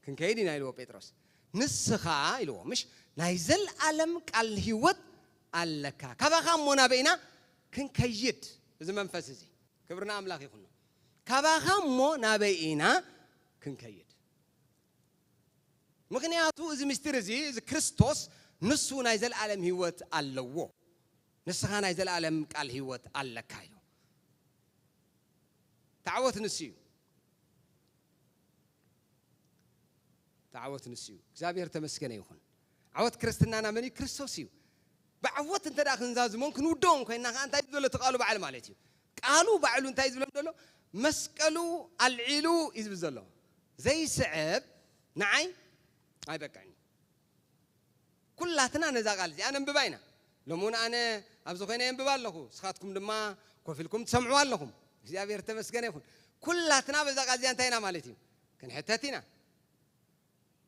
ክንከይድ ኢና ኢልዎ ጴጥሮስ። ንስኻ ኢልዎ ምሽ ናይ ዘልኣለም ቃል ህይወት ኣለካ፣ ካባኻ እሞ ናበይ ኢና ክንከይድ? እዚ መንፈስ እዚ ክብርና ኣምላኽ ይኹኖ። ካባኻ እሞ ናበይ ኢና ክንከይድ? ምኽንያቱ እዚ ምስጢር እዚ፣ እዚ ክርስቶስ ንሱ ናይ ዘለኣለም ህይወት ኣለዎ። ንስኻ ናይ ዘለኣለም ቃል ህይወት ኣለካ ኢሉ። ተዓወት ንሱ እዩ። ተዓወት ንሱ እዩ። እግዚኣብሔር ተመስገነ ይኹን። ዓወት ክርስትናና መን እዩ? ክርስቶስ እዩ። ብዓወት እንተ ደኣ ክንዛዝሞን ክንውደኦን ኮይንና ከኣ እንታይ እዩ ዘሎ እቲ ቃሉ ባዕሉ ማለት እዩ? ቃሉ ባዕሉ እንታይ እዩ ዝብሎም ዘሎ? መስቀሉ ኣልዒሉ እዩ ዝብል ዘሎ። ዘይስዕብ ንዓይ ኣይበቅዕን እዩ። ኩላትና ነዛ ቃል እዚኣ ነንብባ ኢና። ሎሚ እውን ኣነ ኣብዚ ኮይነ የንብባ ኣለኹ፣ ንስኻትኩም ድማ ኮፍ ኢልኩም ትሰምዑ ኣለኹም። እግዚኣብሔር ተመስገነ ይኹን። ኩላትና በዛ ቃል እዚኣ እንታይ ኢና ማለት እዩ? ክንሕተት ኢና።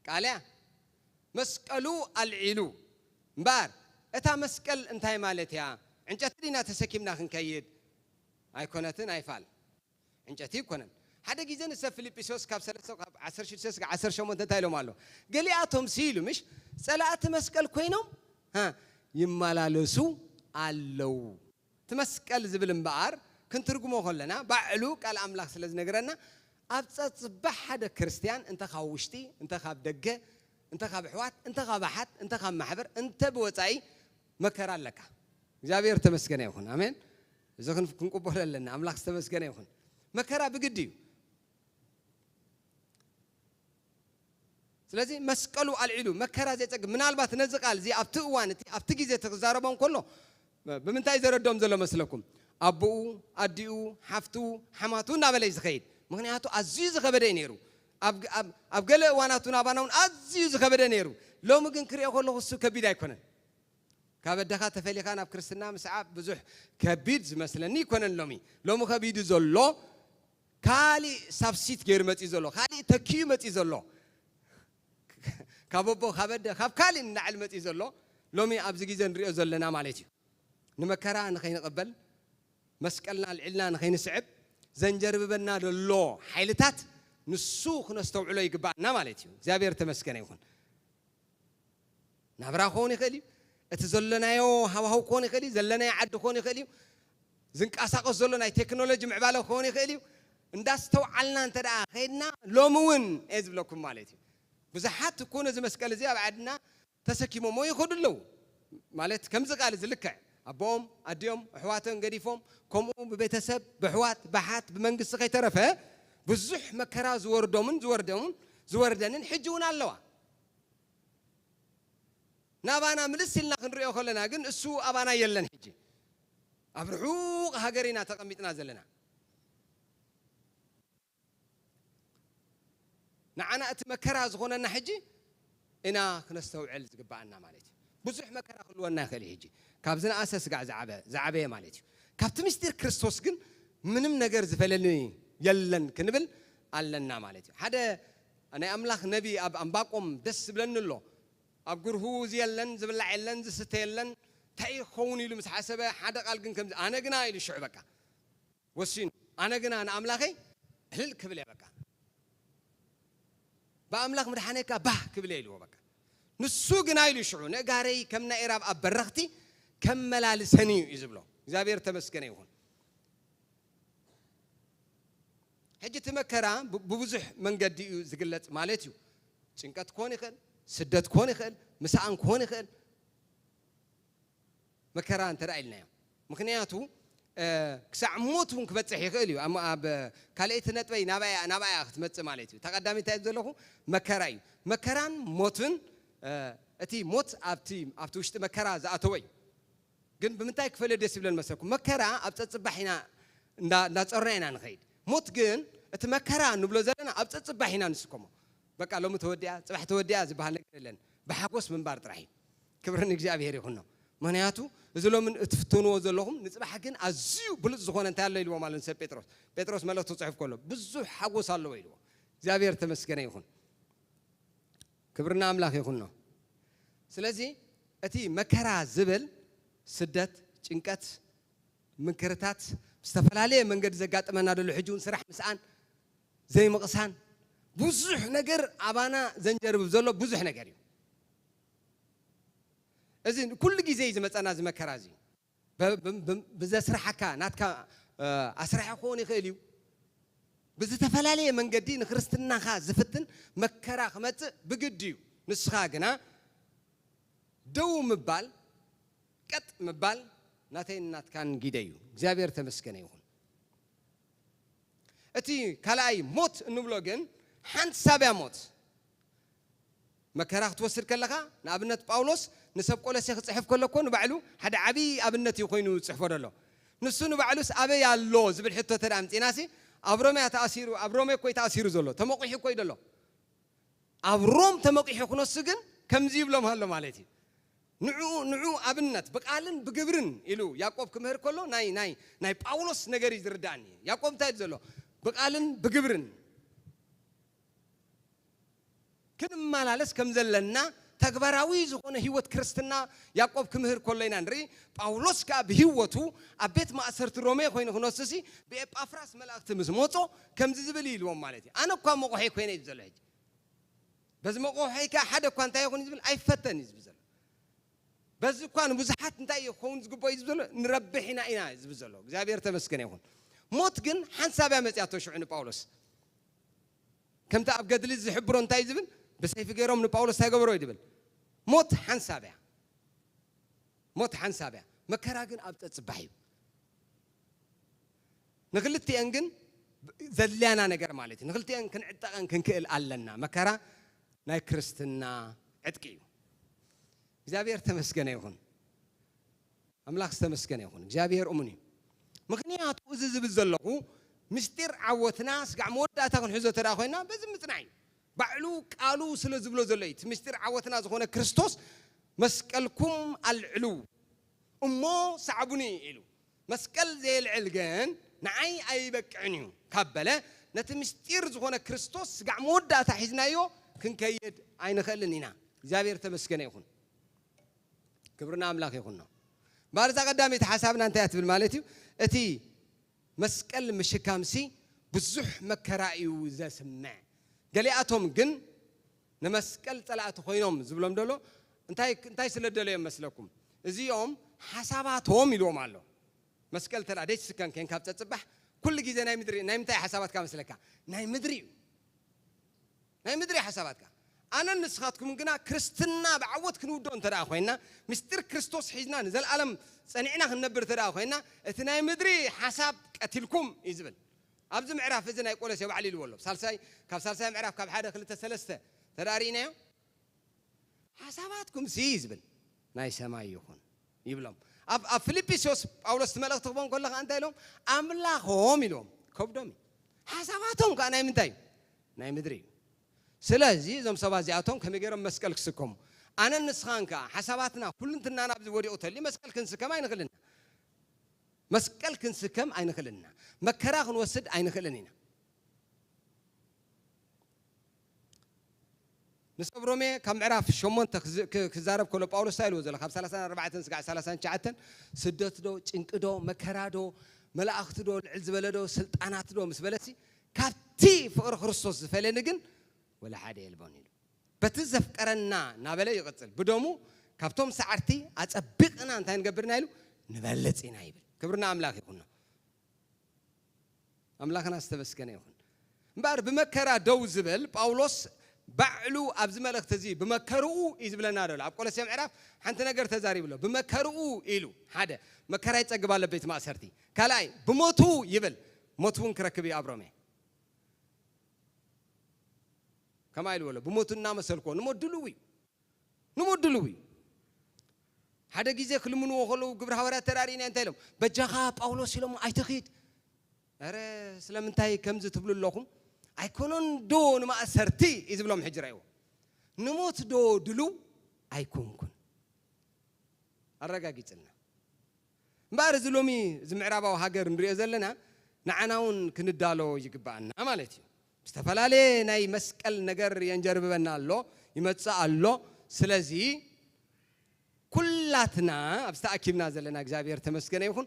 ቃል እያ። መስቀሉ ኣልዒሉ እምበኣር፣ እታ መስቀል እንታይ ማለት እያ? ዕንጨቲ ዲና ተሰኪምና ክንከይድ? ኣይኮነትን፣ ኣይፋል። ዕንጨቲ ኣይኮነን። ሓደ ግዜ ንሰብ ፊልጵስዮስ ካብ ሰለስተ፣ ካብ ዓሰርተ ሽዱሽተ እስከ ዓሰርተ ሸሞንተ እንታይ ኢሎም ኣሎ? ገሊኣቶም ሲ ኢሉ ምሽ ጸላእቲ መስቀል ኮይኖም፣ ሃ፣ ይመላለሱ ኣለዉ። እቲ መስቀል ዝብል እምበኣር ክንትርጉሞ ከለና ባዕሉ ቃል ኣምላኽ ስለ ዝነግረና፣ ኣብ ጸጽባሕ ሓደ ክርስትያን እንተ ካብ ውሽጢ፣ እንተ ካብ ደገ፣ እንተ ካብ ኣሕዋት፣ እንተ ካብ ኣሓት፣ እንተ ካብ ማሕበር፣ እንተ ብወጻኢ መከራ ኣለካ። እግዚኣብሔር ተመስገነ ይኹን። ኣሜን። እዚ ክን- ክንቅበሎ ኣለና። ኣምላኽ ዝተመስገነ ይኹን። መከራ ብግዲ እዩ። ስለዚ መስቀሉ ኣልዒሉ መከራ ዘየጸግብ፣ ምናልባት ነዚ ቃል እዚ ኣብቲ እዋን እቲ ኣብቲ ግዜ እቲ ክዛረቦ እንከሎ ብምንታይ ዘረዶም ዘሎ መስለኩም? ኣቦኡ፣ ኣዲኡ፣ ሓፍቱ፣ ሓማቱ እናበለ እዩ ዝኸይድ። ምኽንያቱ ኣዝዩ ዝኸበደ እዩ ነይሩ። ኣብ ኣብ- ኣብ ገለ እዋናቱ ናባና እውን ኣዝዩ ዝኸበደ ነይሩ። ሎሚ ግን ክሪኦ ከለኹ እሱ ከቢድ ኣይኮነን። ካብ ኣደኻ ተፈሊኻ ናብ ክርስትና ምስዓብ ብዙሕ ከቢድ ዝመስለኒ ይኮነን ሎሚ። ሎሚ ከቢዱ ዘሎ ካሊእ ሳብሲት ገይሩ መፂኡ ዘሎ፣ ካሊእ ተኪኡ መፂኡ ዘሎ። ካብ ኣቦ፣ ካብ ኣደ፣ ካብ ካሊእ ንላዕሊ መፂኡ ዘሎ ሎሚ ኣብዚ ግዜ ንሪኦ ዘለና ማለት እዩ። ንመከራ ንኸይንቕበል፣ መስቀልና ኣልዒልና ንኸይንስዕብ ዘንጀርብበና ዘሎ ሓይልታት ንሱ ክነስተውዕሎ ይግባኣና ማለት እዩ። እግዚኣብሔር ተመስገነ ይኹን። ናብራ ክኸውን ይኽእል እዩ። እቲ ዘለናዮ ሃዋህው ክኸውን ይኽእል እዩ። ዘለናዮ ዓዲ ክኸውን ይኽእል እዩ። ዝንቀሳቐስ ዘሎ ናይ ቴክኖሎጂ ምዕባለ ክኸውን ይኽእል እዩ። እንዳስተውዓልና እንተ ደኣ ከይድና ሎሚ እውን እየ ዝብለኩም ማለት እዩ። ብዙሓት እኮ ነዚ መስቀል እዚ ኣብ ዓድና ተሰኪሞሞ ይኸዱ ኣለዉ። ማለት ከምዚ ቃል እዚ ልክዕ ኣቦኦም፣ ኣዲኦም፣ ኣሕዋቶም ገዲፎም ከምኡ ብቤተሰብ፣ ብኣሕዋት፣ ብሓት፣ ብመንግስቲ ከይተረፈ ብዙሕ መከራ ዝወርዶምን ዝወርደምን ዝወርደንን ሕጂ እውን ኣለዋ። ናባና ምልስ ኢልና ክንሪኦ ከለና ግን እሱ ኣባና የለን። ሕጂ ኣብ ርሑቕ ሃገር ኢና ተቐሚጥና ዘለና። ንዓና እቲ መከራ ዝኾነና ሕጂ ኢና ክነስተውዕል ዝግባኣና ማለት እዩ። ብዙሕ መከራ ክህልወና ይኽእል እዩ። ሕጂ ካብ ዝነኣሰ ስጋዕ ዝዓበ ዝዓበየ ማለት እዩ። ካብቲ ምስጢር ክርስቶስ ግን ምንም ነገር ዝፈለኒ የለን ክንብል ኣለና ማለት እዩ። ሓደ ናይ ኣምላኽ ነቢ ኣብ ኣምባቆም ደስ ዝብለኒ ኣሎ። ኣብ ግርሁ እዚ የለን፣ ዝብላዕ የለን፣ ዝስተ የለን፣ እንታይ ክኸውን ኢሉ ምስ ሓሰበ ሓደ ቃል ግን ከምዚ ኣነ ግና ኢሉ ሽዑ በቃ ወሲኑ ኣነ ግና ንኣምላኸይ እልል ክብል እየ በቃ ብኣምላኽ ምድሓነካ ባህ ክብል እየ ኢልዎ በቃ። ንሱ ግና ኢሉ ሽዑ ንእጋረይ ከም ናይ ኤራብ ኣብ በረኽቲ ከመላልሰኒ እዩ እዩ ዝብሎ። እግዚኣብሔር ተመስገነ ይኹን። ሕጂ እቲ መከራ ብ- ብብዙሕ መንገዲ እዩ ዝግለጽ ማለት እዩ። ጭንቀት ክኾን ይኽእል፣ ስደት ክኾን ይኽእል፣ ምስኣን ክኾን ይኽእል። መከራ እንተ ደኣ ኢልናዮ ምኽንያቱ ክሳዕ ሞት እውን ክበፅሕ ይኽእል እዩ። ኣብ ካልኣይቲ ነጥበይ ናባያ ናባያ ክትመፅእ ማለት እዩ። ተቐዳሚ እንታይ ዘለኹ መከራ እዩ። መከራን ሞትን እቲ ሞት ኣብቲ ኣብቲ ውሽጢ መከራ ዝኣተወ እዩ። ግን ብምንታይ ክፈልዮ ደስ ይብለን መሰልኩም? መከራ ኣብ ፀፅባሕ ኢና እንዳፀርና ኢና ንኸይድ። ሞት ግን እቲ መከራ ንብሎ ዘለና ኣብ ፀፅባሕ ኢና ንስከሞ። በቃ ሎሚ ተወዲኣ ፅባሕ ተወዲኣ ዝበሃል ነገር የለን። ብሓጎስ ምንባር ጥራሕ እዩ። ክብሪ ንእግዚኣብሔር ይኹኖ። ምክንያቱ እዚ ሎምን እትፍተንዎ ዘለኹም ንፅባሕ ግን ኣዝዩ ብሉፅ ዝኾነ እንታይ ኣሎ ኢልዎ ማለት ንሰብ ጴጥሮስ። ጴጥሮስ መልእኽቲ ክፅሕፍ ከሎ ብዙሕ ሓጎስ ኣለዎ ኢልዎ። እግዚኣብሔር ተመስገነ ይኹን። ክብርና ኣምላኽ ይኹኖ። ስለዚ እቲ መከራ ዝብል ስደት፣ ጭንቀት፣ ምንክርታት ብዝተፈላለየ መንገዲ ዘጋጥመና ዘሎ ሕጂ እውን ስራሕ ምስኣን ዘይምቕሳን ብዙሕ ነገር ኣባና ዘንጀርብብ ዘሎ ብዙሕ ነገር እዩ። እዚ ኩሉ ግዜ እዩ ዝመፀና እዚ መከራ እዚ ብዘስርሓካ ናትካ ኣስራሒ ክኸውን ይኽእል እዩ። ብዝተፈላለየ መንገዲ ንክርስትናኻ ዝፍትን መከራ ክመፅእ ብግድ እዩ። ንስኻ ግና ደው ምባል ቀጥ ምባል ናተይን ናትካን ጊደ እዩ። እግዚኣብሔር ተመስገነ ይኹን። እቲ ካልኣይ ሞት እንብሎ ግን ሓንሳብያ ሞት መከራ ክትወስድ ከለኻ ንኣብነት ጳውሎስ ንሰብ ቆሎሴ ክፅሕፍ ከሎ እኮ ንባዕሉ ሓደ ዓብዪ ኣብነት እዩ ኮይኑ ዝፅሕፎ ዘሎ። ንሱ ንባዕሉስ ኣበይ ኣሎ ዝብል ሕቶ ተዳ ኣምፂናሲ ኣብ ሮሜ ተኣሲሩ ኣብ ሮሜ እኮ ተኣሲሩ ዘሎ ተመቂሑ እኮ እዩ ዘሎ። ኣብ ሮም ተመቂሑ ክነሱ ግን ከምዚ ይብሎም ኣሎ ማለት እዩ። ንዑ ንዑ ኣብነት ብቃልን ብግብርን ኢሉ ያዕቆብ ክምህር ከሎ ናይ ናይ ናይ ጳውሎስ ነገር እዩ ዝርዳእኒ። ያዕቆብ እንታይ እዩ ዘሎ? ብቃልን ብግብርን ክንመላለስ ከም ዘለና ተግባራዊ ዝኾነ ህይወት ክርስትና ያዕቆብ ክምህር ከሎ ኢና ንርኢ። ጳውሎስ ከኣ ብህይወቱ ኣብ ቤት ማእሰርቲ ሮሜ ኮይኑ ክነሱሲ ብኤጳፍራስ መላእኽቲ ምስ መጾ ከምዚ ዝብል እዩ ኢልዎም ማለት እዩ። ኣነ እኳ መቑሒ ኮይነ እዩ ዘሎ ሕጂ በዚ መቑሒ ከኣ ሓደ እኳ እንታይ ይኹን እዩ ዝብል ኣይፈተን እዩ ዝብል ዘሎ። በዚ እኳ ንብዙሓት እንታይ እዩ ክኸውን ዝግብኦ እዩ ዝብል ዘሎ ንረብሕ ኢና ኢና እዩ ዝብል ዘሎ። እግዚኣብሔር ተመስገነ ይኹን። ሞት ግን ሓንሳብ እያ መፅያቶ ሽዑ ንጳውሎስ ከምቲ ኣብ ገድሊ ዝሕብሮ እንታይ እዩ ዝብል ብሰይፊ ገይሮም ንጳውሎስ እንታይ ገበሮ እዩ ዝብል ሞት ሓንሳብ እያ። ሞት ሓንሳብ እያ። መከራ ግን ኣብ ጸጽባሕ እዩ። ንክልቲኤን ግን ዘድልያና ነገር ማለት እዩ። ንክልቲኤን ክንዕጠቐን ክንክእል ኣለና። መከራ ናይ ክርስትና ዕጥቂ እዩ። እግዚኣብሔር ተመስገነ ይኹን። ኣምላኽ ዝተመስገነ ይኹን። እግዚኣብሔር እሙን እዩ። ምኽንያቱ እዚ ዝብል ዘለኹ ምስጢር ዓወትና ስጋዕ መወዳእታ ክንሕዞ ተደኣ ኮይና በዚ ምጽናዕ እዩ። ባዕሉ ቃሉ ስለ ዝብሎ ዘሎ እዩ። እቲ ምስጢር ዓወትና ዝኾነ ክርስቶስ መስቀልኩም ኣልዕሉ እሞ ሰዓቡኒ ኢሉ። መስቀል ዘየልዕል ግን ንዓይ ኣይበቅዕን እዩ ካብ በለ ነቲ ምስጢር ዝኾነ ክርስቶስ ስጋዕ መወዳእታ ሒዝናዮ ክንከይድ ኣይንኽእልን ኢና። እግዚኣብሔር ተመስገነ ይኹን። ክብርና ኣምላኽ ይኹኖ። እምበኣር እዛ ቀዳመይቲ ሓሳብና እንታይ እያ ትብል ማለት እዩ? እቲ መስቀል ምሽካምሲ ብዙሕ መከራ እዩ ዘስምዕ። ገሊኣቶም ግን ንመስቀል ጸላእቲ ኮይኖም ዝብሎም ደሎ እንታይ እንታይ ስለ ደለዮም መስለኩም? እዚኦም ሓሳባቶም ኢልዎም ኣሎ። መስቀል ተላ ደይ ትስከም ከን ካብ ጸጽባሕ ኩሉ ግዜ ናይ ምድሪ ናይ ምንታይ ሓሳባትካ መስለካ? ናይ ምድሪ እዩ። ናይ ምድሪ ሓሳባትካ። ኣነን ንስኻትኩም ግና ክርስትና ብዓወት ክንውዶ እንተ ደኣ ኮይና፣ ምስጢር ክርስቶስ ሒዝና ንዘለኣለም ጸኒዕና ክንነብር እንተ ደኣ ኮይና፣ እቲ ናይ ምድሪ ሓሳብ ቀቲልኩም እዩ ዝብል። ኣብዚ ምዕራፍ እዚ ናይ ቆሎሴ ባዕሉ ኢልዎ ኣሎ። ሳልሳይ ካብ ሳልሳይ ምዕራፍ ካብ ሓደ ክልተ ሰለስተ ተዳሪእናዮ። ሓሳባትኩም ሲ ዝብል ናይ ሰማይ ይኹን ይብሎም። ኣብ ኣብ ፊልጵስዮስ ጳውሎስ እቲ መልእኽቲ ክቦም ከሎ ከዓ እንታይ ኢሎም? ኣምላኾም ኢሎም ከብዶም እዩ። ሓሳባቶም ከዓ ናይ ምንታይ እዩ? ናይ ምድሪ እዩ። ስለዚ እዞም ሰባት እዚኣቶም ከመይ ገይሮም መስቀል ክስከሙ? ኣነን ንስኻን ከዓ ሓሳባትና ኩልንትናና ኣብዚ ወዲቑ ተልዩ መስቀል ክንስከም ኣይንኽእልን። መስቀል ክንስከም ኣይንኽእልን ኢና። መከራ ክንወስድ ኣይንኽእልን ኢና። ንሰብ ሮሜ ካብ ምዕራፍ ሸሞንተ ክዝ- ክ- ክዛረብ ከሎ ጳውሎስ እንታይ ኢልዎ ዘሎ? ካብ ሰላሳን ኣርባዕተን ስጋዕ ሰላሳን ትሽዓተን ስደት ዶ ጭንቂ ዶ መከራ ዶ መላእኽቲ ዶ ልዕል ዝበለ ዶ ስልጣናት ዶ ምስ በለሲ ካብቲ ፍቕሪ ክርስቶስ ዝፈለኒ ግን ወላ ሓደ የልቦን ኢሉ። በቲ ዘፍቀረና እናበለ ይቕጽል። ብደሙ ካብቶም ሰዓርቲ ኣጸቢቕና እንታይ ንገብርና ኢሉ ንበልጽ ኢና ይብል። ክብርና ኣምላኽ ይኹኖ። ኣምላኽና ዝተመስገነ ይኹን። እምበኣር ብመከራ ደው ዝብል ጳውሎስ ባዕሉ ኣብዚ መልእኽቲ እዚ ብመከርኡ እዩ ዝብለና ደሎ። ኣብ ቆሎሴ ምዕራፍ ሓንቲ ነገር ተዛሪቡ ኣሎ። ብመከርኡ ኢሉ ሓደ መከራ ይጸግብ ኣሎ ቤት ማእሰርቲ። ካልኣይ ብሞቱ ይብል ሞት እውን ክረክብ እዩ ኣብ ሮሜ። ከማ ኢሉ በሎ ብሞቱ እናመሰልኮ ንሞት ድልው እዩ። ንሞት ድልው እዩ። ሓደ ግዜ ክልምንዎ ከለዉ ግብረ ሃዋርያት ተራሪእና እንታይ ኢሎም? በጃኻ ጳውሎስ ኢሎም ኣይትኺድ። ኧረ ስለምንታይ ከምዚ ትብሉ ኣለኹም? ኣይኮነን ዶ ንማእሰርቲ እዩ ዝብሎም ሕጂ ረእይዎ። ንሞት ዶ ድልው ኣይኮንኩን። ኣረጋጊጽልና። እምበኣር እዚ ሎሚ እዚ ምዕራባዊ ሃገር ንሪኦ ዘለና ንዓና እውን ክንዳሎ ይግባኣና ማለት እዩ። ዝተፈላለየ ናይ መስቀል ነገር የንጀርብበና ኣሎ፣ ይመጽእ ኣሎ። ስለዚ ኩላትና ኣብዚ ተኣኪብና ዘለና እግዚኣብሔር ተመስገነ ይኹን።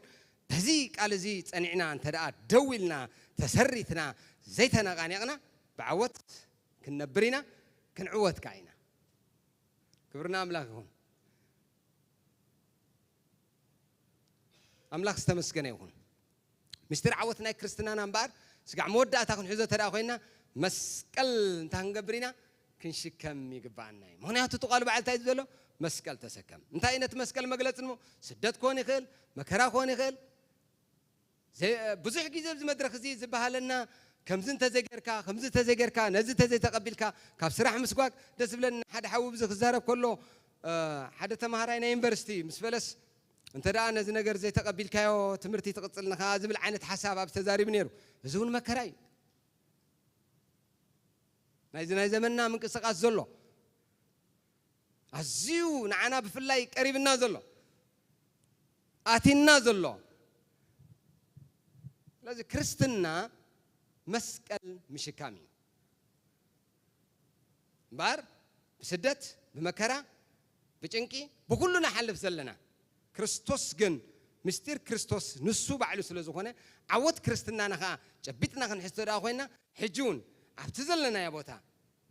በዚ ቃል እዚ ጸኒዕና እንተ ደኣ ደው ኢልና ተሰሪትና ዘይተነቓኒቕና ብዓወት ክንነብር ኢና፣ ክንዕወት ከኣ ኢና። ክብርና ኣምላኽ ይኹን። ኣምላኽ ዝተመስገነ ይኹን። ምስጢር ዓወት ናይ ክርስትናና እምበኣር ስጋዕ መወዳእታ ክንሕዞ ተደኣ ኮይና መስቀል እንታይ ክንገብር ኢና? ክንሽከም ይግባኣና እዩ። ምኽንያቱ እቲ ቃሉ በዓል እንታይ እዩ ዘሎ? መስቀል ተሰከም። እንታይ እዩ ነቲ መስቀል መግለጺ ንሞ? ስደት ክኾን ይኽእል፣ መከራ ክኾን ይኽእል። ዘ- ብዙሕ ግዜ ኣብዚ መድረኽ እዚ ዝበሃለና ከምዚ እንተዘይጌርካ ከምዚ እንተዘይጌርካ ነዚ እንተዘይተቐቢልካ ካብ ስራሕ ምስጓግ ደስ ዝብለኒ ሓደ ሓዊ ብዚ ክዛረብ ከሎ እ፣ ሓደ ተምሃራይ ናይ ዩኒቨርሲቲ ምስ በለስ እንተ ደኣ ነዚ ነገር ዘይተቐቢልካዮ ትምህርቲ ትቕጽል ንኻ ዝብል ዓይነት ሓሳብ ኣብ ተዛሪቡ ነይሩ። እዚ እውን መከራ እዩ። ናይዚ ናይ ዘመንና ምንቅስቃስ ዘሎ ኣዝዩ ንዓና ብፍላይ ቀሪብና ዘሎ ኣቲና ዘሎ። ስለዚ ክርስትና መስቀል ምሽካም እዩ። እምበኣር ብስደት ብመከራ ብጭንቂ ብኩሉ ንሓልፍ ዘለና ክርስቶስ ግን ምስጢር ክርስቶስ ንሱ ባዕሉ ስለ ዝኾነ ዓወት ክርስትናና ኸዓ ጨቢጥና ክንሕዝቶ ደኣ ኮይና ሕጂ እውን ኣብቲ ዘለናዮ ቦታ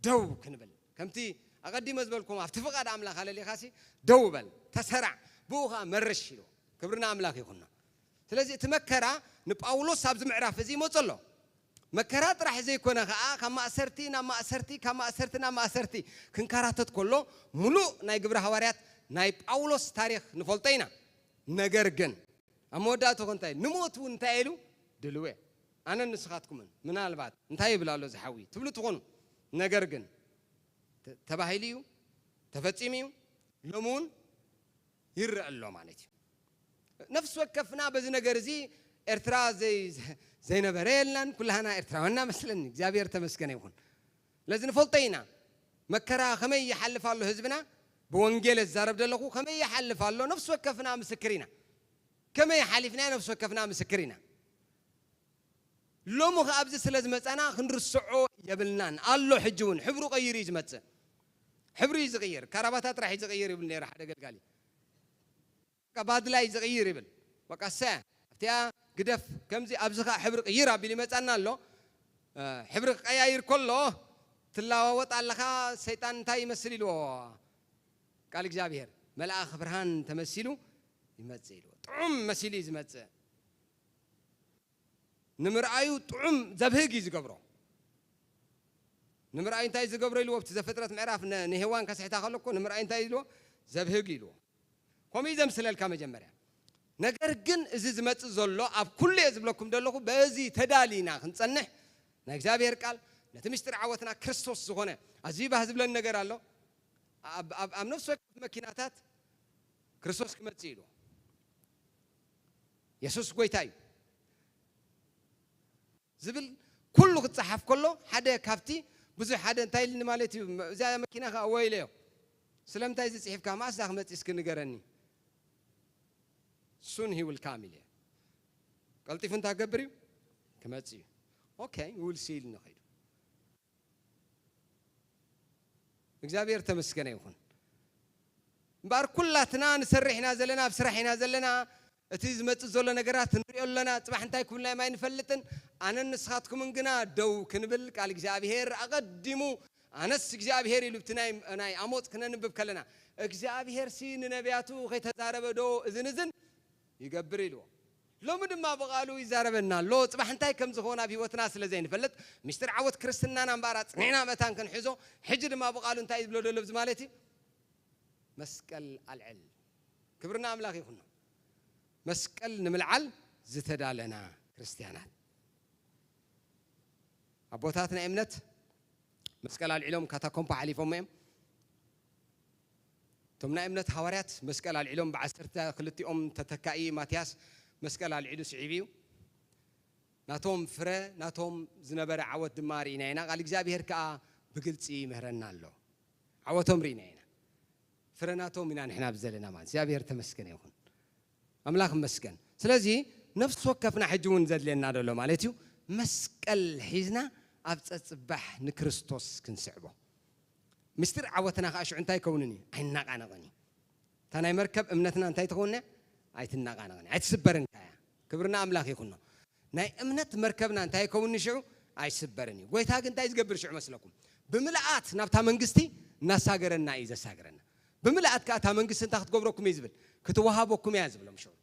ደው ክንብል ከምቲ ኣቐዲመ ዝበልኩም ኣብቲ ፍቓድ ኣምላኽ ኣለሊኻሲ ደው በል ተሰራዕ ብኡ ኸዓ መርሽ ኢሉ ክብርና ኣምላኽ ይኹኖ። ስለዚ እቲ መከራ ንጳውሎስ ኣብዚ ምዕራፍ እዚ ይመጾ ኣሎ። መከራ ጥራሕ ዘይኮነ ኸዓ ካብ ማእሰርቲ ናብ ማእሰርቲ ካብ ማእሰርቲ ናብ ማእሰርቲ ክንከራተት ከሎ ሙሉእ ናይ ግብሪ ሃዋርያት ናይ ጳውሎስ ታሪኽ ንፈልጦ ኢና። ነገር ግን ኣብ መወዳእትኡ እንታይ ንሞት እውን እንታይ ኢሉ ድልው እየ ኣነን ንስኻትኩምን። ምናልባት እንታይ ይብል ኣሎ ዝሓዊ ትብሉ ትኾኑ። ነገር ግን ተ- ተባሂሉ እዩ፣ ተፈጺሙ እዩ፣ ሎሚ እውን ይረአ ኣሎ ማለት እዩ። ነፍሲ ወከፍና በዚ ነገር እዚ ኤርትራ ዘይ- ዘይነበረ የላን። ኩላህና ኤርትራውያንና መስለኒ። እግዚኣብሔር ተመስገነ ይኹን። ለዚ ንፈልጦ ኢና መከራ ከመይ ይሓልፍ ኣሎ ህዝብና። ብወንጌል እዛረብ ዘለኹ ከመይ ይሓልፍ ኣሎ ነፍሲ ወከፍና ምስክር ኢና። ከመይ ሓሊፍና ነፍሲ ወከፍና ምስክር ኢና። ሎሚ ከ ኣብዚ ስለ ዝመጻና ክንርስዖ የብልናን። ኣሎ ሕጂ እውን ሕብሩ ቀይሩ እዩ ዝመጽእ። ሕብሩ እዩ ዝቕይር። ካራባታ ጥራሕ እዩ ዝቕይር ይብል ነይሩ ሓደ ገልጋሊ። በቃ ባድላ እዩ ዝቕይር ይብል። በቃ ሰ ኣብቲኣ ግደፍ ከምዚ ኣብዚ ከኣ ሕብሪ ቅይር ኣቢሉ ይመጻና ኣሎ። እ፣ ሕብሪ ክቀያይር ከሎ ትለዋወጥ ኣለኻ። ሰይጣን እንታይ ይመስል ኢልዎ ቃል እግዚኣብሔር? መልኣኽ ብርሃን ተመሲሉ ይመጽእ ኢልዎ። ጥዑም መሲሉ እዩ ዝመጽእ። ንምርኣዩ ጥዑም ዘብህግ እዩ ዝገብሮ። ንምርኣዩ እንታይ ዝገብሮ ኢልዎ? ኣብቲ ዘፍጥረት ምዕራፍ ን- ንሄዋን ከስሕታ ከሎ እኮ ንምርኣዩ እንታይ ኢልዎ? ዘብህግ ኢልዎ። ከምኡ እዩ ዘምስለልካ መጀመርያ። ነገር ግን እዚ ዝመጽእ ዘሎ ኣብ ኩሉ እየ ዝብለኩም ዘለኹ፣ በዚ ተዳሊና ክንጸንሕ ናይ እግዚኣብሔር ቃል ነቲ ምስጢር ዓወትና ክርስቶስ ዝኾነ ኣዝዩ ባህ ዝብለኒ ነገር ኣሎ። ኣብ- ኣብ ኣብ ነፍሲ ወከፍ መኪናታት ክርስቶስ ክመጽእ ኢልዎ። የሱስ ጎይታ እዩ ዝብል ኩሉ ክጸሓፍ ከሎ ሓደ ካብቲ ብዙሕ ሓደ እንታይ ኢልኒ ማለት እዩ። እዛ መኪና ከኣ ወይለዮ ስለምንታይ እዚ ጽሒፍካ? መኣስ ዳ ክመጽእ እስኪ ንገረኒ። Soon he will come ኢለ። ቀልጢፉ እንታይ ክገብር እዩ? ክመጽእ እዩ። ኦኬ፣ we will see ኢሉ ንኸይዱ። እግዚኣብሔር ተመስገነ ይኹን። እምበኣር ኩላትና ንሰርሕ ኢና ዘለና፣ ኣብ ስራሕ ኢና ዘለና። እቲ ዝመጽእ ዘሎ ነገራት ንሪኦ ኣለና። ጽባሕ እንታይ ክብልና እዮም ኣይንፈልጥን። ኣነን ንስኻትኩምን ግና ደው ክንብል ቃል እግዚኣብሔር ኣቐዲሙ ኣነስ እግዚኣብሔር ኢሉ ብቲ ናይ ናይ ኣሞጽ ክነንብብ ከለና እግዚኣብሔር ሲ ንነቢያቱ ከይተዛረበ ዶ እዝን እዝን ይገብር ኢልዎ። ሎሚ ድማ ብቓሉ ይዛረበና ኣሎ። ጽባሕ እንታይ ከም ዝኾነ ኣብ ህይወትና ስለ ዘይንፈልጥ ምስጢር ዓወት ክርስትናና እምበኣር ኣጽኒዕና መታን ክንሕዞ ሕጂ ድማ ብቓሉ እንታይ እዩ ዝብሎ ዘሎ ኣብዚ ማለት እዩ መስቀል ኣልዕል። ክብርና ኣምላኽ ይኹኖ። መስቀል ንምልዓል ዝተዳለና ክርስትያናት ኣቦታት ናይ እምነት መስቀል ኣልዒሎም ካታኮምፓ ሓሊፎም እዮም። እቶም ናይ እምነት ሃዋርያት መስቀል ኣልዒሎም ብዓሰርተ ክልቲኦም ተተካኢ ማትያስ መስቀል ኣልዒሉ ስዒቡ እዩ። ናቶም ፍረ ናቶም ዝነበረ ዓወት ድማ ርኢና ኢና። ቃል እግዚኣብሔር ከዓ ብግልፂ ይምህረና ኣሎ። ዓወቶም ርኢና ኢና። ፍረ ናቶም ኢና ንሕና ብዘለና ማለት እግዚኣብሔር ተመስገነ ይኹን። ኣምላኽ መስገን። ስለዚ ነፍሲ ወከፍና ሕጂ እውን ዘድልየና ዘሎ ማለት እዩ መስቀል ሒዝና ኣብ ፀፅባሕ ንክርስቶስ ክንስዕቦ። ምስጢር ዓወትና ከዓ ሽዑ እንታይ ይከውንን እዩ? ኣይናቃነቕን እዩ። እታ ናይ መርከብ እምነትና እንታይ ትኸውን? ኣይትናቃነቕን፣ ኣይትስበርን ከያ። ክብርና ኣምላኽ ይኹኖ። ናይ እምነት መርከብና እንታይ ይከውን ሽዑ? ኣይስበርን እዩ። ጎይታ ግን እንታይ ዝገብር ሽዑ መስለኩም? ብምልኣት ናብታ መንግስቲ እናሳገረና እዩ ዘሳግረና። ብምልኣት ከዓ እታ መንግስቲ እንታይ ክትገብረኩም እዩ ዝብል? ክትወሃበኩም እያ ዝብሎም ሽዑ።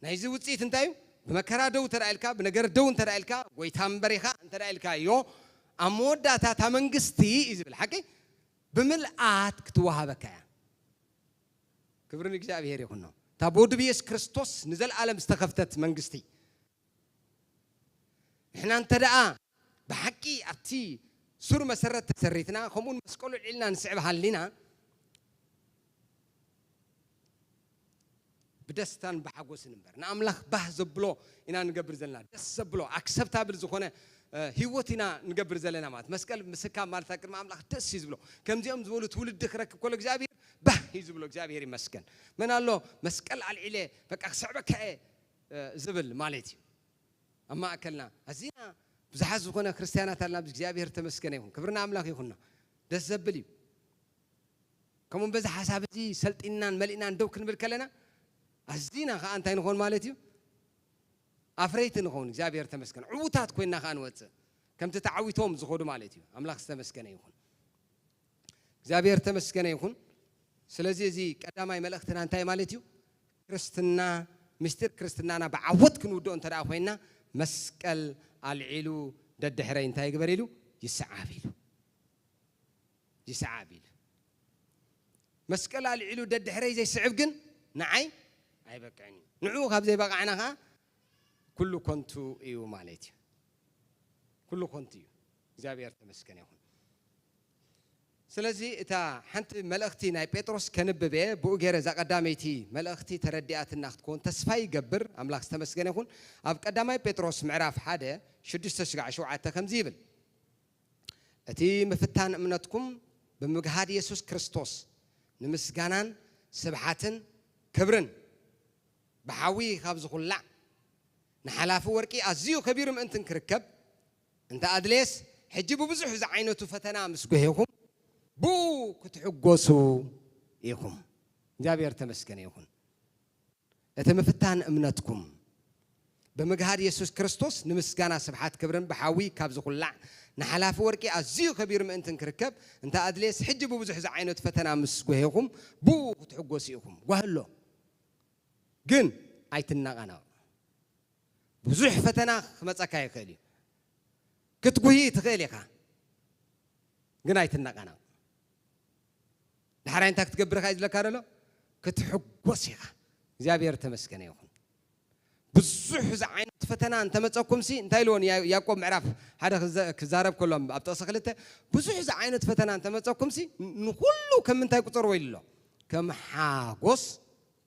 ናይዚ ውፅኢት እንታይ እዩ? ብመከራ ደው እንተ ኢልካ፣ ብነገር ደው እንተ ኢልካ፣ ጎይታ እምበሪኻ እንተ ኢልካ እዮ ኣብ መወዳእታ እታ መንግስቲ እዩ ዝብል ሓቂ ብምልኣት ክትወሃበካ እያ። ክብሪ ንእግዚኣብሔር ይኹኖ። እታ ብወድብ የሱስ ክርስቶስ ንዘለኣለም ዝተኸፍተት መንግስቲ ንሕና እንተ ደኣ ብሓቂ ኣብቲ ሱር መሰረት ተሰሪትና ከምኡውን መስቀሉ ልዒልና ንስዕብ ሃሊና ብደስታን ብሓጎስን እምበር ንኣምላኽ ባህ ዘብሎ ኢና ንገብር ዘለና። ደስ ዘብሎ ኣክሰፕታብል ዝኾነ ህይወት ኢና ንገብር ዘለና። ማለት መስቀል ምስካብ ማለት ቅድሚ ኣምላኽ ደስ እዩ ዝብሎ። ከምዚኦም ዝበሉ ትውልዲ ክረክብ ከሎ እግዚኣብሔር ባህ እዩ ዝብሎ። እግዚኣብሔር ይመስገን። መን ኣሎ መስቀል ኣልዒለ በቃ ክስዕበካ እየ ዝብል ማለት እዩ። ኣብ ማእከልና ኣዚና ብዙሓት ዝኾነ ክርስትያናት ኣለና። እግዚኣብሔር ተመስገነ ይኹን። ክብርና ኣምላኽ ይኹንና። ደስ ዘብል እዩ። ከምኡ በዚ ሓሳብ እዚ ሰልጢንናን መሊእናን ደው ክንብል ከለና ኣዚና ከዓ እንታይ ንኾን ማለት እዩ? ኣፍረይቲ ንኸውን። እግዚኣብሔር ተመስገን። ዕዉታት ኮይና ከዓ ንወፅእ። ከምቲ ተዓዊቶም ዝኸዱ ማለት እዩ። ኣምላኽ ዝተመስገነ ይኹን። እግዚኣብሔር ተመስገነ ይኹን። ስለዚ እዚ ቀዳማይ መልእኽትና እንታይ ማለት እዩ? ክርስትና ምስጢር ክርስትናና ብዓወት ክንውድኦ እንተ ደኣ ኮይና መስቀል ኣልዒሉ ደድሕረይ እንታይ ይግበር ኢሉ ይስዓብ ኢሉ ይስዓብ ኢሉ መስቀል ኣልዒሉ ደድሕረይ ዘይስዕብ ግን ንዓይ ኣይበቅዕን እዩ። ንዕኡ ካብ ዘይበቃዕና ከዓ ኩሉ ኮንቱ እዩ ማለት እዩ። ኩሉ ኮንቱ እዩ። እግዚኣብሔር ተመስገን ይኹን። ስለዚ እታ ሓንቲ መልእኽቲ ናይ ጴጥሮስ ከንብብ እየ። ብኡ ገይረ እዛ ቀዳመይቲ መልእኽቲ ተረዲኣትና ክትከውን ተስፋ ይገብር። ኣምላኽ ዝተመስገነ ይኹን። ኣብ ቀዳማይ ጴጥሮስ ምዕራፍ ሓደ ሽዱሽተ ስጋዕ ሸውዓተ ከምዚ ይብል፣ እቲ ምፍታን እምነትኩም ብምግሃድ የሱስ ክርስቶስ ንምስጋናን ስብሓትን ክብርን ብሓዊ ካብ ዝኹላዕ ንሓላፊ ወርቂ ኣዝዩ ከቢሩ ምእንትን ክርከብ እንተ ኣድልየስ፣ ሕጂ ብብዙሕ ዝዓይነቱ ፈተና ምስ ጎሄኹም ብኡ ክትሕጎሱ ኢኹም። እግዚኣብሔር ተመስገነ ይኹን። እቲ ምፍታን እምነትኩም ብምግሃድ የሱስ ክርስቶስ ንምስጋና ስብሓት ክብርን ብሓዊ ካብ ዝኹላዕ ንሓላፊ ወርቂ ኣዝዩ ከቢሩ ምእንትን ክርከብ እንተ ኣድልየስ፣ ሕጂ ብብዙሕ ዝዓይነቱ ፈተና ምስ ጎሄኹም ብኡ ክትሕጎሱ ኢኹም። ጓህሎ ግን ኣይትናቐናቕ። ብዙሕ ፈተና ክመፀካ ይኽእል እዩ። ክትጉሂ ትኽእል ኢኻ፣ ግን ኣይትናቐናቕ። ዳሕራይ እንታይ ክትገብር ኢኻ እዩ ዝለካ ዘሎ? ክትሕጎስ ኢኻ። እግዚኣብሔር ተመስገነ ይኹን። ብዙሕ ዝዓይነቱ ፈተና እንተመፀኩም ሲ እንታይ ኢልዎ? ያ- ያዕቆብ ምዕራፍ ሓደ ክዘ- ክዛረብ ከሎ ኣብ ጥቕሲ ክልተ፣ ብዙሕ ዝዓይነቱ ፈተና እንተመፀኩም ሲ ንኹሉ ከም ምንታይ ቁፀርዎ ኢሉ ኣሎ? ከም ሓጎስ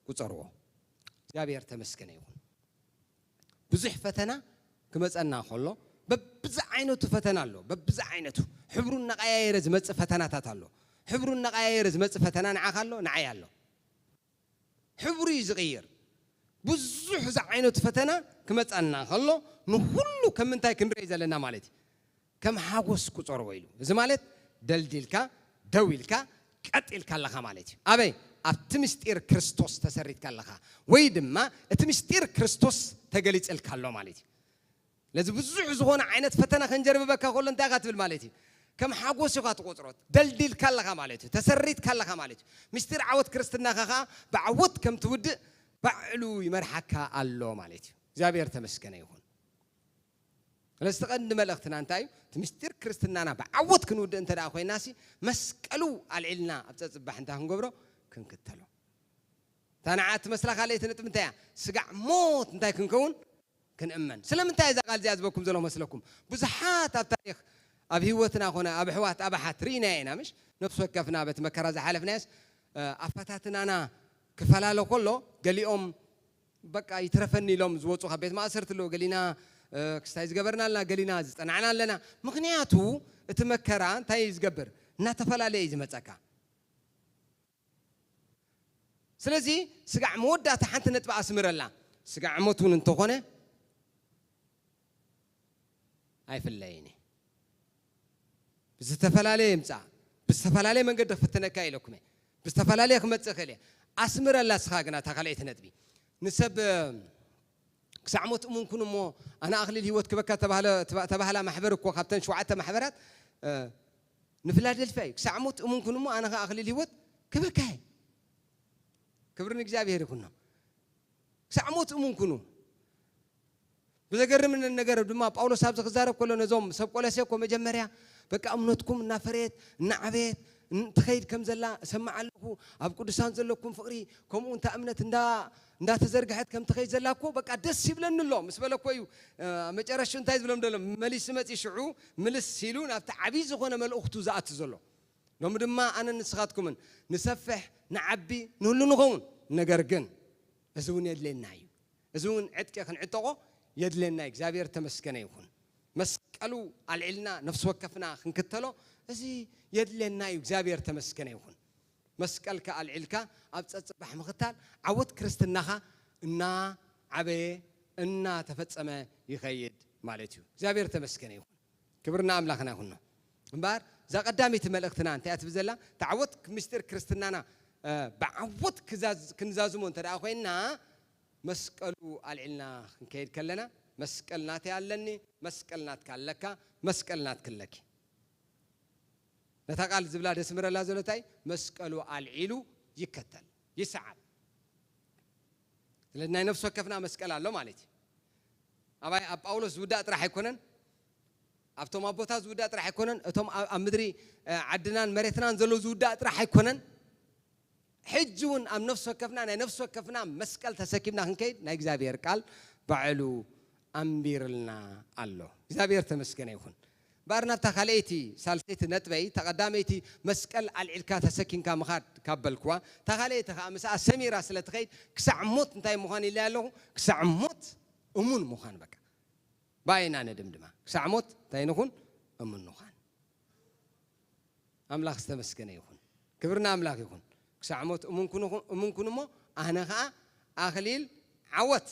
ቁፀርዎ። እግዚኣብሔር ተመስገነ ይኹን። ብዙሕ ፈተና ክመፀና ከሎ፣ በብዚ ዓይነቱ ፈተና ኣሎ። በብዚ ዓይነቱ ሕብሩ እናቀያየረ ዝመፅእ ፈተናታት ኣሎ። ሕብሩ እናቀያየረ ዝመፅእ ፈተና ንዓኻ ኣሎ፣ ንዓይ ኣሎ። ሕብሩ እዩ ዝቕይር። ብዙሕ ዝዓይነቱ ፈተና ክመፀና ከሎ፣ ንኹሉ ከም ምንታይ ክንርኢ ዘለና ማለት እዩ? ከም ሓጎስ ቁፀርዎ ኢሉ። እዚ ማለት ደልዲልካ፣ ደው ኢልካ፣ ቀጥ ኢልካ ኣለኻ ማለት እዩ። ኣበይ? ኣብቲ ምስጢር ክርስቶስ ተሰሪትካ ኣለኻ፣ ወይ ድማ እቲ ምስጢር ክርስቶስ ተገሊፅልካ ኣሎ ማለት እዩ። ስለዚ ብዙሕ ዝኾነ ዓይነት ፈተና ከንጀርብበካ ከሎ እንታይ ኢኻ ትብል ማለት እዩ? ከም ሓጎስ ኢኻ ትቆፅሮ። ደልዲልካ ኣለኻ ማለት እዩ። ተሰሪትካ ኣለኻ ማለት እዩ። ምስጢር ዓወት ክርስትናኻ ኸዓ ብዓወት ከም ትውድእ ባዕሉ ይመርሓካ ኣሎ ማለት እዩ። እግዚኣብሔር ተመስገነ ይኹን። ስለዚ እቲ ቀንዲ መልእኽትና እንታይ እዩ? እቲ ምስጢር ክርስትናና ብዓወት ክንውድእ እንተ ደኣ ኮይናሲ፣ መስቀሉ ኣልዒልና ኣብ ጸጽባሕ እንታይ ክንገብሮ? ክንክተሎ። እታ ንዓ እትመስላ ካልኣይቲ ነጥቢ እንታይ እያ? ስጋዕ ሞት እንታይ ክንከውን? ክንእመን። ስለምንታይ እዛ ቃል እዚኣ ዝበኩም ዘለኹ መስለኩም? ብዙሓት ኣብ ታሪኽ፣ ኣብ ህይወትና ኾነ ኣብ ኣሕዋት፣ ኣብ ኣሓት ርኢናዮ ኢና፣ ምሽ? ነፍሲ ወከፍና በቲ መከራ ዝሓለፍናዮስ፣ እ፣ ኣፈታትናና ክፈላለ ከሎ፣ ገሊኦም በቃ ይትረፈኒ ኢሎም ዝወፁ ካብ ቤት ማእሰርቲ ኣለዉ። ገሊና፣ እ፣ ክስታይ ዝገበርና ኣለና፣ ገሊና ዝፀናዕና ኣለና። ምኽንያቱ እቲ መከራ እንታይ እዩ ዝገብር? እናተፈላለየ እዩ ዝመፀካ። ስለዚ ስጋዕ መወዳእታ ሓንቲ ነጥቢ ኣስምረላ። ስጋዕ ሞት እውን እንተኾነ ኣይፍለይን እዩ። ብዝተፈላለየ ይምጻእ፣ ብዝተፈላለየ መንገዲ ክፍትነካ ኢለኩም እየ። ብዝተፈላለየ ክመጽእ ይኽእል እየ። ኣስምረላ እስኻ ግና እታ ካልኣይቲ ነጥቢ። ንሰብ ክሳዕ ሞት እሙን ኩን እሞ ኣነ ኣኽሊል ህይወት ክበካ ተባህለ-፣ ተባ-፣ ተባህላ ማሕበር እኮ ካብተን ሸውዓተ ማሕበራት፣ እ፣ ንፊላደልፊያ እዩ። ክሳዕ ሞት እሙን ኩን እሞ ኣነ ኸኣ ኣኽሊል ህይወት ክበካ እየ። ክብሪ ንእግዚኣብሔር ይኹኖ። ክሳዕ ሞት እሙን ኩኑ። ብዘገርም ነገር ድማ ጳውሎስ ኣብዚ ክዛረብ ከሎ ነዞም ሰብ ቆሎሴ እኮ መጀመርያ በቃ እምነትኩም እናፈረየት እናዓበየት ን-፣ ትኸይድ ከም ዘላ እሰምዕ ኣለኹ። ኣብ ቅዱሳን ዘለኩም ፍቕሪ ከምኡ እንታ እምነት እንዳ-፣ እንዳተዘርግሐት ከም ትኸይድ ዘላ እኮ በቃ ደስ ይብለኒ ኣሎ ምስ በለ እኮ እዩ፣ እ፣ መጨረሽኡ እንታይ ዝብሎም ዘሎ? መሊሱ መጺኡ ሽዑ ምልስ ኢሉ ናብቲ ዓብዪ ዝኾነ መልእኽቱ ዝኣቱ ዘሎ። ሎሚ ድማ ኣነን ንስኻትኩምን ንሰፍሕ፣ ንዓቢ፣ ንህሉ ንኸውን። ነገር ግን እዚ እውን የድልየና እዩ። እዚ እውን ዕጥቂ ክንዕጠቖ የድልየና እዩ። እግዚኣብሔር ተመስገነ ይኹን። መስቀሉ ኣልዒልና ነፍሲ ወከፍና ክንክተሎ እዚ የድልየና እዩ። እግዚኣብሔር ተመስገነ ይኹን። መስቀልካ ኣልዒልካ ኣብ ጸጽባሕ ምኽታል ዓወት ክርስትናኻ እናዓበየ እናተፈጸመ ይኸይድ ማለት እዩ። እግዚኣብሔር ተመስገነ ይኹን። ክብሪ ንኣምላኽና ይኹኖ። እምበኣር እዛ ቀዳመይቲ መልእኽትና እንታይ እያ ትብል ዘላ? እቲ ዓወት ምስጢር ክርስትናና፣ እ፣ ብዓወት ክዛዝ-፣ ክንዛዝሞ እንተ ደኣ ኮይንና፣ መስቀሉ ኣልዒልና ክንከይድ ከለና፣ መስቀል ናተይ ኣለኒ፣ መስቀል ናትካ ኣለካ፣ መስቀል ናትኪ ኣለኪ። ነታ ቃል ዝብላ ደስምረላ ዘሎ እንታይ? መስቀሉ ኣልዒሉ ይከተል፣ ይሰዓብ። ስለዚ ናይ ነፍሲ ወከፍና መስቀል ኣሎ ማለት እዩ። ኣባይ ኣብ ጳውሎስ ዝውዳእ ጥራሕ ኣይኮነን፣ ኣብቶም ኣቦታት ዝውዳእ ጥራሕ ኣይኮነን፣ እቶም ኣብ፣ ኣብ ምድሪ፣ እ፣ ዓድናን መሬትናን ዘለዉ ዝውዳእ ጥራሕ ኣይኮነን። ሕጂ እውን ኣብ ነፍሲ ወከፍና፣ ናይ ነፍሲ ወከፍና መስቀል ተሰኪምና ክንከይድ ናይ እግዚኣብሔር ቃል ባዕሉ ኣንቢርልና ኣሎ። እግዚኣብሔር ተመስገነ ይኹን። እምበኣር ናብታ ካልኣይቲ ሳልሰይቲ ነጥበይ፣ እታ ቀዳመይቲ መስቀል ኣልዒልካ ተሰኪምካ ምኻድ ካብ በልክዋ፣ እታ ካልኣይቲ ኸዓ ምስኣ ሰሚራ ስለ ትኸይድ ክሳዕ ሞት እንታይ ምዃን ኢለ ኣለኹ? ክሳዕ ሞት እሙን ምዃን። በቃ ብኣይ ኢና ነድምድማ። ክሳዕ ሞት እንታይ ንኹን? እሙን ንዃን። ኣምላኽ ዝተመስገነ ይኹን። ክብሪ ንኣምላኽ ይኹን። ክሳዕ ሞት እሙን ኩንኹ-፣ እሙን ኩኑ እሞ ኣነ ኸዓ ኣኽሊል ዓወት።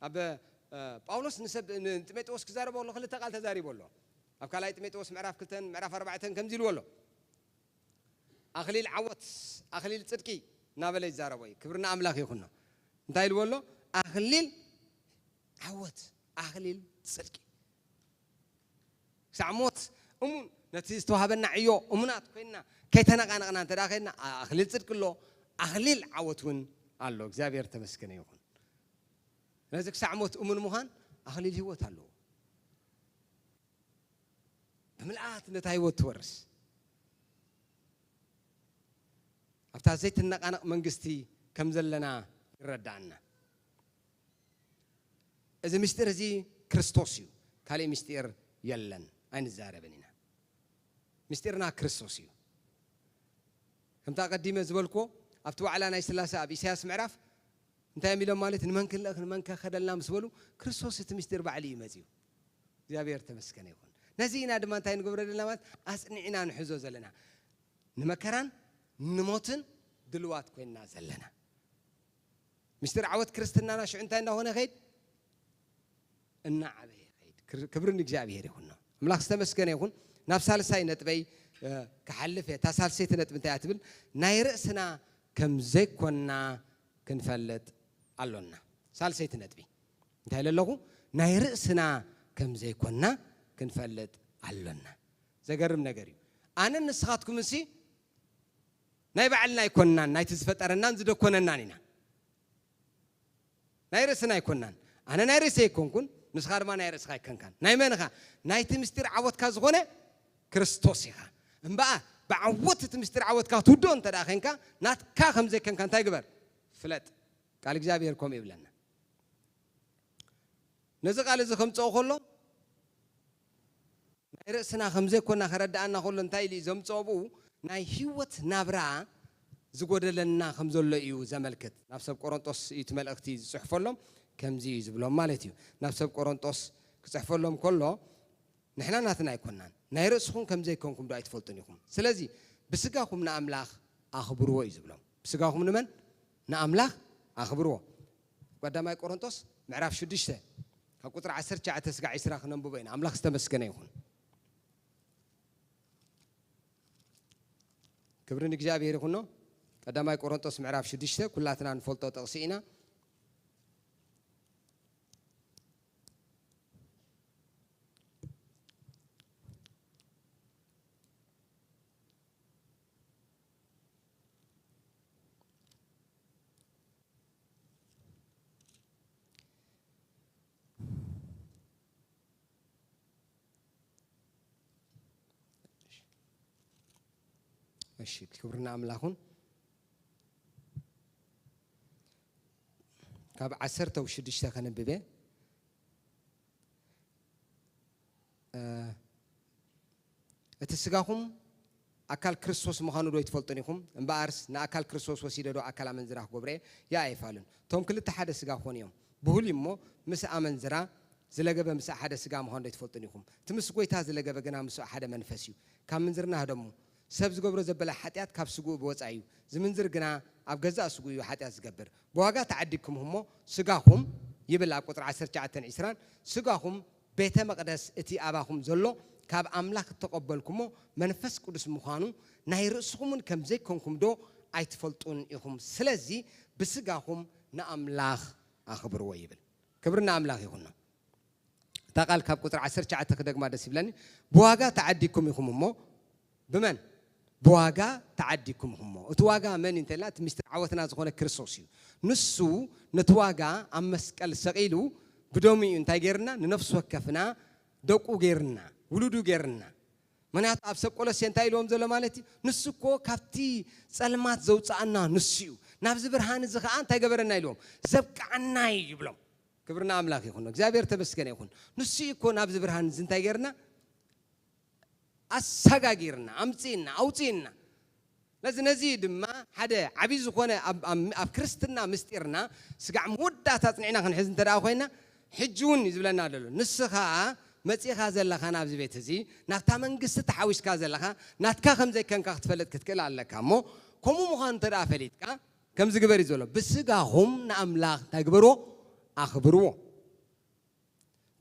ኣብ፣ እ፣ ጳውሎስ ንሰብ፣ ንጢሞቴዎስ ክዛረቦ ከሎ ክልተ ቃል ተዛሪቡ ኣሎ። ኣብ ካልኣይ ጢሞቴዎስ ምዕራፍ ክልተን ምዕራፍ ኣርባዕተን ከምዚ ኢልዎ ኣሎ። ኣኽሊል ዓወት፣ ኣኽሊል ጽድቂ እናበለ ይዛረቦ እዩ። ክብሪ ንኣምላኽ ይኹኖ። እንታይ ኢልዎ ኣሎ? ኣኽሊል ዓወት፣ ኣኽሊል ጽድቂ። ክሳዕ ሞት እሙን፣ ነቲ ዝተዋህበና ዕዮ እሙናት ኮይንና ከይተነቓነቕና እንተ ደኣ ኸይድና፣ ኣኽሊል ጽድቂ ኣሎ፣ ኣኽሊል ዓወት እውን ኣሎ። እግዚኣብሔር ተመስገነ ይኹን። ስለዚ ክሳዕ ሞት እሙን ምዃን ኣኽሊል ህይወት ኣለዎ። ብምልኣት ነታ ህይወት ትወርስ። ኣብታ ዘይትነቓነቕ መንግስቲ ከም ዘለና ይረዳኣና። እዚ ምስጢር እዚ ክርስቶስ እዩ። ካልእ ምስጢር የለን፣ ኣይንዛረብን ኢና። ምስጢርና ክርስቶስ እዩ። ከምታ ቀዲመ ዝበልክዎ፣ ኣብቲ ዋዕላ ናይ ስላሴ ኣብ ኢሳያስ ምዕራፍ እንታይ እዮም ኢሎም ማለት፣ ንመን ክንልእኽ፣ ንመን ከኸደልና ምስ በሉ፣ ክርስቶስ እቲ ምስጢር ባዕሉ እዩ መጺኡ። እግዚኣብሔር ተመስገነ ይኹን። ነዚ ኢና ድማ እንታይ ንገብሮ ዘለና ማለት፣ ኣጽኒዕና ንሕዞ ዘለና። ንመከራን ንሞትን ድልዋት ኮይንና ዘለና። ምስጢር ዓወት ክርስትናና ሽዑ እንታይ እንዳኾነ ይኸይድ? እናዓበየ ይኸይድ። ክር-፣ ክብሪ ንእግዚኣብሔር ይኹኖ። ኣምላኽ ዝተመስገነ ይኹን። ናብ ሳልሳይ ነጥበይ፣ እ፣ ክሓልፍ እየ። እታ ሳልሰይቲ ነጥቢ እንታይ እያ ትብል? ናይ ርእስና ከም ዘይኮንና ክንፈልጥ ኣሎና። ሳልሰይቲ ነጥቢ እንታይ ኢለ ኣለኹ? ናይ ርእስና ከም ዘይኮንና ክንፈልጥ ኣሎና። ዘገርም ነገር እዩ። ኣነን ንስኻትኩምንሲ ናይ ባዕልና ኣይኮንናን፣ ናይቲ ዝፈጠረናን ዝደኮነናን ኢና። ናይ ርእስና ኣይኮንናን። ኣነ ናይ ርእሰይ ኣይኮንኩን፣ ንስኻ ድማ ናይ ርእስኻ ኣይኮንካን። ናይ መን ኢኻ? ናይቲ ምስጢር ዓወትካ ዝኾነ ክርስቶስ ኢኻ። እምበኣር ብዓወት እቲ ምስጢር ዓወትካ ትውድኦ እንተ ደኣ ዄንካ፣ ናትካ ከም ዘይኮንካ እንታይ ግበር? ፍለጥ። ቃል እግዚኣብሔር ከምኡ ይብለና። ነዚ ቃል እዚ ከምጽኦ ከሎ፣ ናይ ርእስና ከም ዘይኮና ከረድኣና ከሎ እንታይ ኢሉ እዩ ዘምጽኦ? ብኡ ናይ ህይወት ናብራ ዝጎደለና ከም ዘሎ እዩ ዘመልክት። ናብ ሰብ ቆሮንጦስ እዩ እቲ መልእኽቲ ዝጽሕፈሎም፣ ከምዚ እዩ ዝብሎም ማለት እዩ። ናብ ሰብ ቆሮንጦስ ክጽሕፈሎም ከሎ፣ ንሕና ናትና ኣይኮናን፣ ናይ ርእስኹም ከም ዘይኮንኩም ዶ ኣይትፈልጡን ኢኹም? ስለዚ ብስጋኹም ንኣምላኽ ኣኽብርዎ እዩ ዝብሎም። ብስጋኹም ንመን? ንኣምላኽ ኣኽብርዎ። ቀዳማይ ቆሮንጦስ ምዕራፍ ሽዱሽተ ካብ ቁጽሪ ዓሰርተ ትሽዓተ ስጋዕ ዕስራ ክነንብቦ ኢና። ኣምላኽ ዝተመስገነ ይኹን። ክብሪ ንእግዚኣብሔር ይኹኖ። ቀዳማይ ቆሮንጦስ ምዕራፍ ሽዱሽተ ኩላትና ንፈልጦ ጥቕሲ ኢና። እሺ፣ ክብሪ ንኣምላኽ ይኹን። ካብ ዓሰርተ ሽዱሽተ ከንብብ እየ። እ፣ እቲ ስጋኹም ኣካል ክርስቶስ ምዃኑ ዶ ኣይትፈልጡን ኢኹም? እምበኣርስ ንኣካል ክርስቶስ ወሲደ ዶ ኣካል ኣመንዝራ ክገብሮ እየ? ያእ ኣይፋሉን። እቶም ክልተ ሓደ ስጋ ክኾኑ እዮም። ብህልዩ እሞ ምስ ኣመንዝራ ዝለገበ ምስኣ ሓደ ስጋ ምዃኑ ዶ ኣይትፈልጡን ኢኹም? እቲ ምስ ጐይታ ዝለገበ ግና ምስኡ ሓደ መንፈስ እዩ። ካብ ምንዝርና ህደሙ። ሰብ ዝገብሮ ዘበለ ሓጢኣት ካብ ስግኡ ብወጻኢ እዩ። ዝምንዝር ግና ኣብ ገዛእ ስግኡ እዩ ሓጢኣት ዝገብር። ብዋጋ ተዓዲግኩምኹም እሞ ስጋኹም፣ ይብል ኣብ ቁጽሪ ዓሰርተ ትሽዓተን ዕስራን፣ ስጋኹም ቤተ መቕደስ እቲ ኣባኹም ዘሎ ካብ ኣምላኽ እተቐበልኩሞ መንፈስ ቅዱስ ምዃኑ ናይ ርእስኹም እውን ከም ዘይኮንኩም ዶ ኣይትፈልጡን ኢኹም? ስለዚ ብስጋኹም ንኣምላኽ ኣኽብርዎ ይብል። ክብሪ ንኣምላኽ ይኹኖ። እታ ቃል ካብ ቁጽሪ ዓሰርተ ትሽዓተ ክደግማ ደስ ይብለኒ። ብዋጋ ተዓዲግኩም ኢኹም እሞ፣ ብመን? ብዋጋ ተዓዲግኩም ኢኹም እሞ። እቲ ዋጋ መን እዩ እንተልና፣ እቲ ምስጢር ዓወትና ዝኾነ ክርስቶስ እዩ። ንሱ ነቲ ዋጋ ኣብ መስቀል ሰቒሉ ብደሙ እዩ እንታይ ገይርና? ንነፍሲ ወከፍና ደቁ ገይርና፣ ውሉዱ ገይርና። ምክንያቱ ኣብ ሰብ ቆሎሴ እንታይ ኢልዎም ዘሎ ማለት እዩ? ንሱ እኮ ካብቲ ጸልማት ዘውፅኣና ንሱ እዩ፣ ናብዚ ብርሃን እዚ ከዓ እንታይ ገበረና ኢልዎም? ዘብቅዓና እዩ ይብሎም። ክብርና ኣምላኽ ይኹን፣ እግዚኣብሔር ተመስገነ ይኹን። ንሱ እዩ እኮ ናብዚ ብርሃን እዚ እንታይ ገርና? ኣሰጋጊርና፣ ኣምፅእና፣ ኣውፅእና። ነዚ ነዚ ድማ ሓደ ዓብዪ ዝኾነ ኣብ- ኣብ- ኣብ ክርስትና ምስጢርና ስጋዕ መወዳእታ ኣፅኒዕና ክንሕዝ እንተ ደኣ ኮይና፣ ሕጂ እውን እዩ ዝብለና ዘሎ። ንስኻ መፂኻ ዘለኻ ናብዚ ቤት እዚ፣ ናብታ መንግስቲ ተሓዊስካ ዘለኻ፣ ናትካ ከም ዘይከንካ ክትፈልጥ ክትክእል ኣለካ እሞ፣ ከምኡ ምዃኑ እንተ ደኣ ፈሊጥካ፣ ከምዚ ግበር እዩ ዘሎ። ብስጋኹም ንኣምላኽ እንታይ ግበርዎ? ኣኽብርዎ።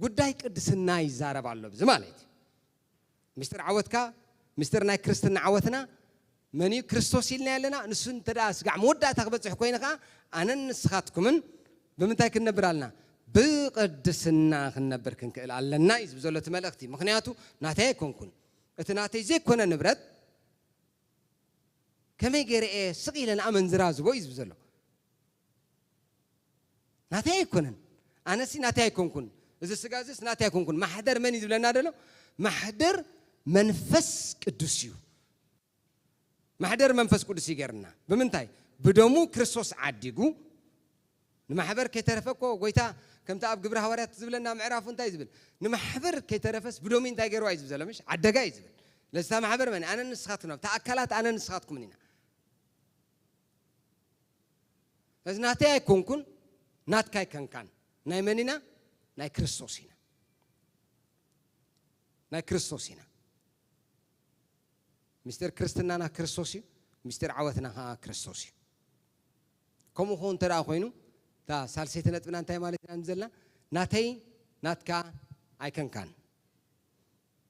ጉዳይ ቅድስና ይዛረብ ኣሎ ብዚ ማለት እዩ። ምስጢር ዓወትካ፣ ምስጢር ናይ ክርስትና ዓወትና መን እዩ? ክርስቶስ ኢልና ኣለና። ንሱ እንተ ደኣ ስጋዕ መወዳእታ ክበፅሕ ኮይኑ ከዓ ኣነን ንስኻትኩምን ብምንታይ ክንነብር ኣለና? ብቅድስና ክንነብር ክንክእል ኣለና እዩ ዝብል ዘሎ እቲ መልእኽቲ። ምክንያቱ ናተይ ኣይኮንኩን፣ እቲ ናተይ ዘይኮነ ንብረት ከመይ ገይረ እየ ስቕ ኢለ ንኣመንዝራ ዝቦ እዩ ዝብል ዘሎ። ናተይ ኣይኮነን፣ ኣነሲ ናተይ ኣይኮንኩን፣ እዚ ስጋ እዚስ ናተይ ኣይኮንኩን። ማሕደር መን እዩ ዝብለና ዘሎ? ማሕደር መንፈስ ቅዱስ እዩ። ማሕደር መንፈስ ቅዱስ ይገርና። ብምንታይ? ብደሙ ክርስቶስ ዓዲጉ። ንማሕበር ከይተረፈ እኮ ጎይታ ከምቲ ኣብ ግብሪ ሃዋርያት ዝብለና ምዕራፉ እንታይ ዝብል? ንማሕበር ከይተረፈስ ብደሙ እንታይ ገይርዋ እዩ ዝብል ዘሎ? ምሽ ዓደጋ እዩ ዝብል። ለዝታ ማሕበር መን? ኣነ ንስኻትኩም፣ ኣብታ ኣካላት ኣነ ንስኻትኩምን ኢና። እዚ ናተይ ኣይኮንኩን፣ ናትካ ኣይከንካን። ናይ መን ኢና? ናይ ክርስቶስ ኢና። ናይ ክርስቶስ ኢና። ምስጢር ክርስትናና ክርስቶስ እዩ። ምስጢር ዓወትና ከዓ ክርስቶስ እዩ። ከምኡ ኾን እንተ ደኣ ኮይኑ፣ እታ ሳልሰይቲ ነጥብና እንታይ ማለት ኢና ዘለና? ናተይ ናትካ ኣይከንካን።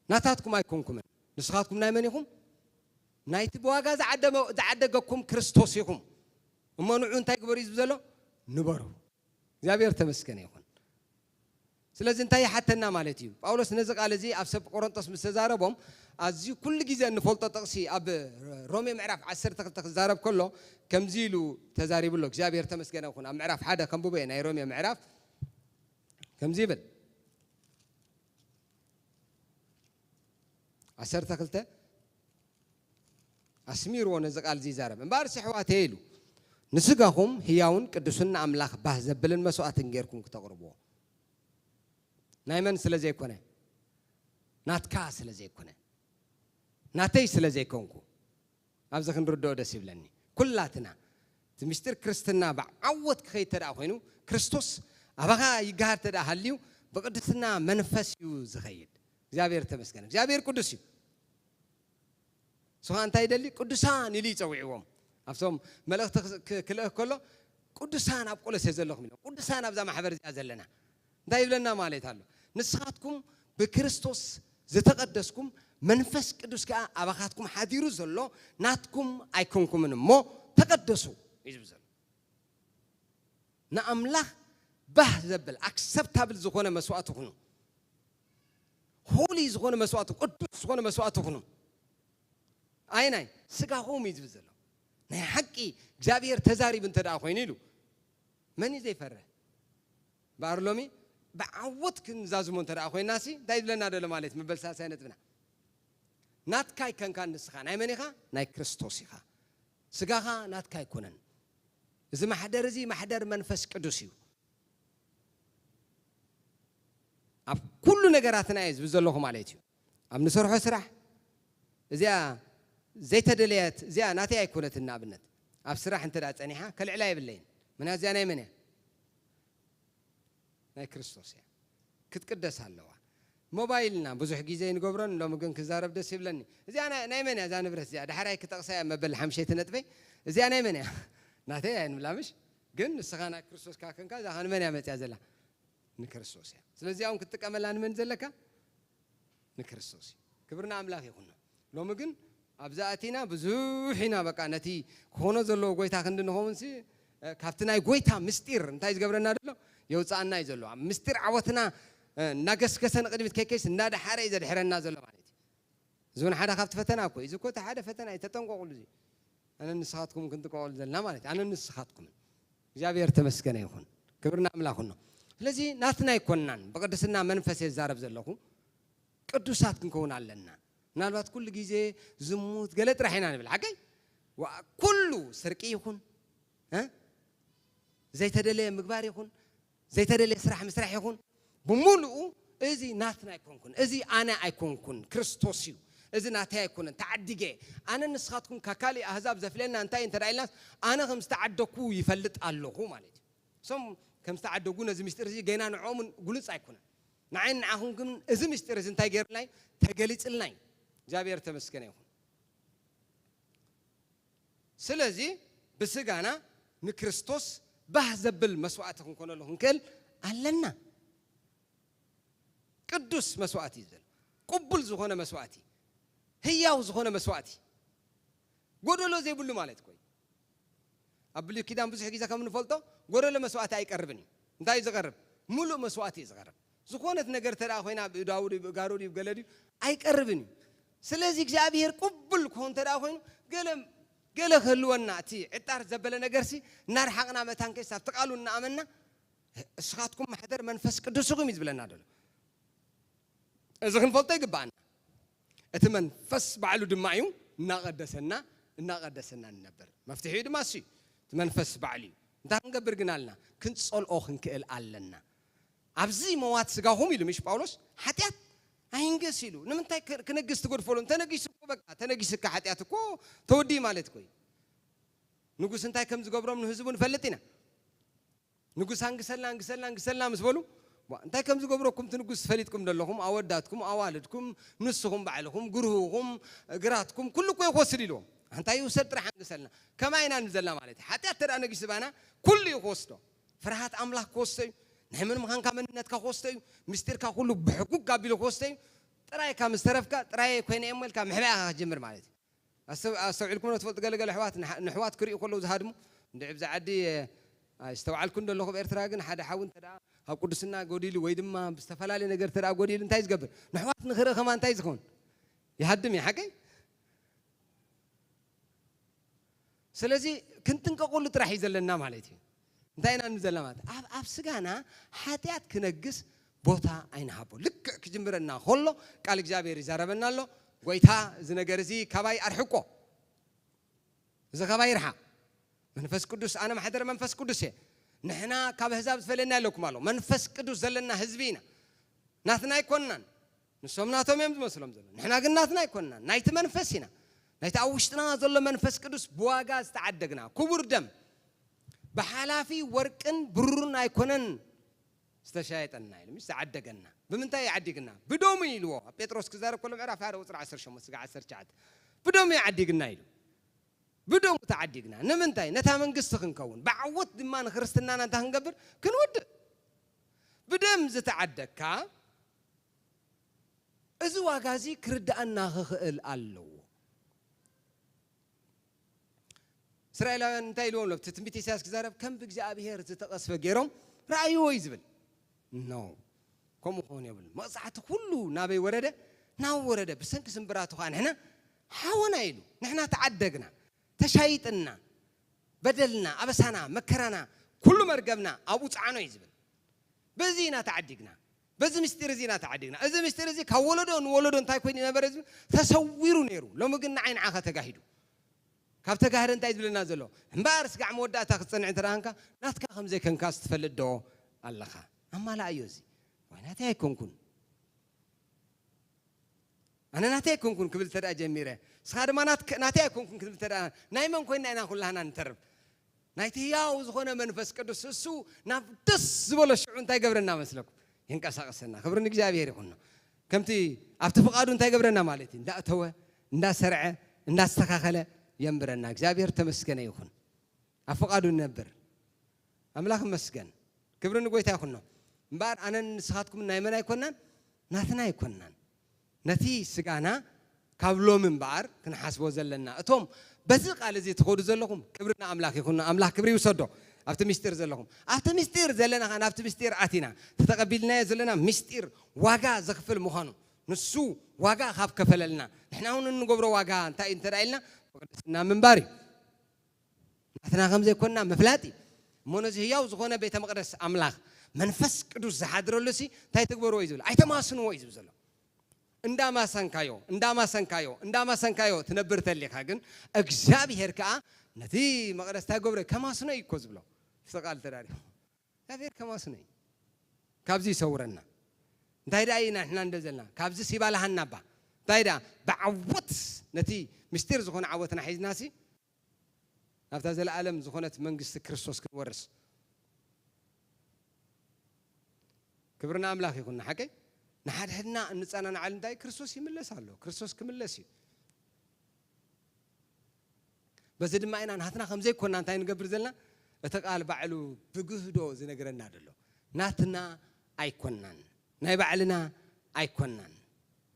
ናታትኩም ኣይኮንኩምን። ንስኻትኩም ናይ መን ኢኹም? ናይቲ ብዋጋ ዝዓደመ- ዝዓደገኩም ክርስቶስ ኢኹም። እሞ ንዑ እንታይ ግበሩ እዩ ዝብል ዘሎ? ንበሩ። እግዚኣብሔር ተመስገነ ይኹን። ስለዚ እንታይ ይሓተና ማለት እዩ? ጳውሎስ ነዚ ቃል እዚ ኣብ ሰብ ቆሮንጦስ ምስ ተዛረቦም ኣዝዩ ኩሉ ግዜ እንፈልጦ ጥቕሲ ኣብ ሮሜ ምዕራፍ ዓሰርተ ክልተ ክዛረብ ከሎ ከምዚ ኢሉ ተዛሪቡ ኣሎ። እግዚኣብሔር ተመስገነ ይኹን። ኣብ ምዕራፍ ሓደ ከንብቦ እየ፣ ናይ ሮሜ ምዕራፍ ከምዚ ይብል። ዓሰርተ ክልተ ኣስሚርዎ ነዚ ቃል እዚ ይዛረብ። እምበኣርሲ ኣሕዋተየ ኢሉ፣ ንስጋኹም ህያውን ቅዱስን ንኣምላኽ ባህ ዘብልን መስዋእትን ጌርኩም ክተቕርብዎ። ናይ መን ስለ ዘይኮነ? ናትካ ስለ ዘይኮነ፣ ናተይ ስለ ዘይኮንኩ፣ ኣብዚ ክንርድኦ ደስ ይብለኒ። ኩላትና እቲ ምስጢር ክርስትና ብዓወት ክኸይድ ተደኣ ኮይኑ፣ ክርስቶስ ኣባኻ ይገሃር ተደኣ ሃልዩ፣ ብቅድስና መንፈስ እዩ ዝኸይድ። እግዚኣብሔር ተመስገን። እግዚኣብሔር ቅዱስ እዩ። ንሱ ኸኣ እንታይ ይደሊ? ቅዱሳን ኢሉ ይጸውዕዎም። ኣብቶም መልእኽቲ ክስ- ክ- ክልእኽ ከሎ፣ ቅዱሳን ኣብ ቆሎሴ ዘለኹም ኢሎም። ቅዱሳን ኣብዛ ማሕበር እዚኣ ዘለና። እንታይ ይብለና ማለት ኣሎ? ንስኻትኩም ብክርስቶስ ዝተቐደስኩም፣ መንፈስ ቅዱስ ከኣ ኣባኻትኩም ሓዲሩ ዘሎ ናትኩም ኣይኮንኩምን እሞ ተቐደሱ እዩ ዝብል ዘሎ። ንኣምላኽ ባህ ዘብል ኣክሰፕታብል ዝኾነ መስዋእቲ ኩኑ። ሆሊ ዝኾነ መስዋእቲ፣ ቅዱስ ዝኾነ መስዋእቲ ኩኑ። ኣይናይ ስጋኹም እዩ ዝብል ዘሎ። ናይ ሓቂ እግዚኣብሔር ተዛሪቡ እንተ ደኣ ኮይኑ ኢሉ፣ መን እዩ ዘይፈርህ? እምበኣር ሎሚ ብዓወት ክንዛዝሞ እንተ ደኣ ኮይናሲ እንታይ ይብለና ደሎ ማለት እዩ? መበል ሳልሳይ ነጥብና፣ ናትካ ኣይከንካን ንስኻ። ናይ መን ኢኻ? ናይ ክርስቶስ ኢኻ። ስጋኻ ናትካ ኣይኮነን። እዚ ማሕደር እዚ ማሕደር መንፈስ ቅዱስ እዩ። ኣብ ኩሉ ነገራትና እየ ዝብል ዘለኹ ማለት እዩ። ኣብ ንሰርሖ ስራሕ እዚኣ ዘይተደለየት፣ እዚኣ ናተይ ኣይኮነትን። ንኣብነት ኣብ ስራሕ እንተ ደኣ ጸኒሓ ከልዕላ የብለይን። ምና እዚኣ ናይ መን እያ? ናይ ክርስቶስ እያ። ክትቅደስ ኣለዋ። ሞባይልና ብዙሕ ግዜ ይንገብሮን፣ ሎሚ ግን ክዛረብ ደስ ይብለኒ። እዚኣ ናይ ናይ መን እያ እዛ ንብረት እዚኣ? ዳሕራይ ክጠቕሳ እያ መበል ሓምሸይቲ ነጥበይ። እዚኣ ናይ መን እያ? ናተይ እያ ንብላ ምሽ? ግን ንስኻ ናይ ክርስቶስ ካከንካ እዛ ኸ ንመን እያ መጽያ ዘላ? ንክርስቶስ እያ። ስለዚ እውን ክትጥቀመላ ንመን ዘለካ? ንክርስቶስ እዩ። ክብርና ኣምላኽ ይኹኖ። ሎሚ ግን ኣብዛ ኣቲና ብዙሕ ኢና በቃ ነቲ ክኾኖ ዘለዎ ጎይታ ክንዲ ንኸውን ሲ፣ እ፣ ካብቲ ናይ ጎይታ ምስጢር እንታይ ዝገብረና ዘሎ? የውፅኣና እዩ ዘሎ። ኣብ ምስጢር ዓወትና፣ እ፣ እናገስገሰ ንቕድሚት ከይከይስ እናደሓረ እዩ ዘድሕረና ዘሎ ማለት እዩ። እዚ እውን ሓደ ካብቲ ፈተና እኮ እዩ። እዚ እኮ እቲ ሓደ ፈተና እዩ። ተጠንቀቑሉ። እዚ ኣነ ንስኻትኩም ክንጥቀቐሉ ዘለና ማለት እዩ። ኣነ ንስኻትኩምን። እግዚኣብሔር ተመስገነ ይኹን። ክብርና ኣምላኽ ነው። ስለዚ ናትና ኣይኮንናን። ብቅድስና መንፈስ የዛረብ ዘለኹ። ቅዱሳት ክንከውን ኣለና። ምናልባት ኩሉ ግዜ ዝሙት ገለ ጥራሕ ኢና ንብል ሓቀይ። ኩሉ ስርቂ ይኹን ዘይተደለየ ምግባር ይኹን ዘይተደለየ ስራሕ ምስራሕ ይኹን ብምሉኡ እዚ ናትና ኣይኮንኩን፣ እዚ ኣነ ኣይኮንኩን፣ ክርስቶስ እዩ። እዚ ናተይ ኣይኮነን፣ ተዓዲገ ኣነ ንስኻትኩም ካብ ካልእ ኣህዛብ ዘፍለየና እንታይ እንተ ኢልናስ ኣነ ከም ዝተዓደግኩ ይፈልጥ ኣለኹ ማለት እዩ። እሶም ከም ዝተዓደጉ ነዚ ምስጢር እዚ ገና ንዕኦምን ጉልጽ ኣይኮነን። ንዓይን ንዓኹም ግን እዚ ምስጢር እዚ እንታይ ገይርልና እዩ? ተገሊጽልና እዩ። እግዚኣብሔር ተመስገነ ይኹን። ስለዚ ብስጋና ንክርስቶስ ባህ ዘብል መስዋዕቲ ክንኮነሉ ክንክእል ኣለና። ቅዱስ መስዋዕቲ እዩ ዘሎ። ቅቡል ዝኾነ መስዋዕቲ፣ ህያው ዝኾነ መስዋዕቲ፣ ጎደሎ ዘይብሉ ማለት እኮ እዩ። ኣብ ብሉይ ኪዳን ብዙሕ ግዜ ከም ንፈልጦ ጎደሎ መስዋዕቲ ኣይቀርብን እዩ። እንታይ እዩ ዝቐርብ? ሙሉእ መስዋዕቲ እዩ ዝቐርብ። ዝኾነት ነገር ተደኣ ኮይና ብዳውድ እዩ ብጋሩድ እዩ ገለ ድዩ ኣይቀርብን እዩ። ስለዚ እግዚኣብሔር ቅቡል ክኾን ተደኣ ኮይኑ ገለ ገለ ክህልወና እቲ ዕጣር ዘበለ ነገርሲ እናርሓቕና መታን ከይስ ኣብቲ ቃሉ እናኣመና እስኻትኩም ማሕደር መንፈስ ቅዱስኹም እዩ ዝብለና ዘሎ። እዚ ክንፈልጦ ይግባኣና። እቲ መንፈስ ባዕሉ ድማ እዩ እናቐደሰና እናቐደሰና ንነብር። መፍትሒኡ ድማ እሱ እዩ። እቲ መንፈስ ባዕሉ እዩ። እንታይ ክንገብር ግን ኣለና? ክንጸልኦ ክንክእል ኣለና። ኣብዚ መዋት ስጋኹም ኢሉ ምሽ ጳውሎስ ሓጢኣት ኣይንገስ ኢሉ። ንምንታይ ክ- ክነግስ ትገድፈሉ? እንተነጊሱ እኮ በቃ ተነጊስካ ሓጢኣት እኮ ተወዲ ማለት እኮ እዩ። ንጉስ እንታይ ከም ዝገብሮም ንህዝቡ ንፈልጥ ኢና። ንጉስ ኣንግሰልና ኣንግሰልና ኣንግሰልና ምስ በሉ ዋ፣ እንታይ ከም ዝገብረኩም እቲ ንጉስ ፈሊጥኩም ዘለኹም ኣወዳትኩም ኣዋልድኩም ንስኹም ባዕልኹም ግርህኹም ግራትኩም ኩሉ እኮ ይወስድ ኢልዎም። እንታይ ይውሰድ ጥራሕ ኣንግሰልና ከማይ ኢና ንዘላ ማለት እዩ። ሓጢኣት ተደኣ ነጊሱ ባና ኩሉ እዩ ክወስዶ። ፍርሃት ኣምላኽ ክወስዶ እዩ። ናይ መን ምዃንካ መንነትካ ክወስዶ እዩ። ምስጢርካ ኩሉ ብሕጉግ ኣቢሉ ክወስዶ እዩ። ጥራይካ ምስ ተረፍካ ጥራይ ኮይነ እየ እሞ ኢልካ ምሕባእካ ክትጅምር ማለት እዩ። ኣስተው- ኣስተውዒልኩም ዶ ትፈልጡ? ገለገለ ኣሕዋት ንሓ- ንኣሕዋት ክርእዩ ከለዉ ዝሃድሙ እንድዒ ብዛ ዓዲ እ፣ ኣይስተውዓልኩን ዘለኹ ኣብ ኤርትራ ግን ሓደ ሓው እንተ ደኣ ካብ ቅዱስና ጎዲሉ ወይ ድማ ብዝተፈላለየ ነገር እንተ ደኣ ጎዲሉ እንታይ ዝገብር ንኣሕዋት ንኽርኢ ከማ እንታይ ዝኸውን ይሃድም እዩ ሓቀይ። ስለዚ ክንጥንቀቁሉ ጥራሕ እዩ ዘለና ማለት እዩ። እንታይ ኢና ንዘላ ማለት ኣብ ኣብ ስጋና ሓጢኣት ክነግስ ቦታ ኣይንሃቦ። ልክዕ ክጅምረና ከሎ ቃል እግዚኣብሔር ይዛረበና ኣሎ። ጎይታ እዚ ነገር እዚ ካባይ ኣርሕቆ፣ እዚ ካባይ ይርሓቕ። መንፈስ ቅዱስ ኣነ ማሕደር መንፈስ ቅዱስ እየ። ንሕና ካብ ኣህዛብ ዝፈለየና ኣለኩም ኣሎ። መንፈስ ቅዱስ ዘለና ህዝቢ ኢና። ናትና ኣይኮንናን። ንሶም ናቶም እዮም ዝመስሎም ዘሎ። ንሕና ግን ናትና ኣይኮንናን። ናይቲ መንፈስ ኢና። ናይቲ ኣብ ውሽጥና ዘሎ መንፈስ ቅዱስ ብዋጋ ዝተዓደግና ክቡር ደም ብሓላፊ ወርቅን ብሩርን ኣይኮነን ዝተሻየጠና ኢሉ ምስ ዝዓደገና ብምንታይ ይዓዲግና? ብደሙ ኢልዎ። ኣብ ጴጥሮስ ክዛረብ ከሎ ምዕራፍ ሓደ ቁፅሪ ዓሰርተ ሸሞንተ ስጋ ዓሰርተ ትሽዓተ ብደሙ ይዓዲግና ኢሉ። ብደሙ ተዓዲግና ንምንታይ? ነታ መንግስቲ ክንከውን ብዓወት ድማ ንክርስትናና እንታይ ክንገብር ክንውድእ። ብደም ዝተዓደግካ እዚ ዋጋ እዚ ክርድኣና ክኽእል ኣለዎ። እስራኤላውያን እንታይ ኢልዎም ኣሎ? እቲ ትንቢት ኢሳያስ ክዛረብ ከም ብእግዚኣብሔር ዝተቐስፈ ገይሮም ረኣይዎ እዩ ዝብል። ኖ፣ ከምኡ ክኸውን የብሉ። መቕጻዕቲ ኩሉ ናበይ ወረደ? ናብ ወረደ ብሰንኪ ስምብራቱ ከዓ ንሕና ሓወና ኢሉ ንሕና ተዓደግና፣ ተሻይጥና፣ በደልና፣ ኣበሳና፣ መከራና፣ ኩሉ መርገብና ኣብኡ ጸዓኖ እዩ ዝብል። በዚ ኢና ተዓዲግና። በዚ ምስጢር እዚ ኢና ተዓዲግና። እዚ ምስጢር እዚ ካብ ወለዶ ንወለዶ እንታይ ኮይኑ ይነበረ ዝብል ተሰዊሩ ነይሩ። ሎሚ ግን ንዓይ ንዓኻ ተጋሂዱ። ካብ ተጋህደ እንታይ ዝብለና ዘሎ? እምበኣር ስጋዕ መወዳእታ ክትጸንዕ እንተ ደኣ ኾንካ ናትካ ከም ዘይኮንካስ ትፈልጥ ዶ ኣለኻ? ኣማልኣዮ እዚ። ዋይ ናተይ ኣይኮንኩን። ኣነ ናተይ ኣይኮንኩን ክብል ተደኣ ጀሚረ፣ ንስኻ ድማ ናትከ- ናተይ ኣይኮንኩን ክትብል ተደኣ ናይ መን ኮይና ኢና ኩላህና ንተርፍ? ናይቲ ህያው ዝኾነ መንፈስ ቅዱስ እሱ ናብ ደስ ዝበሎ ሽዑ እንታይ ገብረና መስለኩም? የንቀሳቕሰና። ክብሪ ንእግዚኣብሔር ይኹን። ከምቲ ኣብቲ ፍቓዱ እንታይ ገብረና ማለት እዩ? እንዳእተወ፣ እንዳሰርዐ፣ እንዳስተኻኸለ የንብረና። እግዚኣብሔር ተመስገነ ይኹን። ኣብ ፍቓዱ ንነብር። ኣምላኽ ይመስገን። ክብሪ ንጎይታ ይኹኖ። እምበኣር ኣነን ንስኻትኩም ናይ መን ኣይኮናን? ናትና ኣይኮናን። ነቲ ስጋና ካብ ሎሚ እምበኣር ክንሓስቦ ዘለና። እቶም በዚ ቃል እዚ ትኸዱ ዘለኹም ክብሪ ንኣምላኽ ይኹኖ። ኣምላኽ ክብሪ ይውሰዶ። ኣብቲ ምስጢር ዘለኹም። ኣብቲ ምስጢር ዘለና ኸኣ ናብቲ ምስጢር ኣቲና። ተተቐቢልናዮ ዘለና ምስጢር ዋጋ ዘኽፍል ምዃኑ። ንሱ ዋጋ ካብ ከፈለልና። ንሕና እውን እንገብሮ ዋጋ እንታይ እዩ እንተ ደኣ ኢልና? ብቅድስና ምንባር እዩ። ናትና ከም ዘይኮንና ምፍላጥ እዩ። እሞ ነዚ ህያው ዝኾነ ቤተ መቕደስ ኣምላኽ መንፈስ ቅዱስ ዝሓድረሉ ሲ እንታይ ትግበርዎ እዩ ዝብል? ኣይተማስንዎ እዩ ዝብል ዘሎ። እንዳማሰንካዮ እንዳማሰንካዮ እንዳማሰንካዮ ትነብር ተሊኻ ግን እግዚኣብሔር ከዓ ነቲ መቕደስ እንታይ ገብረ ከማስኖ እዩ እኮ ዝብሎ እቲ ቃል ተዳሪኹ። እግዚኣብሔር ከማስኖ እዩ። ካብዚ ይሰውረና። እንታይ ደኣ ኢና ንሕና እንደ ዘለና ካብዚ ሲባልሃና እባ እንታይ ደኣ ብዓወት ነቲ ምስጢር ዝኾነ ዓወትና ሒዝናሲ ናብታ ዘለኣለም ዝኾነት መንግስቲ ክርስቶስ ክንወርስ። ክብርና ኣምላኽ ይኹን። ሓቀይ ንሓድሕድና እንጸናንዓሉ እንታይ ክርስቶስ ይምለስ ኣሎ። ክርስቶስ ክምለስ እዩ። በዚ ድማ ኢና ናትና ከም ዘይኮና እንታይ ንገብር ዘለና እቲ ቃል ባዕሉ ብግህዶ ዝነግረና ዘሎ ናትና ኣይኮናን፣ ናይ ባዕልና ኣይኮናን።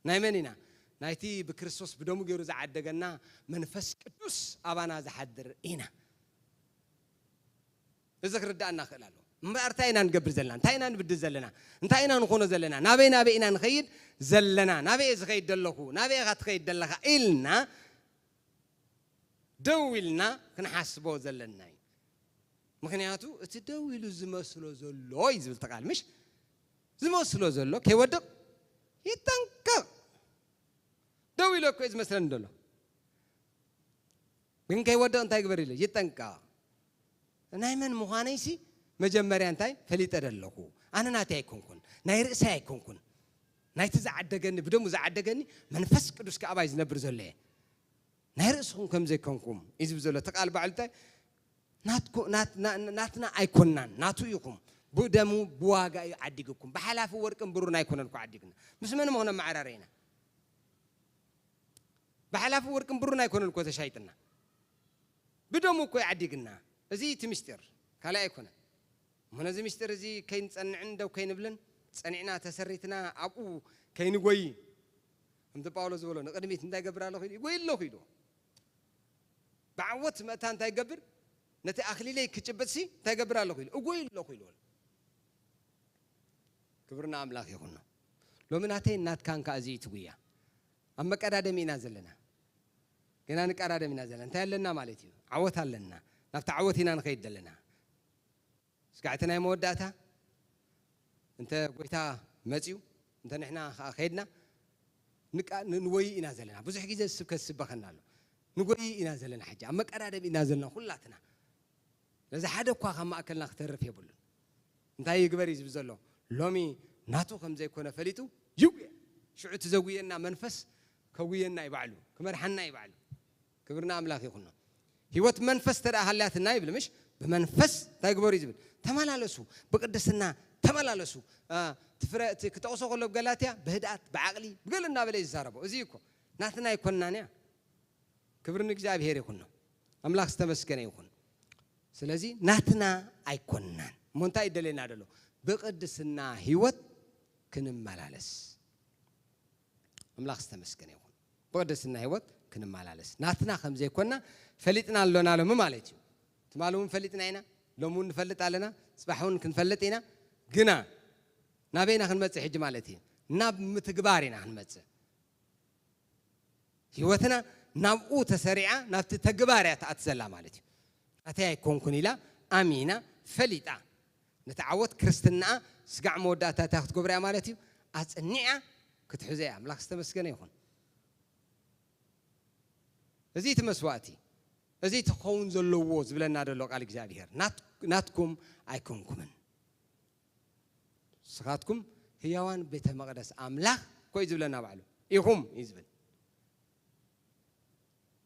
ናይ መን ኢና? ናይቲ ብክርስቶስ ብደሙ ገይሩ ዝዓደገና መንፈስ ቅዱስ ኣባና ዝሓድር ኢና። እዚ ክርዳእና ክእል ኣለዎ። እምበኣር እንታይ ኢና ንገብር ዘለና? እንታይ ኢና ንብድል ዘለና? እንታይ ኢና ንኾኖ ዘለና? ናበይ ናበይ ኢና ንኸይድ ዘለና? ናበይ እየ ዝኸይድ ዘለኹ? ናበይ ኢኻ ትኸይድ ዘለኻ? ኢልና ደው ኢልና ክንሓስቦ ዘለና እዩ። ምክንያቱ እቲ ደው ኢሉ ዝመስሎ ዘሎ እዩ ዝብል ተቃል ምሽ ዝመስሎ ዘሎ ከይወድቕ ይጠንቀቕ። ደው ኢሎ እኮ እዩ ዝመስለኒ ዘሎ። ግን ከይወድቕ እንታይ ግበር ኢለ ይጠንቀቕ። ናይ መን ምዃነይሲ መጀመርያ እንታይ ፈሊጠ ደለኹ። ኣነ ናተይ ኣይኮንኩን፣ ናይ ርእሰይ ኣይኮንኩን። ናይቲ ዝዓደገኒ ብደሙ ዝዓደገኒ መንፈስ ቅዱስ ከኣባይ ዝነብር ዘሎ እየ። ናይ ርእስኹም ከም ዘይኮንኩም እዩ ዝብል ዘሎ እቲ ቃል ባዕሉ እንታይ ናትና ኣይኮናን ናቱ ኢኹም። ብደሙ ብዋጋ እዩ ዓዲግኩም። ብሓላፊ ወርቅን ብሩን ኣይኮነን እኮ ዓዲግና። ምስ መን ምኾነ መዓራረ ኢና። ብሓላፊ ወርቅን ብሩን ኣይኮነን እኮ ተሻይጥና። ብደሙ እኮ ይዓዲግና። እዚ እቲ ምስጢር ካልእ ኣይኮነን። እሞ ነዚ ምስጢር እዚ ከይንጸንዕን ደው ከይንብልን ጸኒዕና ተሰሪትና ኣብኡ ከይንጎይ ከምቲ ጳውሎስ ዝበሎ ንቅድሚት እንታይ ገብር ኣለኹ ኢሉ ይጎይ ኣለኹ ኢሉ። ብዓወት መእታ እንታይ ገብር ነቲ ኣክሊለይ ክጭብጥሲ እንታይ ገብር ኣለኹ ኢሉ እጎይ ኣለኹ ኢሉ። ክብርና ኣምላኽ ይኹኖ። ሎሚ ናተይ ናትካን ከዓ እዚ እዩ ትጉያ። ኣብ መቀዳደሚ ኢና ዘለና። ገና ንቀዳደም ኢና ዘለና። እንታይ ኣለና ማለት እዩ? ዓወት ኣለና። ናብቲ ዓወት ኢና ንኸይድ ዘለና። ስጋዕቲ ናይ መወዳእታ እንተ ጎይታ መፅዩ እንተ ንሕና ከዓ ከይድና ንወይ ኢና ዘለና። ብዙሕ ግዜ ስብከት ስበኸና ኣሎ። ንጎይ ኢና ዘለና። ሕጂ ኣብ መቀዳደም ኢና ዘለና ኩላትና። ነዚ ሓደ እኳ ካብ ማእከልና ክተርፍ የብሉን። እንታይ ይግበር እዩ ዝብል ዘሎ? ሎሚ ናቱ ከም ዘይኮነ ፈሊጡ ይጉየ። ሽዑ እቲ ዘጉየና መንፈስ ከጉየና እዩ ባዕሉ፣ ክመርሓና እዩ ባዕሉ። ክብርና ኣምላኽ ይኹኖ። ህይወት መንፈስ ተደኣ ሃልያትና ይብል ምሽ? ብመንፈስ እንታይ ግበሩ እዩ ዝብል? ተመላለሱ፣ ብቅድስና ተመላለሱ። እቲ ፍረ እቲ ክጠቕሶ ከሎ ብገላትያ ብህድኣት ብዓቕሊ ብገለ እናበለ እዩ ዝዛረቦ። እዚ እኮ ናትና ኣይኮንናን እያ። ክብሪ ንእግዚኣብሔር ይኹኖ። ኣምላኽ ዝተመስገነ ይኹን። ስለዚ ናትና ኣይኮንናን። እሞ እንታይ ይደለየና ደሎ? ብቅድስና ህይወት ክንመላለስ። ኣምላኽ ዝተመስገነ ይኹን። ብቅድስና ህይወት ክንመላለስ ናትና ከም ዘይኮንና ፈሊጥና ኣሎና ሎሚ ማለት እዩ። ትማሊ እውን ፈሊጥና ኢና፣ ሎሚ እውን ንፈልጥ ኣለና፣ ፅባሕ እውን ክንፈልጥ ኢና። ግና ናበይና ክንመፅእ ሕጂ ማለት እዩ? ናብ ምትግባር ኢና ክንመፅእ። ህይወትና ናብኡ ተሰሪዓ ናብቲ ተግባር እያ ትኣት ዘላ ማለት እዩ። ናተይ ኣይኮንኩን ኢላ ኣሚና ፈሊጣ ነቲ ዓወት ክርስትናኣ ስጋዕ መወዳእታ እንታይ ክትገብር እያ ማለት እዩ? ኣጽኒዓ ክትሕዞ እያ። ኣምላኽ ዝተመስገነ ይኹን። እዚ እቲ መስዋእቲ እዚ እቲ ክኸውን ዘለዎ ዝብለና ዘሎ ቃል እግዚኣብሔር ናትኩም ኣይኮንኩምን። ንስኻትኩም ህያዋን ቤተ መቕደስ ኣምላኽ እኮ እዩ ዝብለና ባዕሉ። ኢኹም እዩ ዝብል።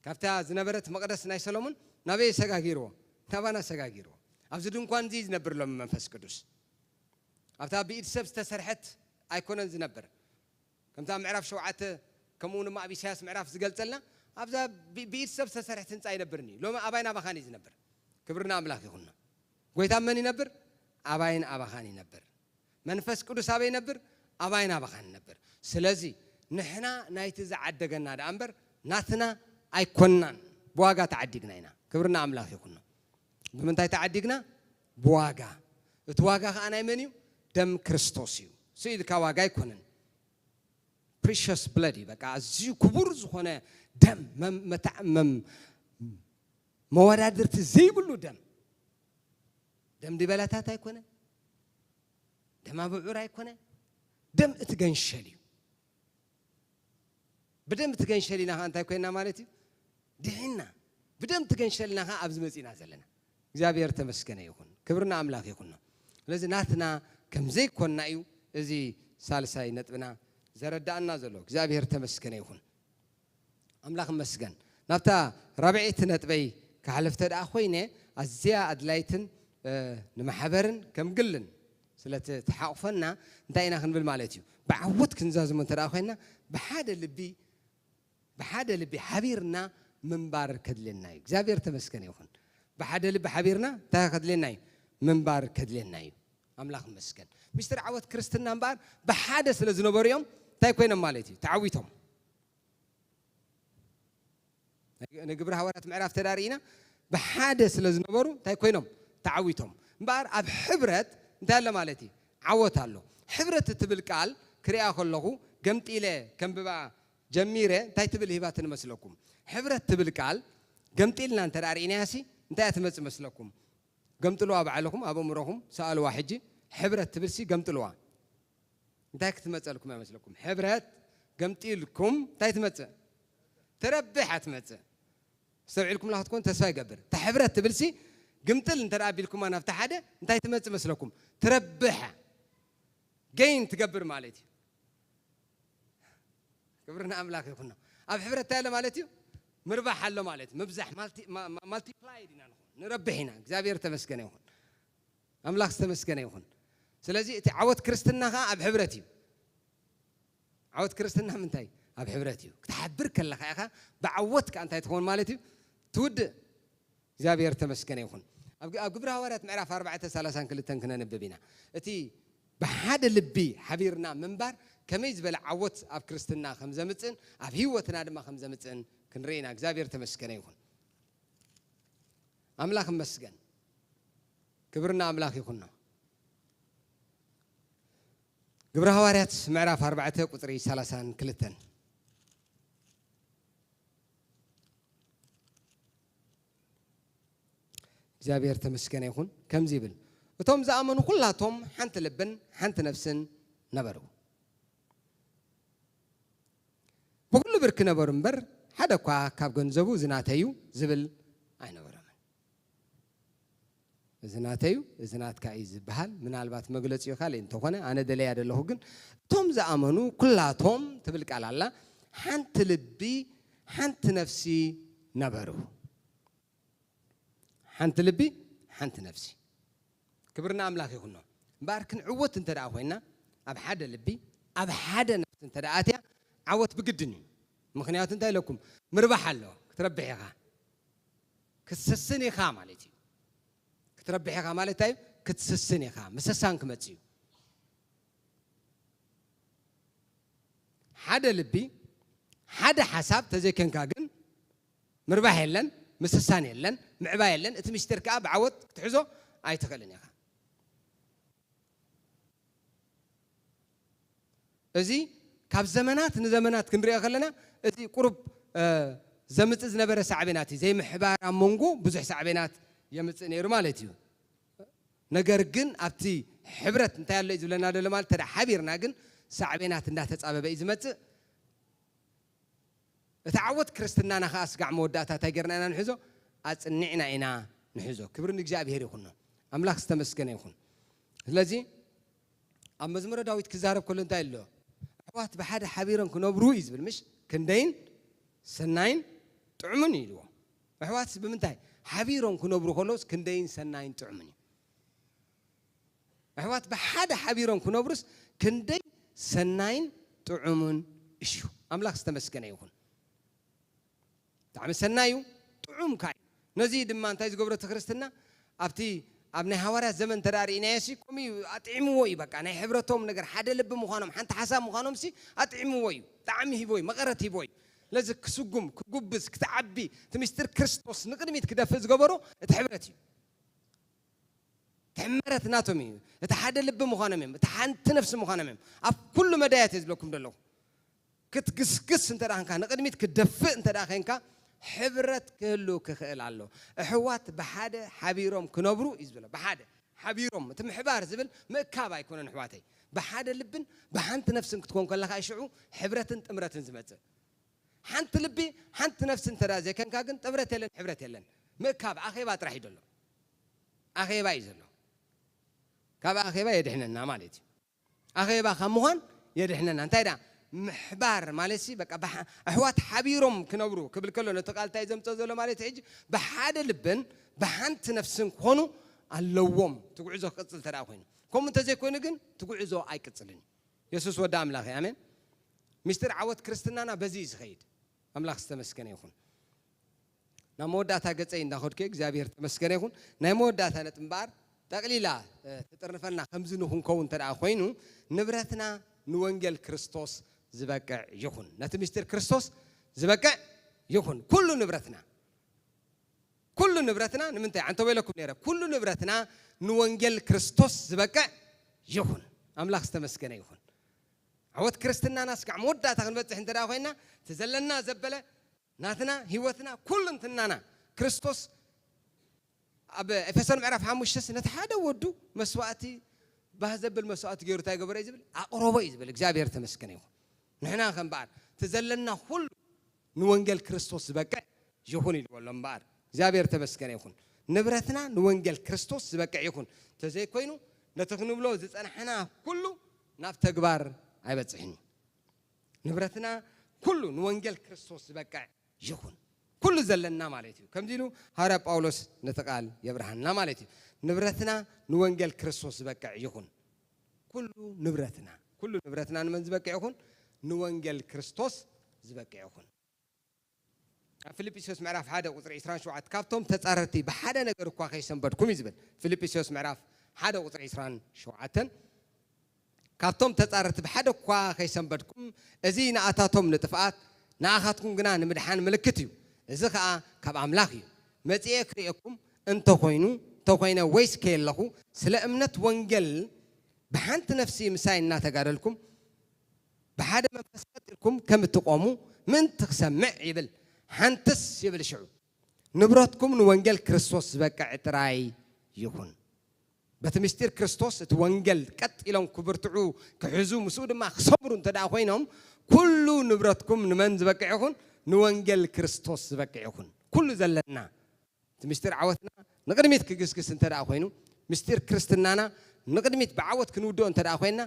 ካብታ ዝነበረት መቕደስ ናይ ሰሎሞን ናበይ ሰጋጊርዎ? ናባና ሰጋጊርዎ። ኣብዚ ድንኳን እዚ ዝነብር ሎሚ መንፈስ ቅዱስ ኣብታ ብኢድ ሰብ ዝተሰርሐት ኣይኮነን ዝነብር። ከምታ ምዕራፍ ሸውዓተ ከምኡ እውን ኣብ ኢሳያስ ምዕራፍ ዝገልጸልና ኣብዛ ብኢድ ሰብ ዝተሰርሐት ህንፃ ኣይነብርን እዩ። ሎሚ ኣባይን ኣባኻን እዩ ዝነብር። ክብርና ኣምላኽ ይኹንና። ጎይታ መን ይነብር? ኣባይን ኣባኻን ይነብር። መንፈስ ቅዱስ ኣበይ ይነብር? ኣባይን ኣባኻን ይነብር። ስለዚ ንሕና ናይቲ ዝዓደገና ደኣ እምበር ናትና ኣይኮንናን። ብዋጋ ተዓዲግና ኢና። ክብርና ኣምላኽ ይኹንና። ብምንታይ ተዓዲግና? ብዋጋ። እቲ ዋጋ ከዓ ናይ መን እዩ? ደም ክርስቶስ እዩ። ስኢልካ ዋጋ ኣይኮነን። ፕሪሽስ ብለድ እዩ። በቃ ኣዝዩ ክቡር ዝኾነ ደም መወዳድርቲ ዘይብሉ ደም። ደም ዲበላታት ኣይኮነ፣ ደም ኣብዑር ኣይኮነ፣ ደም እቲ ገንሸል እዩ። ብደም ትገንሸል ኢና ኸዓ እንታይ ኮይና ማለት እዩ? ድሒና። ብደም ትገንሸል ኢና ኸዓ ኣብዚ መጺእና ዘለና። እግዚኣብሔር ተመስገነ ይኹን። ክብርና ኣምላኽ ይኹን። ስለዚ ናትና ከም ዘይኮንና እዩ እዚ ሳልሳይ ነጥብና ዘረዳእና ዘሎ። እግዚኣብሔር ተመስገነ ይኹን። ኣምላኽ ይመስገን። ናብታ ራብዐይቲ ነጥበይ ክሓልፍ ተደኣ ኮይነ፣ ኣዝያ ኣድላይትን፣ እ፣ ንማሕበርን ከም ግልን ስለ ትሓቑፈና እንታይ ኢና ክንብል ማለት እዩ? ብዓወት ክንዛዝሞ እንተ ደኣ ኮይና፣ ብሓደ ልቢ፣ ብሓደ ልቢ ሓቢርና ምንባር ከድልየና እዩ። እግዚኣብሔር ተመስገን ይኹን። ብሓደ ልቢ ሓቢርና እንታይ ከድልየና እዩ? ምንባር ከድልየና እዩ። ኣምላኽ ይመስገን። ምስጢር ዓወት ክርስትና እምበኣር ብሓደ ስለ ዝነበሩ እዮም እንታይ ኮይኖም ማለት እዩ? ተዓዊቶም። ንግብሪ ሃዋርያት ምዕራፍ ተዳሪእና ብሓደ ስለ ዝነበሩ እንታይ ኮይኖም? ተዓዊቶም። እምበኣር ኣብ ሕብረት እንታይ ኣሎ ማለት እዩ? ዓወት ኣሎ። ሕብረት እትብል ቃል ክሪኣ ከለኹ ገምጢለ ከንብባ ጀሚረ እንታይ ትብል ሂባትኒ መስለኩም? ሕብረት ትብል ቃል ገምጢልና እንተ ደኣ ርኢናያሲ እንታይ እያ ትመጽእ መስለኩም? ገምጥልዋ ባዕልኹም ኣብ ኣእምሮኹም ሰኣልዋ። ሕጂ ሕብረት ትብልሲ ገምጥልዋ። እንታይ ክትመጸልኩም እያ መስለኩም? ሕብረት ገምጢልኩም እንታይ ትመጽእ? ትረብሕ እያ ትመጽእ። ኣስተውዒልኩም ላ ክትኮን ተስፋ ይገብር። እታ ሕብረት ትብልሲ ግምጥል እንተ ደኣ ኣቢልኩማ ናብቲ ሓደ እንታይ ትመጽእ መስለኩም? ትረብሕ እያ። ገይን ትገብር ማለት እዩ። ክብርና ኣምላኽ ይኹን። ኣብ ሕብረት እንታይ ኣሎ ማለት እዩ? ምርባሕ ኣሎ ማለት እዩ። ምብዛሕ፣ ማልቲ-፣ ማ-፣ ማ-፣ ማልቲፕላይድ ኢና ንኹን። ንረብሕ ኢና። እግዚኣብሔር ተመስገነ ይኹን። ኣምላኽ ዝተመስገነ ይኹን። ስለዚ እቲ ዓወት ክርስትና ኸዓ ኣብ ሕብረት እዩ። ዓወት ክርስትና ምንታይ? ኣብ ሕብረት እዩ። ክትሓብር ከለኻ ኢኻ ብዓወት ከኣ እንታይ ትኸውን ማለት እዩ? ትውድእ። እግዚኣብሔር ተመስገነ ይኹን። ኣብ ግ-፣ ኣብ ግብሪ ሃዋርያት ምዕራፍ ኣርባዕተ ሰላሳን ክልተን ክነንብብ ኢና። እቲ ብሓደ ልቢ ሓቢርና ምንባር ከመይ ዝበለ ዓወት ኣብ ክርስትና ከም ዘምጽእን ኣብ ህይወትና ድማ ከም ዘምጽእን ክንርኢ ኢና። እግዚኣብሔር ተመስገነ ይኹን። ኣምላኽ ይመስገን። ክብርና ኣምላኽ ይኹኖ። ግብሪ ሃዋርያት ምዕራፍ ኣርባዕተ ቁጽሪ ሰላሳን ክልተን። እግዚኣብሔር ተመስገነ ይኹን። ከምዚ ይብል፣ እቶም ዝኣመኑ ኩላቶም ሓንቲ ልብን ሓንቲ ነፍስን ነበሩ። ብኹሉ ብርኪ ነበሩ እምበር፣ ሓደ እኳ ካብ ገንዘቡ እዚ ናተይ እዩ ዝብል ኣይነበሮምን። እዚ ናተይ እዩ፣ እዚ ናትካ እዩ ዝበሃል ምናልባት መግለጺኡ ካልእ እንተኾነ፣ ኣነ ደለያ ዘለኹ ግን፣ እቶም ዝኣመኑ ኩላቶም ትብል ቃል ኣላ፣ ሓንቲ ልቢ፣ ሓንቲ ነፍሲ ነበሩ። ሓንቲ ልቢ፣ ሓንቲ ነፍሲ። ክብርና ኣምላኽ ይኹኖ። እምበኣር ክንዕወት እንተ ደኣ ኮይና፣ ኣብ ሓደ ልቢ፣ ኣብ ሓደ ነፍሲ እንተ ደኣ ኣትያ፣ ዓወት ብግድን እዩ። ምኽንያቱ እንታይ ኢለኩም? ምርባሕ ኣሎ፣ ክትረብሕ ኢኻ። ክትስስን ኢኻ ማለት እዩ። ክትረብሕ ኢኻ ማለት እንታይ እዩ? ክትስስን ኢኻ። ምስሳን ክመጽእ እዩ። ሓደ ልቢ፣ ሓደ ሓሳብ ተዘይኮንካ ግን ምርባሕ የለን፣ ምስሳን የለን፣ ምዕባይ የለን። እቲ ምስጢር ከኣ ብዓወት ክትሕዞ ኣይትኽእልን ኢኻ። እዚ ካብ ዘመናት ንዘመናት ክንሪኦ ከለና፣ እዚ ቁሩብ፣ እ፣ ዘምጽእ ዝነበረ ሳዕቤናት እዩ። ዘይምሕባር ኣብ መንጎ ብዙሕ ሳዕቤናት የምጽእ ነይሩ ማለት እዩ። ነገር ግን ኣብቲ ሕብረት እንታይ ኣሎ እዩ ዝብለና ዘሎ ማለት፣ ተደኣ ሓቢርና ግን ሳዕቤናት እንዳተጻበበ እዩ ዝመጽእ። እቲ ዓወት ክርስትናና ኸኣ ስጋዕ መወዳእታ እንታይ ጌርና ኢና ንሕዞ? ኣጽኒዕና ኢና ንሕዞ። ክብሪ ንእግዚኣብሔር ይኹኖ። ኣምላኽ ዝተመስገነ ይኹን። ስለዚ ኣብ መዝሙረ ዳዊት ክዛረብ ከሎ እንታይ ኣሎ? ኣሕዋት ብሓደ ሓቢሮም ክነብሩ እዩ ዝብል፣ ምሽ? ክንደይን ሰናይን ጥዑምን እዩ ኢልዎ። ኣሕዋትስ ብምንታይ ሓቢሮም ክነብሩ ከለውስ ክንደይን ሰናይን ጥዑምን እዩ። ኣሕዋት ብሓደ ሓቢሮም ክነብሩስ ክንደይ ሰናይን ጥዑምን እዩ። ኣምላኽ ዝተመስገነ ይኹን። ብጣዕሚ ሰናይ እዩ፣ ጥዑም ከኣ እዩ። ነዚ ድማ እንታይ ዝገብሮ እቲ ክርስትና? ኣብቲ ኣብ ናይ ሃዋርያት ዘመን እንተ ደኣ ርኢናዮሲ፣ ከምኡ እዩ፣ ኣጥዒምዎ እዩ። በቃ ናይ ሕብረቶም ነገር፣ ሓደ ልቢ ምዃኖም፣ ሓንቲ ሓሳብ ምዃኖምሲ ኣጥዒምዎ እዩ። ጣዕሚ ሂቦ እዩ፣ መቐረት ሂቦ እዩ። ስለዚ ክስጉም፣ ክጉብዝ፣ ክትዓቢ፣ እቲ ምስጢር ክርስቶስ ንቕድሚት ክደፍእ ዝገበሮ እቲ ሕብረት እዩ። እቲ ሕመረት ናቶም እዩ። እቲ ሓደ ልቢ ምዃኖም እዮም። እቲ ሓንቲ ነፍሲ ምዃኖም እዮም። ኣብ ኩሉ መዳያት እየ ዝብለኩም ዘለኹ። ክትግስግስ እንተ ደኣ ኸንካ፣ ንቕድሚት ክትደፍእ እንተ ደኣ ኸንካ፣ ሕብረት ክህሉ ክኽእል ኣሎ። ኣሕዋት ብሓደ ሓቢሮም ክነብሩ እዩ ዝብሎ። ብሓደ ሓቢሮም፣ እቲ ምሕባር ዝብል ምእካብ ኣይኮነን ኣሕዋተይ። ብሓደ ልብን ብሓንቲ ነፍስን ክትኮን ከለኻ እዩ ሽዑ ሕብረትን ጥምረትን ዝመጽእ። ሓንቲ ልቢ፣ ሓንቲ ነፍሲ እንተ ደኣ ዘይከንካ ግን ጥምረት የለን፣ ሕብረት የለን። ምእካብ፣ ኣኼባ ጥራሕ እዩ ዘሎ። ኣኼባ እዩ ዘሎ። ካብ ኣኼባ የድሕነና ማለት እዩ። ኣኼባ ካብ ምዃን የድሕነና። እንታይ ደኣ ምሕባር ማለት ሲ በቃ ብሓ-፣ ኣሕዋት ሓቢሮም ክነብሩ ክብል ከሎ ነቲ ቃል እንታይ ዘምጽኦ ዘሎ ማለት እዩ? ሕጂ ብሓደ ልብን ብሓንቲ ነፍስን ክኾኑ ኣለዎም። እቲ ጉዕዞ ክቕጽል እንተ ደኣ ኮይኑ። ከምኡ እንተዘይኮይኑ ግን እቲ ጉዕዞ ኣይቅጽልን እዩ። የሱስ ወዲ ኣምላኽ እዩ። ኣሜን። ምስጢር ዓወት ክርስትናና በዚ እዩ ዝኸይድ። ኣምላኽ ዝተመስገነ ይኹን። ናብ መወዳእታ ገጸይ እንዳኸድኩ እግዚኣብሔር ተመስገነ ይኹን። ናይ መወዳእታ ነጥቢ እምበኣር ጠቕሊላ፣ እ፣ ትጥርንፈልና ከምዚ ንኽንከውን እንተ ደኣ ኮይኑ፣ ንብረትና ንወንጌል ክርስቶስ ዝበቅዕ ይኹን። ነቲ ምስጢር ክርስቶስ ዝበቅዕ ይኹን። ኩሉ ንብረትና፣ ኩሉ ንብረትና ንምንታይ? ኣንተ በይለኩም ነይረ። ኩሉ ንብረትና ንወንጌል ክርስቶስ ዝበቅዕ ይኹን። ኣምላኽ ዝተመስገነ ይኹን። ዓወት ክርስትናና ስጋዕ መወዳእታ ክንበጽሕ እንተ ደኣ ኮይና፣ እቲ ዘለና ዘበለ ናትና ህይወትና ኩሉ እንትናና ክርስቶስ ኣብ ኤፌሶን ምዕራፍ ሓሙሽተ ነቲ ሓደ ወዱ መስዋእቲ፣ ባህ ዘብል መስዋእቲ ገይሩ እንታይ ገበረ እዩ ዝብል? ኣቕረቦ እዩ ዝብል። እግዚኣብሔር ተመስገነ ይኹን። ንሕና ከ እምበኣር እቲ ዘለና ኩሉ ንወንጌል ክርስቶስ ዝበቅዕ ይኹን ኢልዎ ኣሎ እምበኣር። እግዚኣብሔር ተመስገነ ይኹን። ንብረትና ንወንጌል ክርስቶስ ዝበቅዕ ይኹን። እንተዘይኮይኑ ነቲ ክንብሎ ዝጸናሕና ኩሉ ናብ ተግባር ኣይበጽሕን እዩ። ንብረትና ኩሉ ንወንጌል ክርስቶስ ዝበቅዕ ይኹን። ኩሉ ዘለና ማለት እዩ። ከምዚ ኢሉ ሃዋርያ ጳውሎስ ነቲ ቃል የብርሃና ማለት እዩ። ንብረትና ንወንጌል ክርስቶስ ዝበቅዕ ይኹን። ኩሉ ንብረትና፣ ኩሉ ንብረትና ንመን ዝበቅዕ ይኹን? ንወንጌል ክርስቶስ ዝበቅዕ ይኹን። ኣብ ፊልጵስዩስ ምዕራፍ ሓደ ቁጽሪ ዕስራን ሸውዓተን፣ ካብቶም ተጻረርቲ ብሓደ ነገር እኳ ከይሰንበድኩም እዩ ዝብል። ፊልጵስዩስ ምዕራፍ ሓደ ቁጽሪ ዕስራን ሸውዓተን፣ ካብቶም ተጻረርቲ ብሓደ እኳ ከይሰንበድኩም፣ እዚ ንኣታቶም ንጥፍኣት፣ ንኣኻትኩም ግና ንምድሓን ምልክት እዩ። እዚ ኸኣ ካብ ኣምላኽ እዩ። መጺኤ ክርእየኩም እንተኾይኑ፣ እንተኾይነ ወይስ ከየለኹ፣ ስለ እምነት ወንጌል ብሓንቲ ነፍሲ ምሳይ እናተጋደልኩም፣ ብሓደ መንፈስ ቀጥ ኢልኩም ከም እትቆሙ ምእንቲ ክሰምዕ ይብል። ሓንትስ ይብል ሽዑ፣ ንብረትኩም ንወንጌል ክርስቶስ ዝበቅዕ ጥራይ ይኹን። በቲ ምስጢር ክርስቶስ እቲ ወንጌል ቀጥ ኢሎም ክብርትዑ፣ ክሕዙ፣ ምስኡ ድማ ክሰምሩ እንተ ደኣ ኮይኖም፣ ኩሉ ንብረትኩም ንመን ዝበቅዕ ይኹን? ንወንጌል ክርስቶስ ዝበቅዕ ይኹን። ኩሉ ዘለና እቲ ምስጢር ዓወትና ንቕድሚት ክግስግስ እንተ ደኣ ኮይኑ፣ ምስጢር ክርስትናና ንቕድሚት ብዓወት ክንውድኦ እንተ ደኣ ኮይንና፣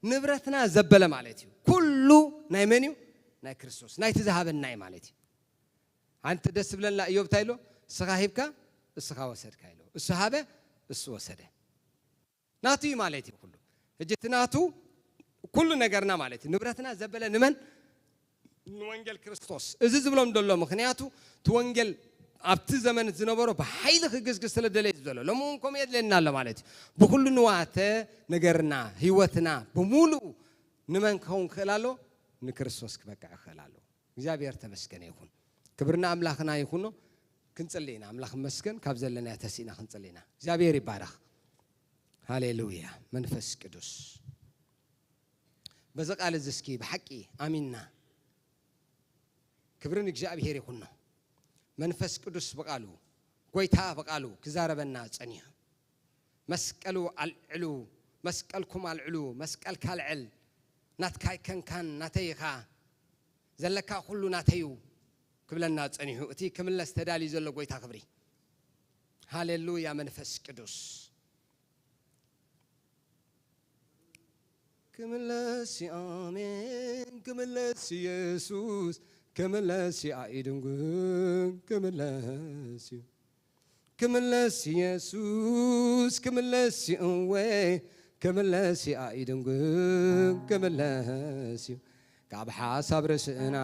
ንብረትና ዘበለ ማለት እዩ። ኩሉ ናይ መን እዩ? ናይ ክርስቶስ። ናይቲ ዝሃበና እዩ ማለት እዩ። ሓንቲ ደስ ዝብለና እዮብ እንታይ ኢሎ? "እስኻ ሂብካ፣ እስኻ ወሰድካ" ኢሎ። እሱ ሃበ፣ እሱ ወሰደ። ናቱ እዩ ማለት እዩ ኩሉ። ሕጂ እቲ ናቱ ኩሉ ነገርና ማለት እዩ። ንብረትና ዘበለ ንመን? ንወንጌል ክርስቶስ። እዚ ዝብሎም ዘሎ ምኽንያቱ እቲ ወንጌል ኣብቲ ዘመን ዝነበሮ ብሓይሊ ክግስግስ ስለ ደለየ እዩ ዘሎ። ሎሚ እውን ከምኡ የድልየና ኣሎ ማለት እዩ። ብኩሉ ንዋተ ነገርና፣ ህይወትና ብምሉኡ ንመን ክኸውን ክኽእል ኣሎ? ንክርስቶስ ክበቅዕ ክኽእል ኣሎ። እግዚኣብሔር ተመስገነ ይኹን። ክብሪ ንኣምላኽና ይኹኖ። ክንጽሊ ኢና። ኣምላኽ ይመስገን፣ ካብ ዘለና ተሲእና ክንጽሊ ኢና። እግዚኣብሔር ይባረኽ። ሃሌሉያ። መንፈስ ቅዱስ፣ በዚ ቃል እዚ እስኪ ብሓቂ ኣሚንና፣ ክብሪ ንእግዚኣብሔር ይኹኖ። መንፈስ ቅዱስ ብቃሉ፣ ጎይታ ብቃሉ ክዛረበና ጸኒሑ። መስቀሉ ኣልዕሉ፣ መስቀልኩም ኣልዕሉ፣ መስቀልካ ኣልዕል፣ ናትካ ኣይከንካን፣ ናተይ ኢኻ፣ ዘለካ ኩሉ ናተይ እዩ ክብለና ጸኒሑ፣ እቲ ክምለስ ተዳልዩ ዘሎ ጎይታ ክብሪ። ሃሌሉያ መንፈስ ቅዱስ። ክምለስ እዩ፣ ኣሜን፣ ክምለስ እዩ የሱስ፣ ክምለስ እዩ ኣይድንጉን፣ ክምለስ እዩ። ክምለስ እዩ የሱስ፣ ክምለስ እዩ እወ፣ ክምለስ እዩ ኣይድንጉን፣ ክምለስ እዩ። ካብ ሓሳብ ርእስና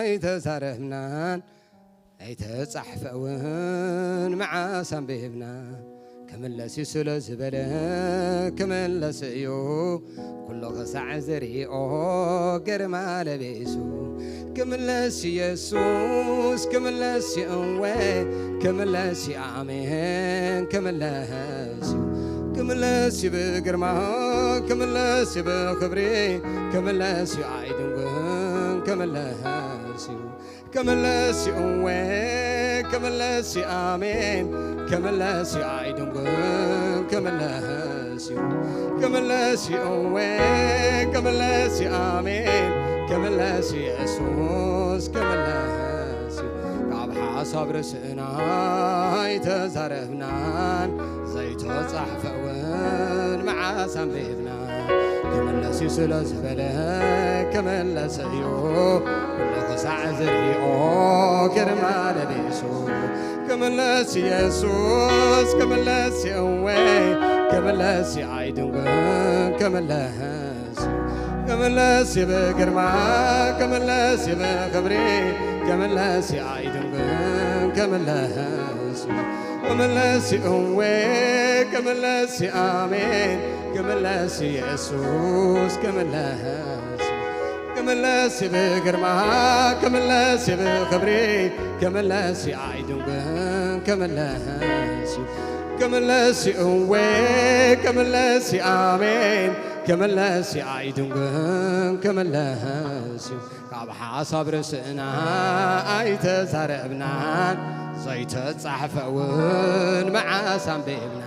ኣይተዛረብናን፣ ኣይተጻሕፈ እውን መዓስ ኣንቢብና። ክምለስ እዩ ስለ ዝበለ ክምለስ እዩ፣ ኩሉ ክሳዕ ዝሪኦ ግርማ ለቢሱ። ክምለስ እዩ የሱስ፣ ክምለስ እዩ እወ፣ ክምለስ እዩ ኣሜን፣ ክምለስ እዩ። ክምለስ እዩ ብግርማ፣ ክምለስ እዩ ብኽብሪ፣ ክምለስ እዩ ኣይድንጉን፣ ክምለስ እዩ። ክምለስ እዩ እወ፣ ክምለስ እዩ ኣሜን፣ ክምለስ እዩ ኣይድንጉን፣ ክምለስ እዩ። ክምለስ እዩ እወ፣ ክምለስ እዩ ኣሜን፣ ክምለስ የሱስ ክምለስ እዩ። ካብ ሓሳብ ርእስና ኣይተዛረብናን፣ ዘይተጻሕፈ እውን መዓስ ኣንቢብና። ክምለስ እዩ ስለ ዝበለ ክምለስ እዩ፣ ኩሉ ክሳዕ ዝርእዮ ግርማ ለቢሱ። ክምለስ የሱስ ክምለስ እወ፣ ክምለስ ኣይድንግን ክምለስ ክምለስ ብግርማ ክምለስ ብኽብሪ ክምለስ ኣይድንግን ክምለስ ክምለስ እወ ክምለስ ኣሜን ክምለስ የሱስ ክምለስ ክምለስ ብግርማ ክምለስ ብኽብሪ ክምለስ ኣይድንግን ክምለስ ክምለስ እወ ክምለስ ኣሜን ክምለስ ኣይድንግን ክምለስ ካብ ሓሳብ ርእስና ኣይተዛረብናን ዘይተጻሕፈ እውን መዓስ ኣንቢብና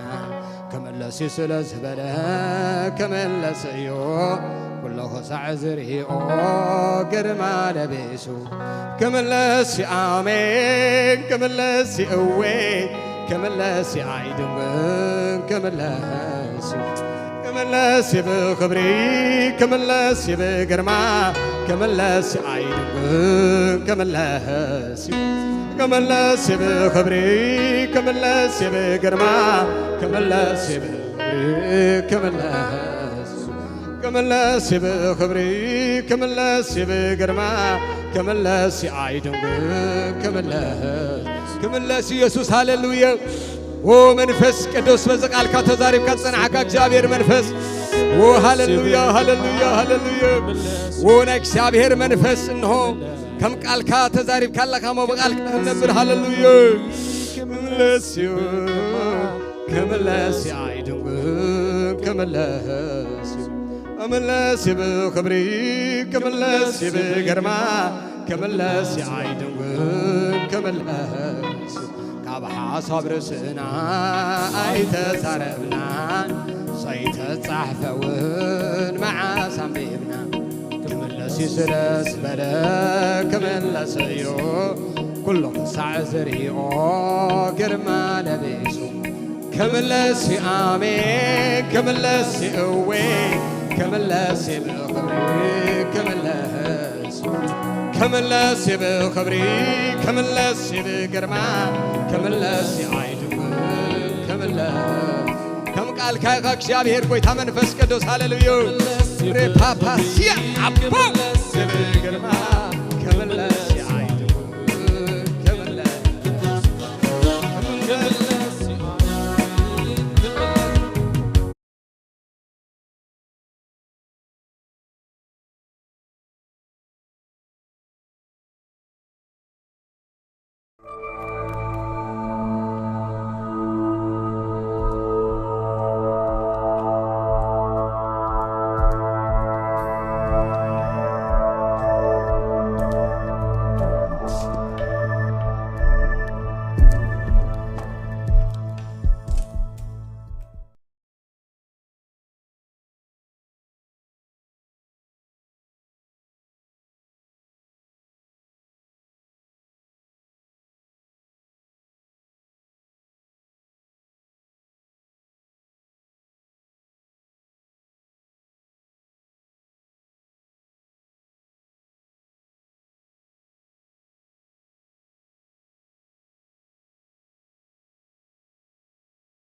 ክምለስ እዩ ስለ ዝበለ ክምለስ እዩ ኩሉ ክሳዕ ዝርእዮ ግርማ ለቢሱ ክምለስ ኣሜን ክምለስ እወ ክምለስ ኣይድንግን ክምለስ ክምለስ ብኽብሪ ክምለስ ብግርማ ክምለስ ኣይድንግን ክምለስ ክምለስ ብኽብሪ ክምለስ ብግርማ ክምለስ ብኽብሪ ክምለስ ክምለስ ብኽብሪ ክምለስ ብግርማ ክምለስ ኣይድንግን ክምለስ ክምለስ ኢየሱስ ሃሌሉያ ዎ መንፈስ ቅዱስ በዚ ቃልካ ተዛሪብካ ዝጸናሕካ እግዚኣብሔር መንፈስ ዎ ሃሌሉያ ሃሌሉያ ሃሌሉያ ዎ ናይ እግዚኣብሔር መንፈስ እንሆ ከም ቃልካ ተዛሪብካ ኣለኻ እሞ ብቃልካ ክንነብር ሃሌሉያ ክምለስ እዩ ክምለስ ኣይድንግን ክምለስ ክምለስ ብኽብሪ ክምለስ ብግርማ ክምለስ ኣይድንግን ክምለስ ካብ ሓሳብ ርእስና ኣይተዛረብናን ዘይተጻሕፈ እውን መዓስ ኣንቢብና ክምለስ እዩ ስለ ዝበለ ክምለስ እዩ ኩሉ ክሳዕ ዝርእዮ ግርማ ለቢሱ ክምለስ ኣሜን ክምለስ እወ ክምለስ ብኽብሪ ክምለስ ክምለስ ብኽብሪ ክምለስ ብግርማ ክምለስ ኣይድንግን ክምለስ ከም ቃልካ ኢኻ እግዚኣብሔር ጎይታ መንፈስ ቅዱስ ሃሌሉያ ሬፓፓስያ ኣቦ ግርማ ክምለስ